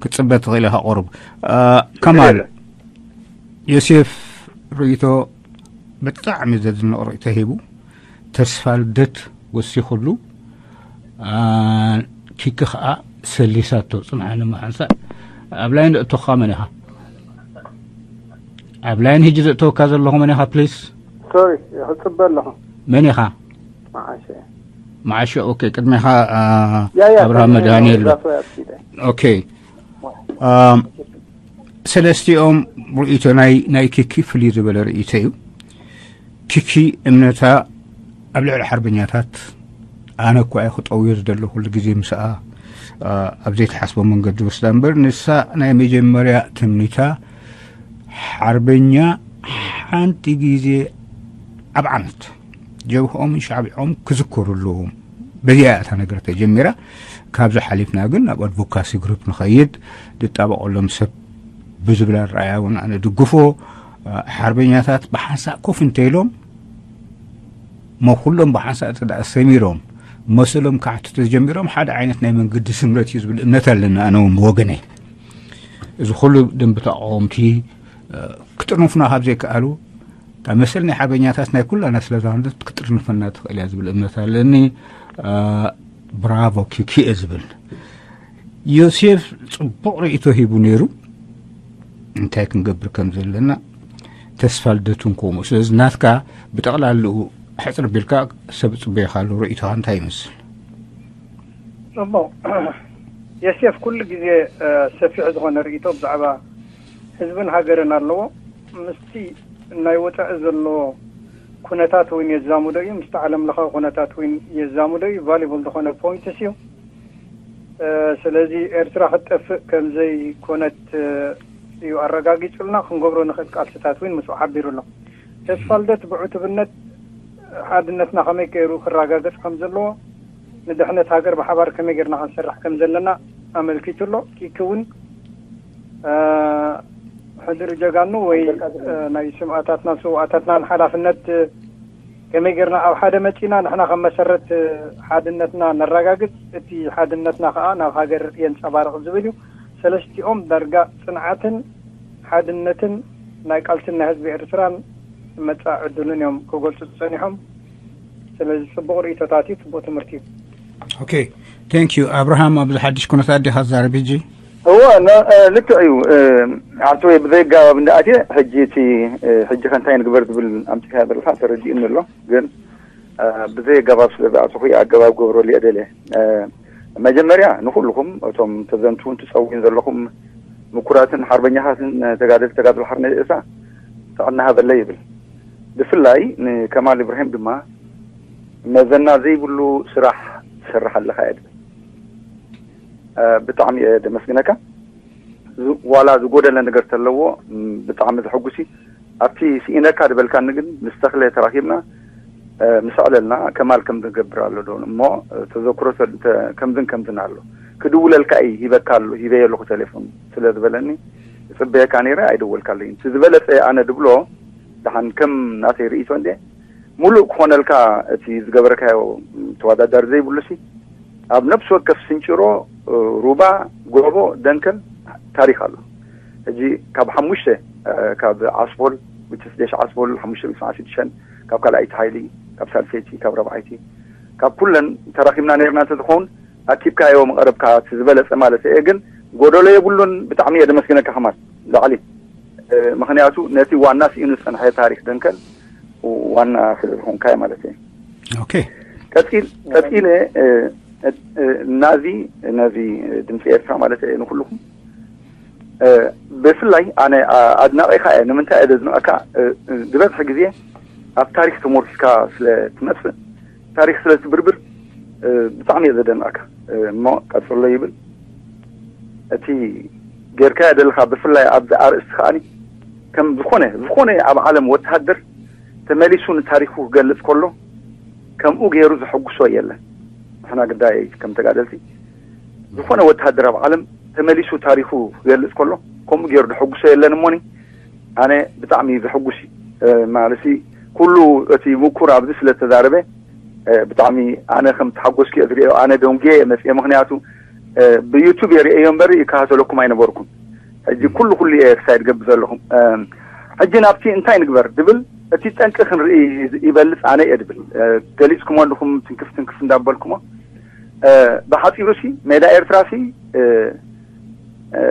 ክትፅበ ትኽእል ኢኻ ቁሩብ። ከማል ዮሴፍ ርእይቶ ብጣዕሚ ዘድንቕ ርእይቶ ሂቡ። ተስፋ ልደት ወሲኹሉ። ኪኪ ከዓ ሰሊሳቶ ፅንዓኒ መሓንሳእ። ኣብ ላይን ዘእተኻ መን ኢኻ? ኣብ ላይን ሕጂ ዘእተወካ ዘለኹ መን ኢኻ ፕሊስ? ሶሪ ክፅበ ኣለኹ። መን ኢኻ? መዓሸ መዓሸ። ኦኬ፣ ቅድሜኻ ያ ያ ኣብርሃም መድሃኒ ኣሎ። ዛቶ ያስኪደ ኦኬ። ኣም፣ ሰለስቲኦም ርእይቶ ናይ ናይ ኪኪ ፍልይ ዝበለ ርእይቶ እዩ። ኪኪ እምነታ ኣብ ልዕሊ ሓርበኛታት ኣነ እኳ እየ ክጠውዮ ዝደሎ ኩሉ ግዜ ምስኣ ኣብ ዘይተሓስቦ መንገዲ ወስዳ እምበር ንሳ ናይ መጀመርያ ትምኒታ ሓርበኛ ሓንቲ ግዜ ኣብ ዓመት ጀብህኦምን ሻዕቢዖም ክዝከሩ ኣለዎም። በዚኣ እያ እታ ነገር ተጀሚራ። ካብዚ ሓሊፍና ግን ናብ ኣድቮካሲ ግሩፕ ንኸይድ ዝጣበቐሎም ሰብ ብዝብል ኣረኣያ እውን ኣነ ድግፎ። ሓርበኛታት ብሓንሳእ ኮፍ እንተኢሎም ሞ ኩሎም ብሓንሳእ እንተ ደኣ ሰሚሮም መሰሎም ክሓቱ ተጀሚሮም ሓደ ዓይነት ናይ መንገዲ ስምረት እዩ ዝብል እምነት ኣለና። ኣነ እውን ብወገነይ እዚ ኩሉ ደንቢ ተቃወምቲ ክጥርንፉና ካብ ዘይከኣሉ እታ መሰል ናይ ሓርበኛታት ናይ ኩላና ስለ ዝኾነት ክጥርንፈና ትኽእል እያ ዝብል እምነት ኣለኒ። ብራቮ ኪኪ እየ ዝብል። ዮሴፍ ጽቡቕ ርእይቶ ሂቡ ነይሩ እንታይ ክንገብር ከም ዘለና ተስፋ ልደቱን ከምኡ። ስለዚ ናትካ ብጠቕላልኡ ሕጽር ቢልካ ሰብ ጽበየካ ኣሎ ርእይቶኻ እንታይ ይመስል? ጽቡቕ ዮሴፍ ኩሉ ግዜ ሰፊሕ ዝኾነ ርእይቶ ብዛዕባ ህዝብን ሃገርን ኣለዎ። ምስቲ ናይ ወጻኢ ዘሎ ኩነታት እውን የዛምዶ እዩ፣ ምስቲ ዓለም ለኻዊ ኩነታት እውን የዛምዶ እዩ። ቫሊብል ዝኾነ ፖይንትስ እዩ። ስለዚ ኤርትራ ክትጠፍእ ከም ዘይኮነት እዩ ኣረጋጊጹልና። ክንገብሮ ንኽእል ቃልስታት እውን ምስኡ ሓቢሩ ኣሎ። ተስፋ ልደት ብዕቱብነት ሓድነትና ከመይ ገይሩ ክረጋገጽ ከም ዘለዎ፣ ንድሕነት ሃገር ብሓባር ከመይ ጌርና ክንሰርሕ ከም ዘለና ኣመልኪቱ ኣሎ። ኪኪ እውን ሕድሪ ጀጋኑ ወይ ናይ ስምኣታትናን ስውኣታትናን ሓላፍነት ከመይ ጌርና ኣብ ሓደ መጺና ንሕና ከም መሰረት ሓድነትና ነረጋግጽ፣ እቲ ሓድነትና ከኣ ናብ ሃገር የንጸባርቕ ዝብል እዩ። ሰለስቲኦም ዳርጋ ጽንዓትን ሓድነትን ናይ ቃልስን ናይ ህዝቢ ኤርትራን መጻኢ ዕድሉን እዮም ክገልጹ ጸኒሖም። ስለዚ ጽቡቕ ርእይቶታት እዩ፣ ጽቡቕ ትምህርቲ እዩ። Okay, thank you. ኣብርሃም፣ ኣብዚ ሓድሽ ኩነታት ዲኻ ትዛረብ ሕጂ? እወ፣ ነ- እ፣ ልክዕ እዩ። እ፣ ኣቶ፣ ብዘይ ኣገባብ እንዳኣትየ ሕጂ እቲ፣ እ፣ ሕጂ ከ እንታይ ንግበር ዝብል ኣምጺኻ ዘለኻ ተረዲኡኒ ኣሎ። ግን፣ እ፣ ብዘይ ኣገባብ ስለ ዝኣተኹ ኣገባብ ገብረሉ እየ ደልየ። እ፣ መጀመርያ ንኹልኹም እቶም ተዘንትውን ትጸውዩን ዘለኹም ምኩራትን ሓርበኛታትን ተጋደልቲ ተጋድሎ ሓርነት ኤርትራ ጥዕና ሃበለይ ይብል። ብፍላይ ንከማል ኢብራሂም ድማ መዘና ዘይብሉ ስራሕ ትሰርሕ ኣለኻ እየ ዝብል። እ፣ ብጣዕሚ እየ ደመስግነካ። ዝ- ዋላ ዝጎደለ ነገር ተለዎ፣ ም፣ ብጣዕሚ ዘሐጉሲ። ኣብቲ ስኢነካ ዝበልካኒ ግን ምስ ተኽለ ተራኺብና፣ እ፣ ምስ ኣዕለልና ከማል ከም ዝገብር ኣሎ ዶ እሞ፣ እ፣ ተዘክሮ ተ- ተ- ከምዝን ከምዝን ኣሎ። ክድውለልካ እዩ ሂበካ ኣሎ፣ ሂበየ ኣለኹ ቴሌፎን ስለ ዝበለኒ ጽበየካ ነይረ፣ ኣይደወልካለይን። እቲ ዝበለጸ ኣነ ድብሎ፣ ደሓን ከም ናተይ ርእይቶ እንዴ፣ ሙሉእ ክኾነልካ እቲ ዝገበረካዮ ተወዳዳሪ ዘይብሉሲ፣ ኣብ ነፍሲ ወከፍ ስንጭሮ፣ ሩባ፣ ጎቦ፣ ደንከል ታሪኽ ኣሎ። ሕጂ ካብ ሓሙሽተ፣ እ፣ ካብ ዓስቦል፣ which is ጀሽ ዓስቦል ሓሙሽተ ሚእቲ ሰብዓን ሽዱሽተን፣ ካብ ካልኣይቲ ሓይሊ፣ ካብ ሳልሰይቲ፣ ካብ ረብዓይቲ፣ ካብ ኩለን ተራኺብና ነይርና እንተዝኸውን፣ ኣኪብካዮ መቐረብካ እቲ ዝበለጸ ማለት እየ። ግን ጎደሎ የብሉን። ብጣዕሚ እየ ደመስግነካ ከማል ላዕሊ፣ እ፣ ምኽንያቱ ነቲ ዋና ስኢኑ ዝጸንሐ ታሪኽ ደንከል ዋና ስለ ዝኾንካዮ ማለት እየ። Okay. ቀጺል ቀጺለ፣ እ፣ እ፣ እ፣ ናዚ ነዚ ድምፂ ኤርትራ ማለት እየ ንኩልኹም፣ እ፣ ብፍላይ ኣነ፣ ኣ- ኣድናቒኻ እየ። ንምንታይ እየ ዘድንቐካ? እ፣ እ፣ ዝበዝሐ ግዜ ኣብ ታሪክ ተሞርኪስካ ስለ ትመፅእ፣ ታሪክ ስለ ትብርብር፣ እ፣ ብጣዕሚ እየ ዘደንቐካ። እ፣ እሞ ቀፅሎ ይብል። እቲ ጌርካዮ ዘለኻ ብፍላይ ኣብዚ ኣርእስቲ ከዓኒ ከም ዝኾነ ዝኾነ ኣብ ዓለም ወተሃደር ተመሊሱ ንታሪኩ ክገልጽ ከሎ ከምኡ ገይሩ ዘሐጉሶ የለን። ንሕና ግዳይ ከም ተጋደልቲ ዝኾነ ወተሃደር ኣብ ዓለም ተመሊሱ ታሪኩ ክገልጽ ከሎ ከምኡ ገይሩ ዘሐጉሶ የለን። እሞኒ ኣነ ብጣዕሚ ዘሐጉስ እዩ። እ፣ ማለትሲ ኩሉ እቲ ምኩር ኣብዚ ስለ ተዛረበ፣ እ፣ ብጣዕሚ ኣነ ከም ተሓጎስኩ እየ ዝርእዮ። ኣነ ደንጉየ እየ መፅየ፣ ምክንያቱ፣ እ፣ ብዩቱብ እየ ርእየዮ እምበር ይከታተለኩም ኣይነበርኩን። ሕጂ ኩሉ ኩሉ እየ ክሳይድ ገብር ዘለኹም። እ፣ ሕጂ ናብቲ እንታይ ንግበር ድብል እቲ ጠንቂ ክንርኢ ይበልፅ ኣነ እየ ድብል። እ፣ ገሊፅኩሞ ኣለኹም ትንክፍ ትንክፍ እንዳበልኩሞ። እ፣ ብሓፂሩ ሲ ሜዳ ኤርትራ ሲ፣ እ፣ እ፣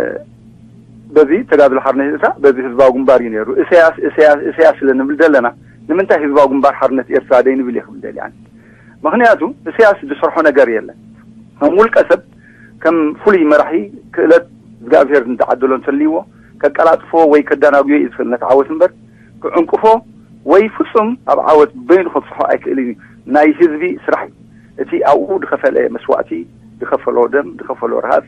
በዚ ተጋድሎ ሓርነት ኤርትራ በዚ ህዝባዊ ግንባር እዩ ነይሩ። እሰያስ እሰያስ እሰያስ ስለ ንብል ዘለና ንምንታይ ህዝባዊ ግንባር ሓርነት ኤርትራ ደይ ንብል እየ ክብል ደልየ ኣነ። ምክንያቱ እሰያስ ዝሰርሖ ነገር የለን። ከም ውልቀ ሰብ ከም ፍሉይ መራሒ ክእለት እግዚኣብሔር እንተዓደሎ እንተልይዎ ከቀላጥፎ ወይ ከዳናጉዮ እዩ ዝኽእል ነቲ ዓወት እምበር ክዕንቅፎ ወይ ፍጹም ኣብ ዓወት በይኑ ከብጽሖ ኣይክእልን እዩ። ናይ ህዝቢ ስራሕ እዩ። እቲ ኣብኡ ዝኸፈለ መስዋእቲ፣ ዝኸፈሎ ደም፣ ዝኸፈሎ ረሃጽ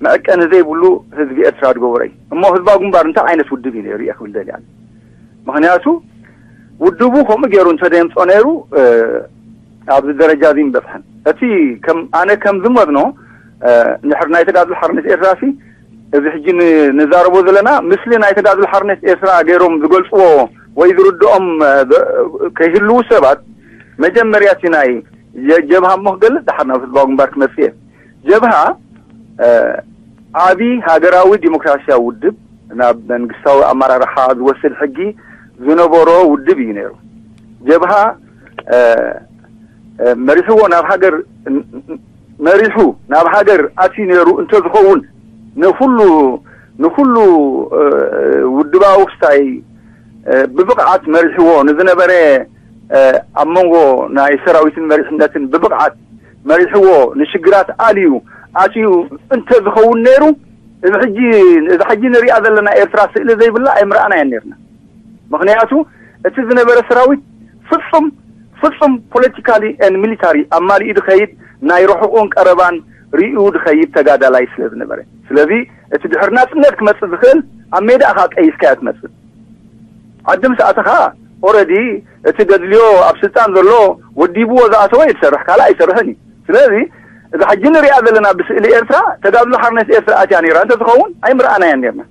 መዐቀኒ ዘይብሉ ህዝቢ ኤርትራ ዝገበሮ እዩ። እሞ ህዝባዊ ግንባር እንታይ ዓይነት ውድብ እዩ ነይሩ እየ ክብል ደልየ ኣነ። ምክንያቱ ውድቡ ከምኡ ገይሩ እንተደየምጾ ነይሩ፣ እ፣ ኣብዚ ደረጃ እዚ ምበጽሐን። እቲ ከም ኣነ ከም ዝመዝኖ፣ እ፣ እንድሕር ናይ ተጋድሎ ሓርነት ኤርትራ ሲ እዚ ሕጂ ን- ንዛረቦ ዘለና ምስሊ ናይ ተጋድሎ ሓርነት ኤርትራ ገይሮም ዝገልጽዎ ወይ ዝርድኦም፣ እ፣ ዘ- ከይህልዉ ሰባት መጀመርያ እቲ ናይ ጀ- ጀብሃ እሞ ክገልጽ ደሓር ናብ ህዝባዊ ግንባር ክመጽእ እየ። ጀብሃ፣ እ፣ ዓቢ ሃገራዊ ዲሞክራሲያዊ ውድብ ናብ መንግስታዊ ኣመራርሓ ዝወስድ ሕጊ ዝነበሮ ውድብ እዩ ነይሩ። ጀብሃ፣ እ፣ እ፣ መሪሕዎ ናብ ሃገር መሪሑ ናብ ሃገር ኣትዩ ነይሩ እንተዝኸውን ንኩሉ ንኩሉ፣ እ፣ ውድባዊ ክስታይ፣ እ፣ ብብቕዓት መሪሕዎ ንዝነበረ፣ እ፣ ኣብ መንጎ ናይ ሰራዊትን መሪሕነትን ብብቕዓት መሪሕዎ ንሽግራት ኣልዩ ኣትዩ እንተዝኸውን ነይሩ እዚ ሕጂ እዚ ሕጂ ንሪኣ ዘለና ኤርትራ ስእሊ ዘይብላ ኣይምረኣናያን ነርና። ምክንያቱ እቲ ዝነበረ ሰራዊት ፍጹም ፍጹም ፖለቲካሊ ን ሚሊታሪ ኣማሊኡ ድኸይድ ናይ ርሑቑን ቀረባን ርእዩ ድኸይድ ተጋዳላይ ስለ ዝነበረ፣ ስለዚ እቲ ድሕሪ ናጽነት ክመጽእ ዝኽእል ኣብ ሜዳ ኢኻ ቀይስካዮ ትመጽእ። ዓዲ ምስ ኣተኻ ኦረዲ እቲ ደድልዮ ኣብ ስልጣን ዘሎ ወዲብዎ ዝኣተወ እዩ ዝሰርሕ፣ ካልእ ኣይሰርሕን እዩ። ስለዚ እዛ ሕጂ ንሪኣ ዘለና ብስእሊ ኤርትራ ተጋድሎ ሓርነት ኤርትራ ኣትያ ነይራ እንተዝኸውን ኣይምረኣናያን ነርና።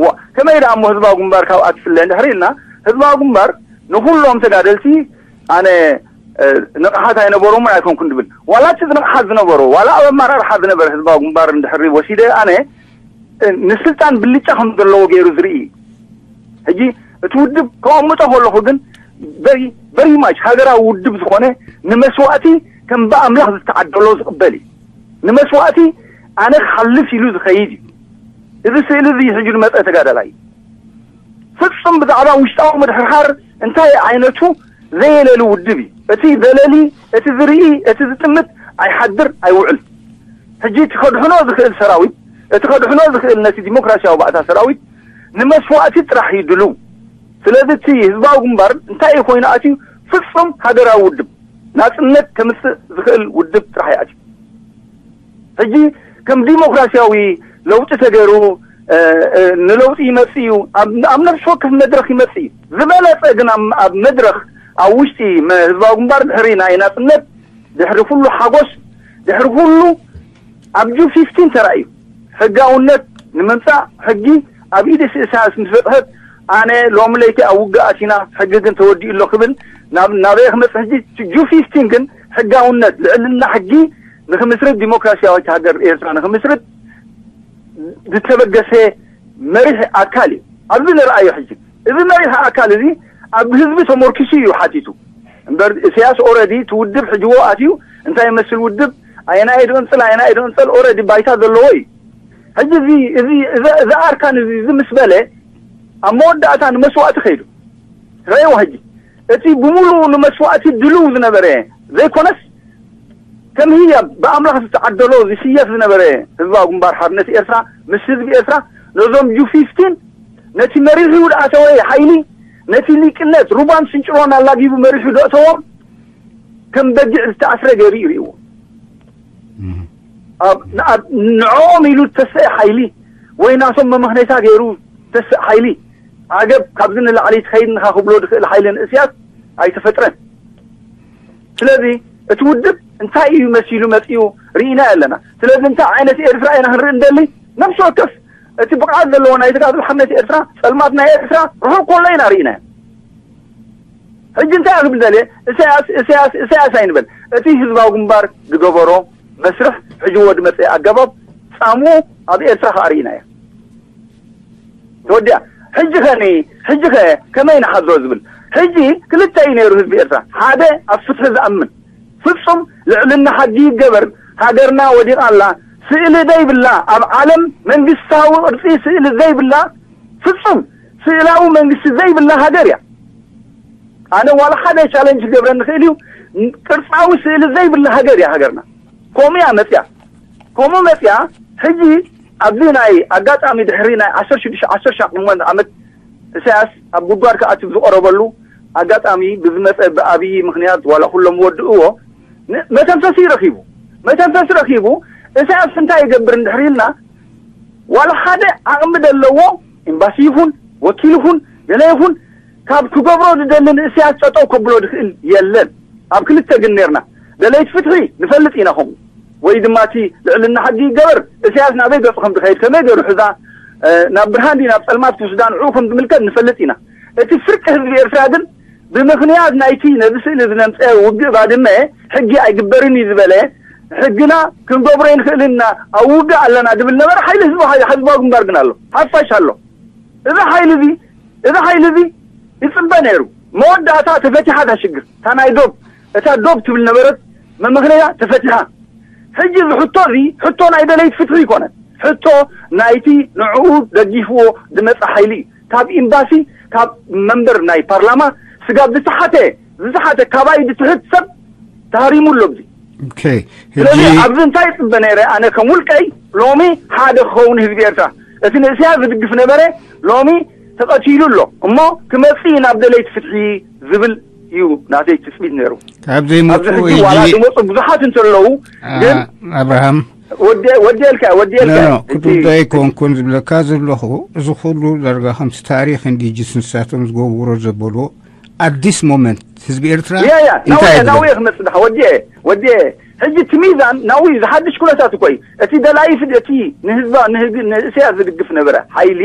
ዋ ከመይ ደኣ እሞ ህዝባዊ ግንባር ካብኣ ትፍለ እንድሕር ኢልና ህዝባዊ ግንባር ንኩሎም ተጋደልቲ ኣነ ንቕሓት ኣይነበሮምን ኣይኮንኩን ድብል፣ ዋላ እቲ ንቕሓት ዝነበሮ ዋላ ኣብ ኣመራርሓ ዝነበረ ህዝባዊ ግንባር እንድሕሪ ወሲደ ኣነ ንስልጣን ብልጫ ከም ዘለዎ ገይሩ ዝርኢ እዩ። ሕጂ እቲ ውድብ ከቐምጦ ከለኹ ግን በሪ በሪማች ሃገራዊ ውድብ ዝኾነ ንመስዋእቲ ከም ብኣምላኽ ዝተዓደሎ ዝቕበል እዩ። ንመስዋእቲ ኣነ ክሓልፍ ኢሉ ዝኸይድ እዩ። እዚ ስእሊ እዚ ሕጂ ዝመፀ ተጋዳላይ እዩ። ፍጹም ብዛዕባ ውሽጣዊ ምድሕርሓር እንታይ ዓይነቱ ዘየለሊ ውድብ እዩ። እቲ ዘለሊ፣ እቲ ዝርኢ፣ እቲ ዝጥምት ኣይሓድር ኣይውዕል። ሕጂ እቲ ከድሕኖ ዝኽእል ሰራዊት፣ እቲ ከድሕኖ ዝኽእል ነቲ ዲሞክራሲያዊ ባእታ ሰራዊት ንመስዋእቲ ጥራሕ እዩ ድልው። ስለዚ እቲ ህዝባዊ ግንባር እንታይ እዩ ኮይኑ ኣትዩ? ፍጹም ሃገራዊ ውድብ፣ ናጽነት ከምጽእ ዝኽእል ውድብ ጥራሕ እዩ ኣትዩ። ሕጂ ከም ዲሞክራሲያዊ ለውጢ ተገይሩ ንለውጢ ይመጽእ እዩ፣ ኣብ ነፍሲ ወከፍ መድረኽ ይመጽእ እዩ። ዝበለጸ ግን ኣብ መድረኽ ኣብ ውሽጢ ህዝባዊ ግንባር ድሕሪ ናይ ናጽነት ድሕሪ ኩሉ ሓጎስ ድሕሪ ኩሉ ኣብ ጁ ፊፍቲን ተራእዩ። ሕጋውነት ንምምጻእ ሕጊ ኣብ ኢድ ኢሳያስ ምስ በጽሐት ኣነ ሎሚ ለይቲ ኣብ ውግእ ኣቲና ሕጊ ግን ተወዲኡ ኣሎ ክብል ናበይ ክመጽእ ሕጂ? ጁ ፊፍቲን ግን ሕጋውነት ልዕልና ሕጊ ንክምስርት ዲሞክራሲያዊት ሃገር ኤርትራ ንክምስርት ዝተበገሰ መሪሕ ኣካል እዩ። ኣብዚ ንርኣዮ ሕጂ እዚ መሪሕ ኣካል እዚ ኣብ ህዝቢ ተመርኪሱ እዩ ሓቲቱ። እምበር ኢሳያስ ኦረዲ እቲ ውድብ ሕጅዎ ኣትዩ እንታይ ይመስል ውድብ ኣየናይ ድቕንፅል ኣየናይ ድቕንፅል ኦረዲ ባይታ ዘለዎ እዩ። ሕጂ እዚ እዚ እዚ ኣርካን እዚ እዚ ምስ በለ ኣብ መወዳእታ ንመስዋእቲ ከይዱ ረእይዎ። ሕጂ እቲ ብምሉኡ ንመስዋእቲ ድልው ዝነበረ ዘይኮነስ ከም ህያብ ብኣምላኽ ዝተዓደሎ ዝስየፍ ዝነበረ ህዝባዊ ግንባር ሓርነት ኤርትራ ምስ ህዝቢ ኤርትራ ነዞም ጁ ፊፍቲን ነቲ መሪሑ ዝኣተወ ሓይሊ ነቲ ሊቅነት ሩባን ስንጭሮን ኣላጊቡ መሪሑ ዘእተዎም ከም በጊዕ ዝተኣስረ ገይሩ ይርእይዎ። ንዕኦም ኢሉ ዝተስአ ሓይሊ ወይ ናቶም መመኽነይታ ገይሩ ዝተስእ ሓይሊ ዓገብ ካብዚ ንላዕሊ ትኸይድ ንኻ ክብሎ ዝኽእል ሓይሊ ንእስያስ ኣይተፈጥረን። ስለዚ እቲ ውድብ እንታይ እዩ መሲሉ መፂኡ ርኢና ኣለና። ስለዚ እንታይ ዓይነት ኤርትራ ኢና ክንርኢ እንደሊ? ነፍሲ ወከፍ እቲ ብቕዓት ዘለዎ ናይ ተጋድሎ ሓርነት ኤርትራ፣ ጸልማት ናይ ኤርትራ ርሑቕ ከሎ ኢና ርኢናዮ። ሕጂ እንታይ ክብል ደልየ? እሳያስ እሳያስ እሳያስ ኣይንበል። እቲ ህዝባዊ ግንባር ዝገበሮ መስርሕ ሕጂ ወዲ መጽእ ኣገባብ ጻምኡ ኣብ ኤርትራ ከኣ ርኢናዮ። ተወዲኣ። ሕጂ ከኒ ሕጂ ከ ከመይ ንሓዞ ዝብል ሕጂ ክልተ እዩ ነይሩ ህዝቢ ኤርትራ። ሓደ ኣብ ፍትሒ ዝኣምን ፍጹም ልዕልና ሓጊ ይገበር፣ ሃገርና ወዲቓ ኣላ፣ ስእሊ ዘይብላ ኣብ ዓለም መንግስታዊ ቅርጺ ስእሊ ዘይብላ ፍጹም ስእላዊ መንግስቲ ዘይብላ ሃገር እያ። ኣነ ዋላ ሓደ ቻለንጅ ክገብረኒ ይኽእል እዩ። ቅርጻዊ ስእሊ ዘይብላ ሃገር እያ ሃገርና። ከምኡ እያ መጽያ። ከምኡ መጽያ ሕጂ ኣብዚ ናይ ኣጋጣሚ ድሕሪ ናይ ዓሰርተ ሽዱሽተ ዓሰርተ ሸሞንተ ዓመት እሳያስ ኣብ ጉድጓድ ክኣቱ ዝቐረበሉ ኣጋጣሚ ብዝመፀ ብኣብይ ምክንያት ዋላ ኩሎም ወድእዎ መተንፈሲ ረኪቡ መተንፈሲ ረኪቡ እሳያስ እንታይ ይገብር እንድሕር ኢልና ዋላ ሓደ ዓቕሚ ዘለዎ ኤምባሲ ይኹን ወኪል ይኹን ገለ ይኹን ካብ ክገብሮ ዝደሊ ንእሳያስ ጠጠው ከብሎ ዝኽእል የለን። ኣብ ክልተ ግን ነርና ደለይት ፍትሒ ንፈልጥ ኢና ከምኡ ወይ ድማ እቲ ልዕልና ሕጊ ይገበር እሳያስ ናበይ ገጹ ከም ዝኸይድ ከመይ ገይሩ ሕዛ ናብ ብርሃን ድዩ ናብ ጸልማት ክውስዳ ንዕኡ ከም ዝምልከት ንፈልጥ ኢና። እቲ ፍርቂ ህዝቢ ኤርትራ ግን ብምኽንያት ናይቲ ነዚ ስእሊ ዝነምጸ ውግእ ባድመ ሕጊ ኣይግበርን እዩ ዝበለ ሕግና ክንገብሮ ይንኽእል ኢና ኣብ ውግእ ኣለና ድብል ነበረ ሓይሊ ህዝቢ ህዝባዊ ግንባር ግን ኣሎ ሓፋሽ ኣሎ እዚ ሓይሊ እዚ እዚ ሓይሊ እዚ ይጽበ ነይሩ መወዳእታ ተፈቲሓ እታ ሽግር እታ ናይ ዶብ እታ ዶብ ትብል ነበረት መመኽነያ ተፈቲሓ ሕጂ እዚ ሕቶ እዚ ሕቶ ናይ ደለይት ፍትሒ ይኮነን ሕቶ ናይቲ ንዕኡ ደጊፍዎ ዝመፀ ሓይሊ እዩ ካብ ኤምባሲ ካብ መንበር ናይ ፓርላማ ስጋብ ዝተሓተ ዝተሓተ ካባይ ዝትሕት ሰብ ተሃሪሙ ኣሎ እዚ ስለዚ ኣብዚ እንታይ ይፅበ ነይረ ኣነ ከም ውልቀይ ሎሚ ሓደ ክኸውን ህዝቢ ኤርትራ እቲ ንእስያ ዝድግፍ ነበረ ሎሚ ተቐቲሉ ኣሎ እሞ ክመፅእ ናብ ደለይቲ ፍትሒ ዝብል እዩ ናተይ ትፅቢት ነይሩ ካብ ዘይመፁ ኣብዚ ሕጂ ዋላ ዝመፁ ብዙሓት እንተለዉ ግን ኣብርሃም ወዲኤልካ ወዲኤልካ ክትውደ ኣይኮንኩን ዝብለካ ዘለኹ እዚ ኩሉ ዳርጋ ከምቲ ታሪክ እንዲጅስ ንሳቶም ዝገብሮ ዘበልዎ ኣዲስ ሞመንት ህዝቢ ኤርትራ ያ ያ ናውየ ናውየ ክመፅእ ድሓ ወዲኤ ወዲኤ ሕጂ እቲ ሚዛን ናውዩ ዝሓድሽ ኩነታት እኮ እዩ እቲ ደላይ ፍድ እቲ ንህዝባ ንእስያ ዝድግፍ ነበረ ሓይሊ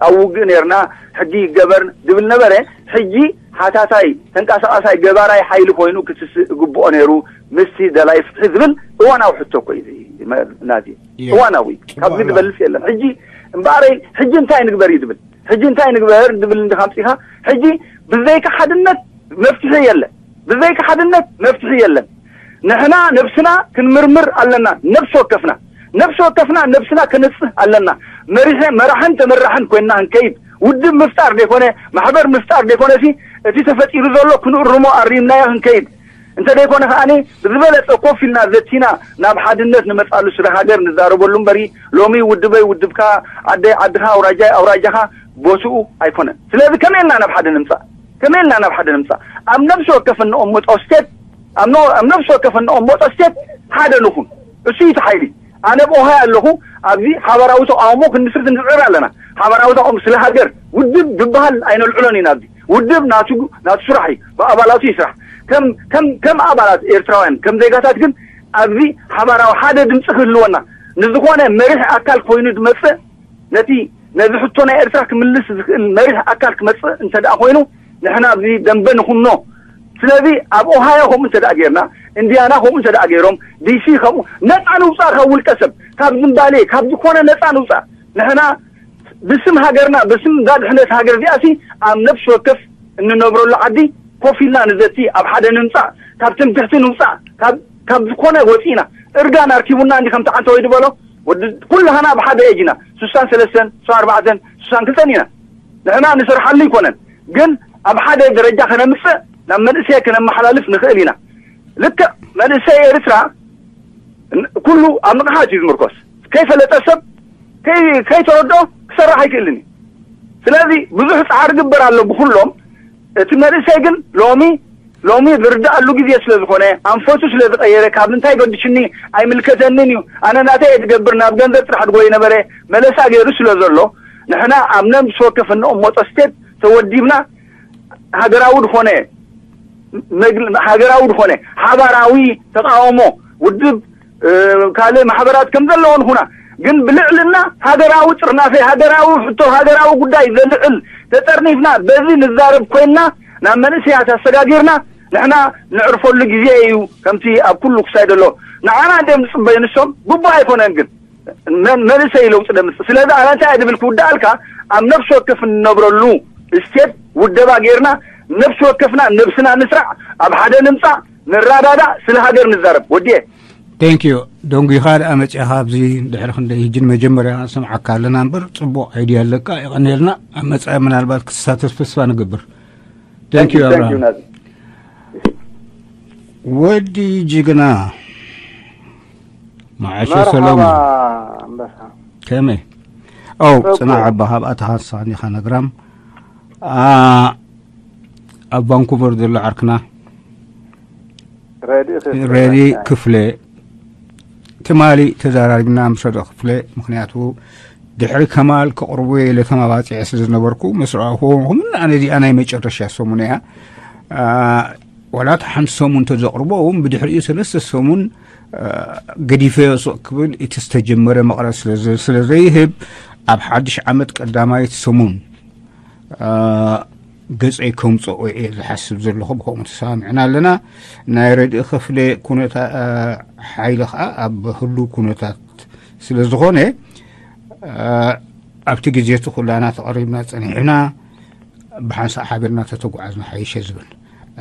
ኣብ ውግእ ነርና ሕጊ ይገበር ዝብል ነበረ ሕጂ ሓታታይ፣ ተንቀሳቓሳይ፣ ገባራይ ሓይሊ ኮይኑ ክትስእ ዝግብኦ ነይሩ ምስቲ ደላይ ፍትሒ ዝብል እዋናዊ ሕቶ እኮ እዩ እዚ መ-፣ ናዚ። እዋናዊ፣ ካብዚ ዝበልጽ የለን። ሕጂ እምበኣረይ፣ ሕጂ እንታይ ንግበር እዩ ዝብል? ሕጂ እንታይ ንግበር ዝብል እንዲኻ ኣምጺኻ? ሕጂ ብዘይካ ሓድነት መፍትሒ የለን። ብዘይካ ሓድነት መፍትሒ የለን። ንሕና ነብስና ክንምርምር ኣለና። ነብሲ ወከፍና፣ ነብሲ ወከፍና ነብስና ክንጽህ ኣለና። መሪሐ-፣ መራሕን ተመራሕን ኮይንና ክንከይድ፣ ውድብ ምፍጣር ዘይኮነ፣ ማሕበር ምፍጣር ዘይኮነ ሲ፣ እቲ ተፈጢሩ ዘሎ ክንእርሞ ኣሪምናዮ ክንከይድ። እንተ ዘይኮነ ከኣኒ ብዝበለጸ ኮፍ ኢልና ዘቲና ናብ ሓድነት ንመጻሉ ስለ ሃገር ንዛረበሉ እምበሪ፣ ሎሚ ውድበይ ውድብካ፣ ዓደይ ዓድኻ፣ ኣውራጃይ ኣውራጃኻ ቦትኡ ኣይኮነን። ስለዚ ከመይ ኢልና ናብ ሓደ ንምጻእ? ከመይ ኢልና ናብ ሓደ ንምጻእ? ኣብ ነብሲ ወከፍ እንቕምጦ ስቴት፣ ኣብ ነ-፣ ኣብ ነብሲ ወከፍ እንቕምጦ ስቴት ሓደ ንኹን። እሱ እዩ እቲ ሓይሊ። ኣነ ብኦሃይ ኣለኹ። ኣብዚ ሓባራዊ ተቃውሞ ክንምስርት ንጽዕር ኣለና። ሓባራዊ ተቃውሞ ስለ ሃገር ውድብ ዝበሃል ኣይነልዕሎን ኢና። ኣብዚ ውድብ ናቱ፣ ናቱ ስራሕ እዩ፣ ብኣባላቱ ይስራሕ። ከም፣ ከም፣ ከም ኣባላት ኤርትራውያን፣ ከም ዜጋታት ግን ኣብዚ ሓባራዊ ሓደ ድምፂ ክህልወና፣ ንዝኾነ መሪሕ ኣካል ኮይኑ ዝመፅእ፣ ነቲ፣ ነዚ ሕቶ ናይ ኤርትራ ክምልስ ዝኽእል መሪሕ ኣካል ክመፅእ እንተ ደኣ ኮይኑ፣ ንሕና ኣብዚ ደንበ ንኹኖ። ስለዚ ኣብ ኦሃዮ ከምኡ እንተ ደኣ ጌርና፣ ኢንዲያና ከምኡ እንተ ደኣ ገይሮም፣ ዲሲ ከምኡ፣ ነፃ ንውፃእ ካብ ውልቀ ሰብ፣ ካብ ዝምባሌ፣ ካብ ዝኾነ ነፃ ንውፃእ። ንሕና ብስም ሃገርና፣ ብስም እዛ ድሕነት ሃገር እዚኣሲ ኣብ ነፍሲ ወከፍ እንነብረሉ ዓዲ ኮፍ ኢልና ንዘቲ፣ ኣብ ሓደ ንምጻእ፣ ካብ ትምክሕቲ ንውጻእ፣ ካብ፣ ካብ ዝኾነ ወጺእና፣ እርጋን ኣርኪቡና እንዲ ከምቲ ዓንተ ወይ ዝበሎ፣ ወዲ፣ ኩላህና ብሓደ ኤጅ ኢና፣ ስሳን ሰለስተን፣ ስሳን ኣርባዕተን፣ ስሳን ክልተን ኢና። ንሕና ንሰርሓሉ ይኮነን፣ ግን ኣብ ሓደ ደረጃ ከነምጽእ፣ ናብ መንእሰይ ከነመሓላልፍ ንኽእል ኢና። ልክዕ መንእሰይ ኤርትራ ን-፣ ኩሉ ኣብ ንቕሓት እዩ ዝምርኮስ። ከይፈለጠ ሰብ፣ ከይ-፣ ከይተረድኦ ክሰርሕ ኣይክእልን እዩ። ስለዚ ብዙሕ ጻዕሪ ግበር ኣሎ ብኩሎም። እቲ መንእሰይ ግን ሎሚ፣ ሎሚ ዝርድኣሉ ግዜ ስለ ዝኾነ፣ ኣንፈቱ ስለ ዝቐየረ፣ ካብ ምንታይ ገድሽኒ ኣይምልከተንን እዩ፣ ኣነ ናተይ እየ ዝገብር፣ ናብ ገንዘብ ጥራሕ ድጎይ ነበረ፣ መለሳ ገይሩ ስለ ዘሎ፣ ንሕና ኣብ ነብሲ ወከፍ እንቕመጦ ስቴት ተወዲብና፣ ሃገራዊ ዝኾነ መግል-፣ ሃገራዊ ዝኾነ ሓባራዊ ተቃውሞ ውድብ፣ እ፣ ካልእ ማሕበራት ከም ዘለዎ ንኹና፣ ግን ብልዕልና ሃገራዊ ጥርናፈ፣ ሃገራዊ ሕቶ፣ ሃገራዊ ጉዳይ ዘልዕል ተጠርኒፍና በዚ ንዛረብ ኮይንና ናብ መንእሰያት ኣሰጋጊርና ንሕና ንዕርፈሉ ግዜ እዩ። ከምቲ ኣብ ኩሉ ክሳይ ዘሎ ንዓና እንድዮም ዝጽበዩ ንሶም ግቡእ ኣይኮነን ግን መን-፣ መንእሰይ ለውጢ ደምጽእ። ስለዚ ኣነ እንታይ እየ ዝብል ክውድኣልካ፣ ኣብ ነፍሲ ወከፍ እንነብረሉ ስቴት ውደባ ጌርና ነፍሲ ወከፍና ነብስና ንስራዕ፣ ኣብ ሓደ ንምጻእ፣ ንረዳዳእ፣ ስለ ሃገር ንዛረብ። ወድየ። ቴንክ ዩ። ደንጉኻ ደኣ መጺእኻ ኣብዚ ድሕሪ ክንደይ ህጂ ንመጀመርያ ንሰምዓካ ኣለና እምበር ጽቡቕ ኣይድያ ኣለካ። የቐንየልና። ኣብ መጻኢ ምናልባት ክትሳተፍ ተስፋ ንገብር። ቴንክ ዩ። ቴንክ ዩ፣ ቴንክ ዩ፣ ኣብርሃም። ናዚ። ወዲ ጅግና መዓሾ መርሓባ ሰሎሞን። ኣንበሳ። ከመይ? ኦ፣ ጽቡቅ። ጽናዕ ኣባ፣ ካብ ኣታ ሓንሳብ ኒኻ ነግራም። ኣ፣ ኣብ ቫንኩቨር ዘሎ ዓርክና ረዲ ክፍለ ረዲ ባሻ። ክፍለ ትማሊ ተዘራሪብና ምስ ረዲ ክፍለ፣ ምኽንያቱ ድሕሪ ከማል ከቕርቦ ኢለ ተማባጺዐ ስለ ዝነበርኩ፣ ምስ ረኣኹዎ፣ "ምና ነዚኣ ናይ መጨረሻ ሰሙን እያ። ኣ፣ ዋላ እታ ሓንቲ ሰሙን እንተዘቕርቦ እውን ብድሕሪኡ ሰለስተ ሰሙን፣ ኣ፣ ገዲፈዮ ስቕ ክብል እቲ ዝተጀመረ መቕረት ስለ ዘ-፣ ስለ ዘይህብ፣ ኣብ ሓድሽ ዓመት ቀዳማይቲ ሰሙን፣ ኣ፣ ገጸይ ከምጽኦ እየ ዝሓስብ ዘለኹ። ብኸምኡ ተሰማሚዕና ኣለና። ናይ ረድኢ ክፍለ ኩነታ-፣ ኣ፣ ሓይሊ ኸኣ ኣብ ህሉው ኩነታት ስለ ዝኾነ፣ ኣ፣ ኣብቲ ግዜ እቲ ኩላና ተቐሪብና ጸኒሕና ብሓንሳእ ሓቢርና ተተጓዓዝና ሓይሸ ዝብል።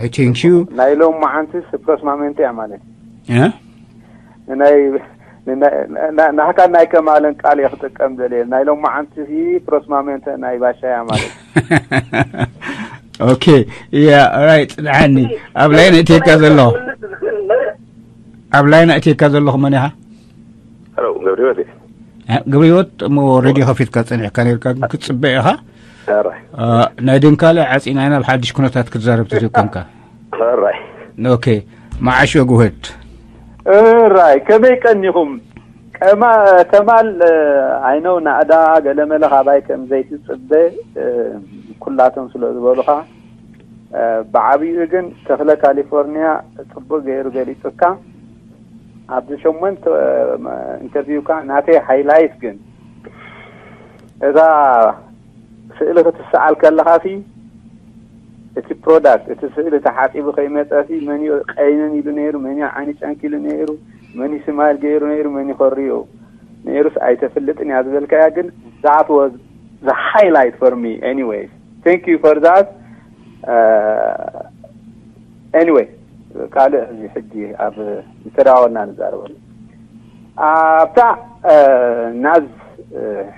ኣይ ቴንክ ዩ። ናይ ሎም መዓንትስ ፕሮስማሜንት እያ ማለት እዩ። እ? ናይ፣ ንና-፣ ና-፣ ናህካ ናይ ከማልን ቃል እየ ክጥቀም ደልየ። ናይ ሎም መዓንትስ ፕሮስማሜንት ናይ ባሻ እያ ማለት እዩ። ኦኬ፣ ያ፣ ራይት፣ ጽንዓኒ። ኣብ ላይን እትየካ ዘለኹ። ኣብ ላይን እትየካ ዘለኹ መን ኢኻ? ሄሎ፣ ገብረ ህይወት እየ። እ፣ ገብረ ህይወት፣ እሞ ሬድዮ ከፊትካ ጸኒሕካ ነርካ፣ ግን ክትጽበ ኢኻ። ኣራይ። እ፣ ናይ ድንካለ ዓጺና ኢና፣ ናብ ሓድሽ ኩነታት ክትዛረብ ተዘይኮንካ። ኣራይ። ኦኬ፣ መዓሾ ጉህድ። እራይ፣ ከመይ ቀኒኹም? ቀማ-፣ ከማል፣ እ፣ I know ናእዳ ገለመለ ካባይ ከም ዘይትጽበ፣ እ፣ ኩላቶም ስለ ዝበሉኻ፣ እ፣ ብዓብዩ ግን ተኽለ ካሊፎርኒያ ጽቡቅ ገይሩ ገሊጹካ። ኣብዚ ሸሞንተ፣ እ፣ ኢንተርቪውካ ናተይ ሃይላይት ግን እዛ ስእሊ ክትሰኣል ከለኻሲ እቲ product እቲ ስእሊ ተሓፂቡ ከይመፀሲ መን እዩ ቀይነን ኢሉ ነይሩ፣ መን እዩ ዓይኒ ጨንኪሉ ነይሩ፣ መን እዩ ስማይል ገይሩ ነይሩ፣ መን እዩ ኮሪዩ ነይሩስ ኣይተፍልጥን እያ ዝበልካያ ግን that was the highlight for me. Anyway, thank you for that. Anyway, ካልእ እዚ ሕጂ ኣብ ዝተዳወልና ንዛረበሉ ኣብታ ናዝ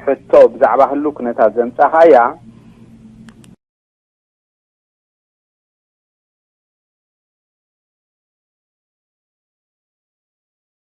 ሕቶ ብዛዕባ ህሉ ኩነታት ዘምጻኻያ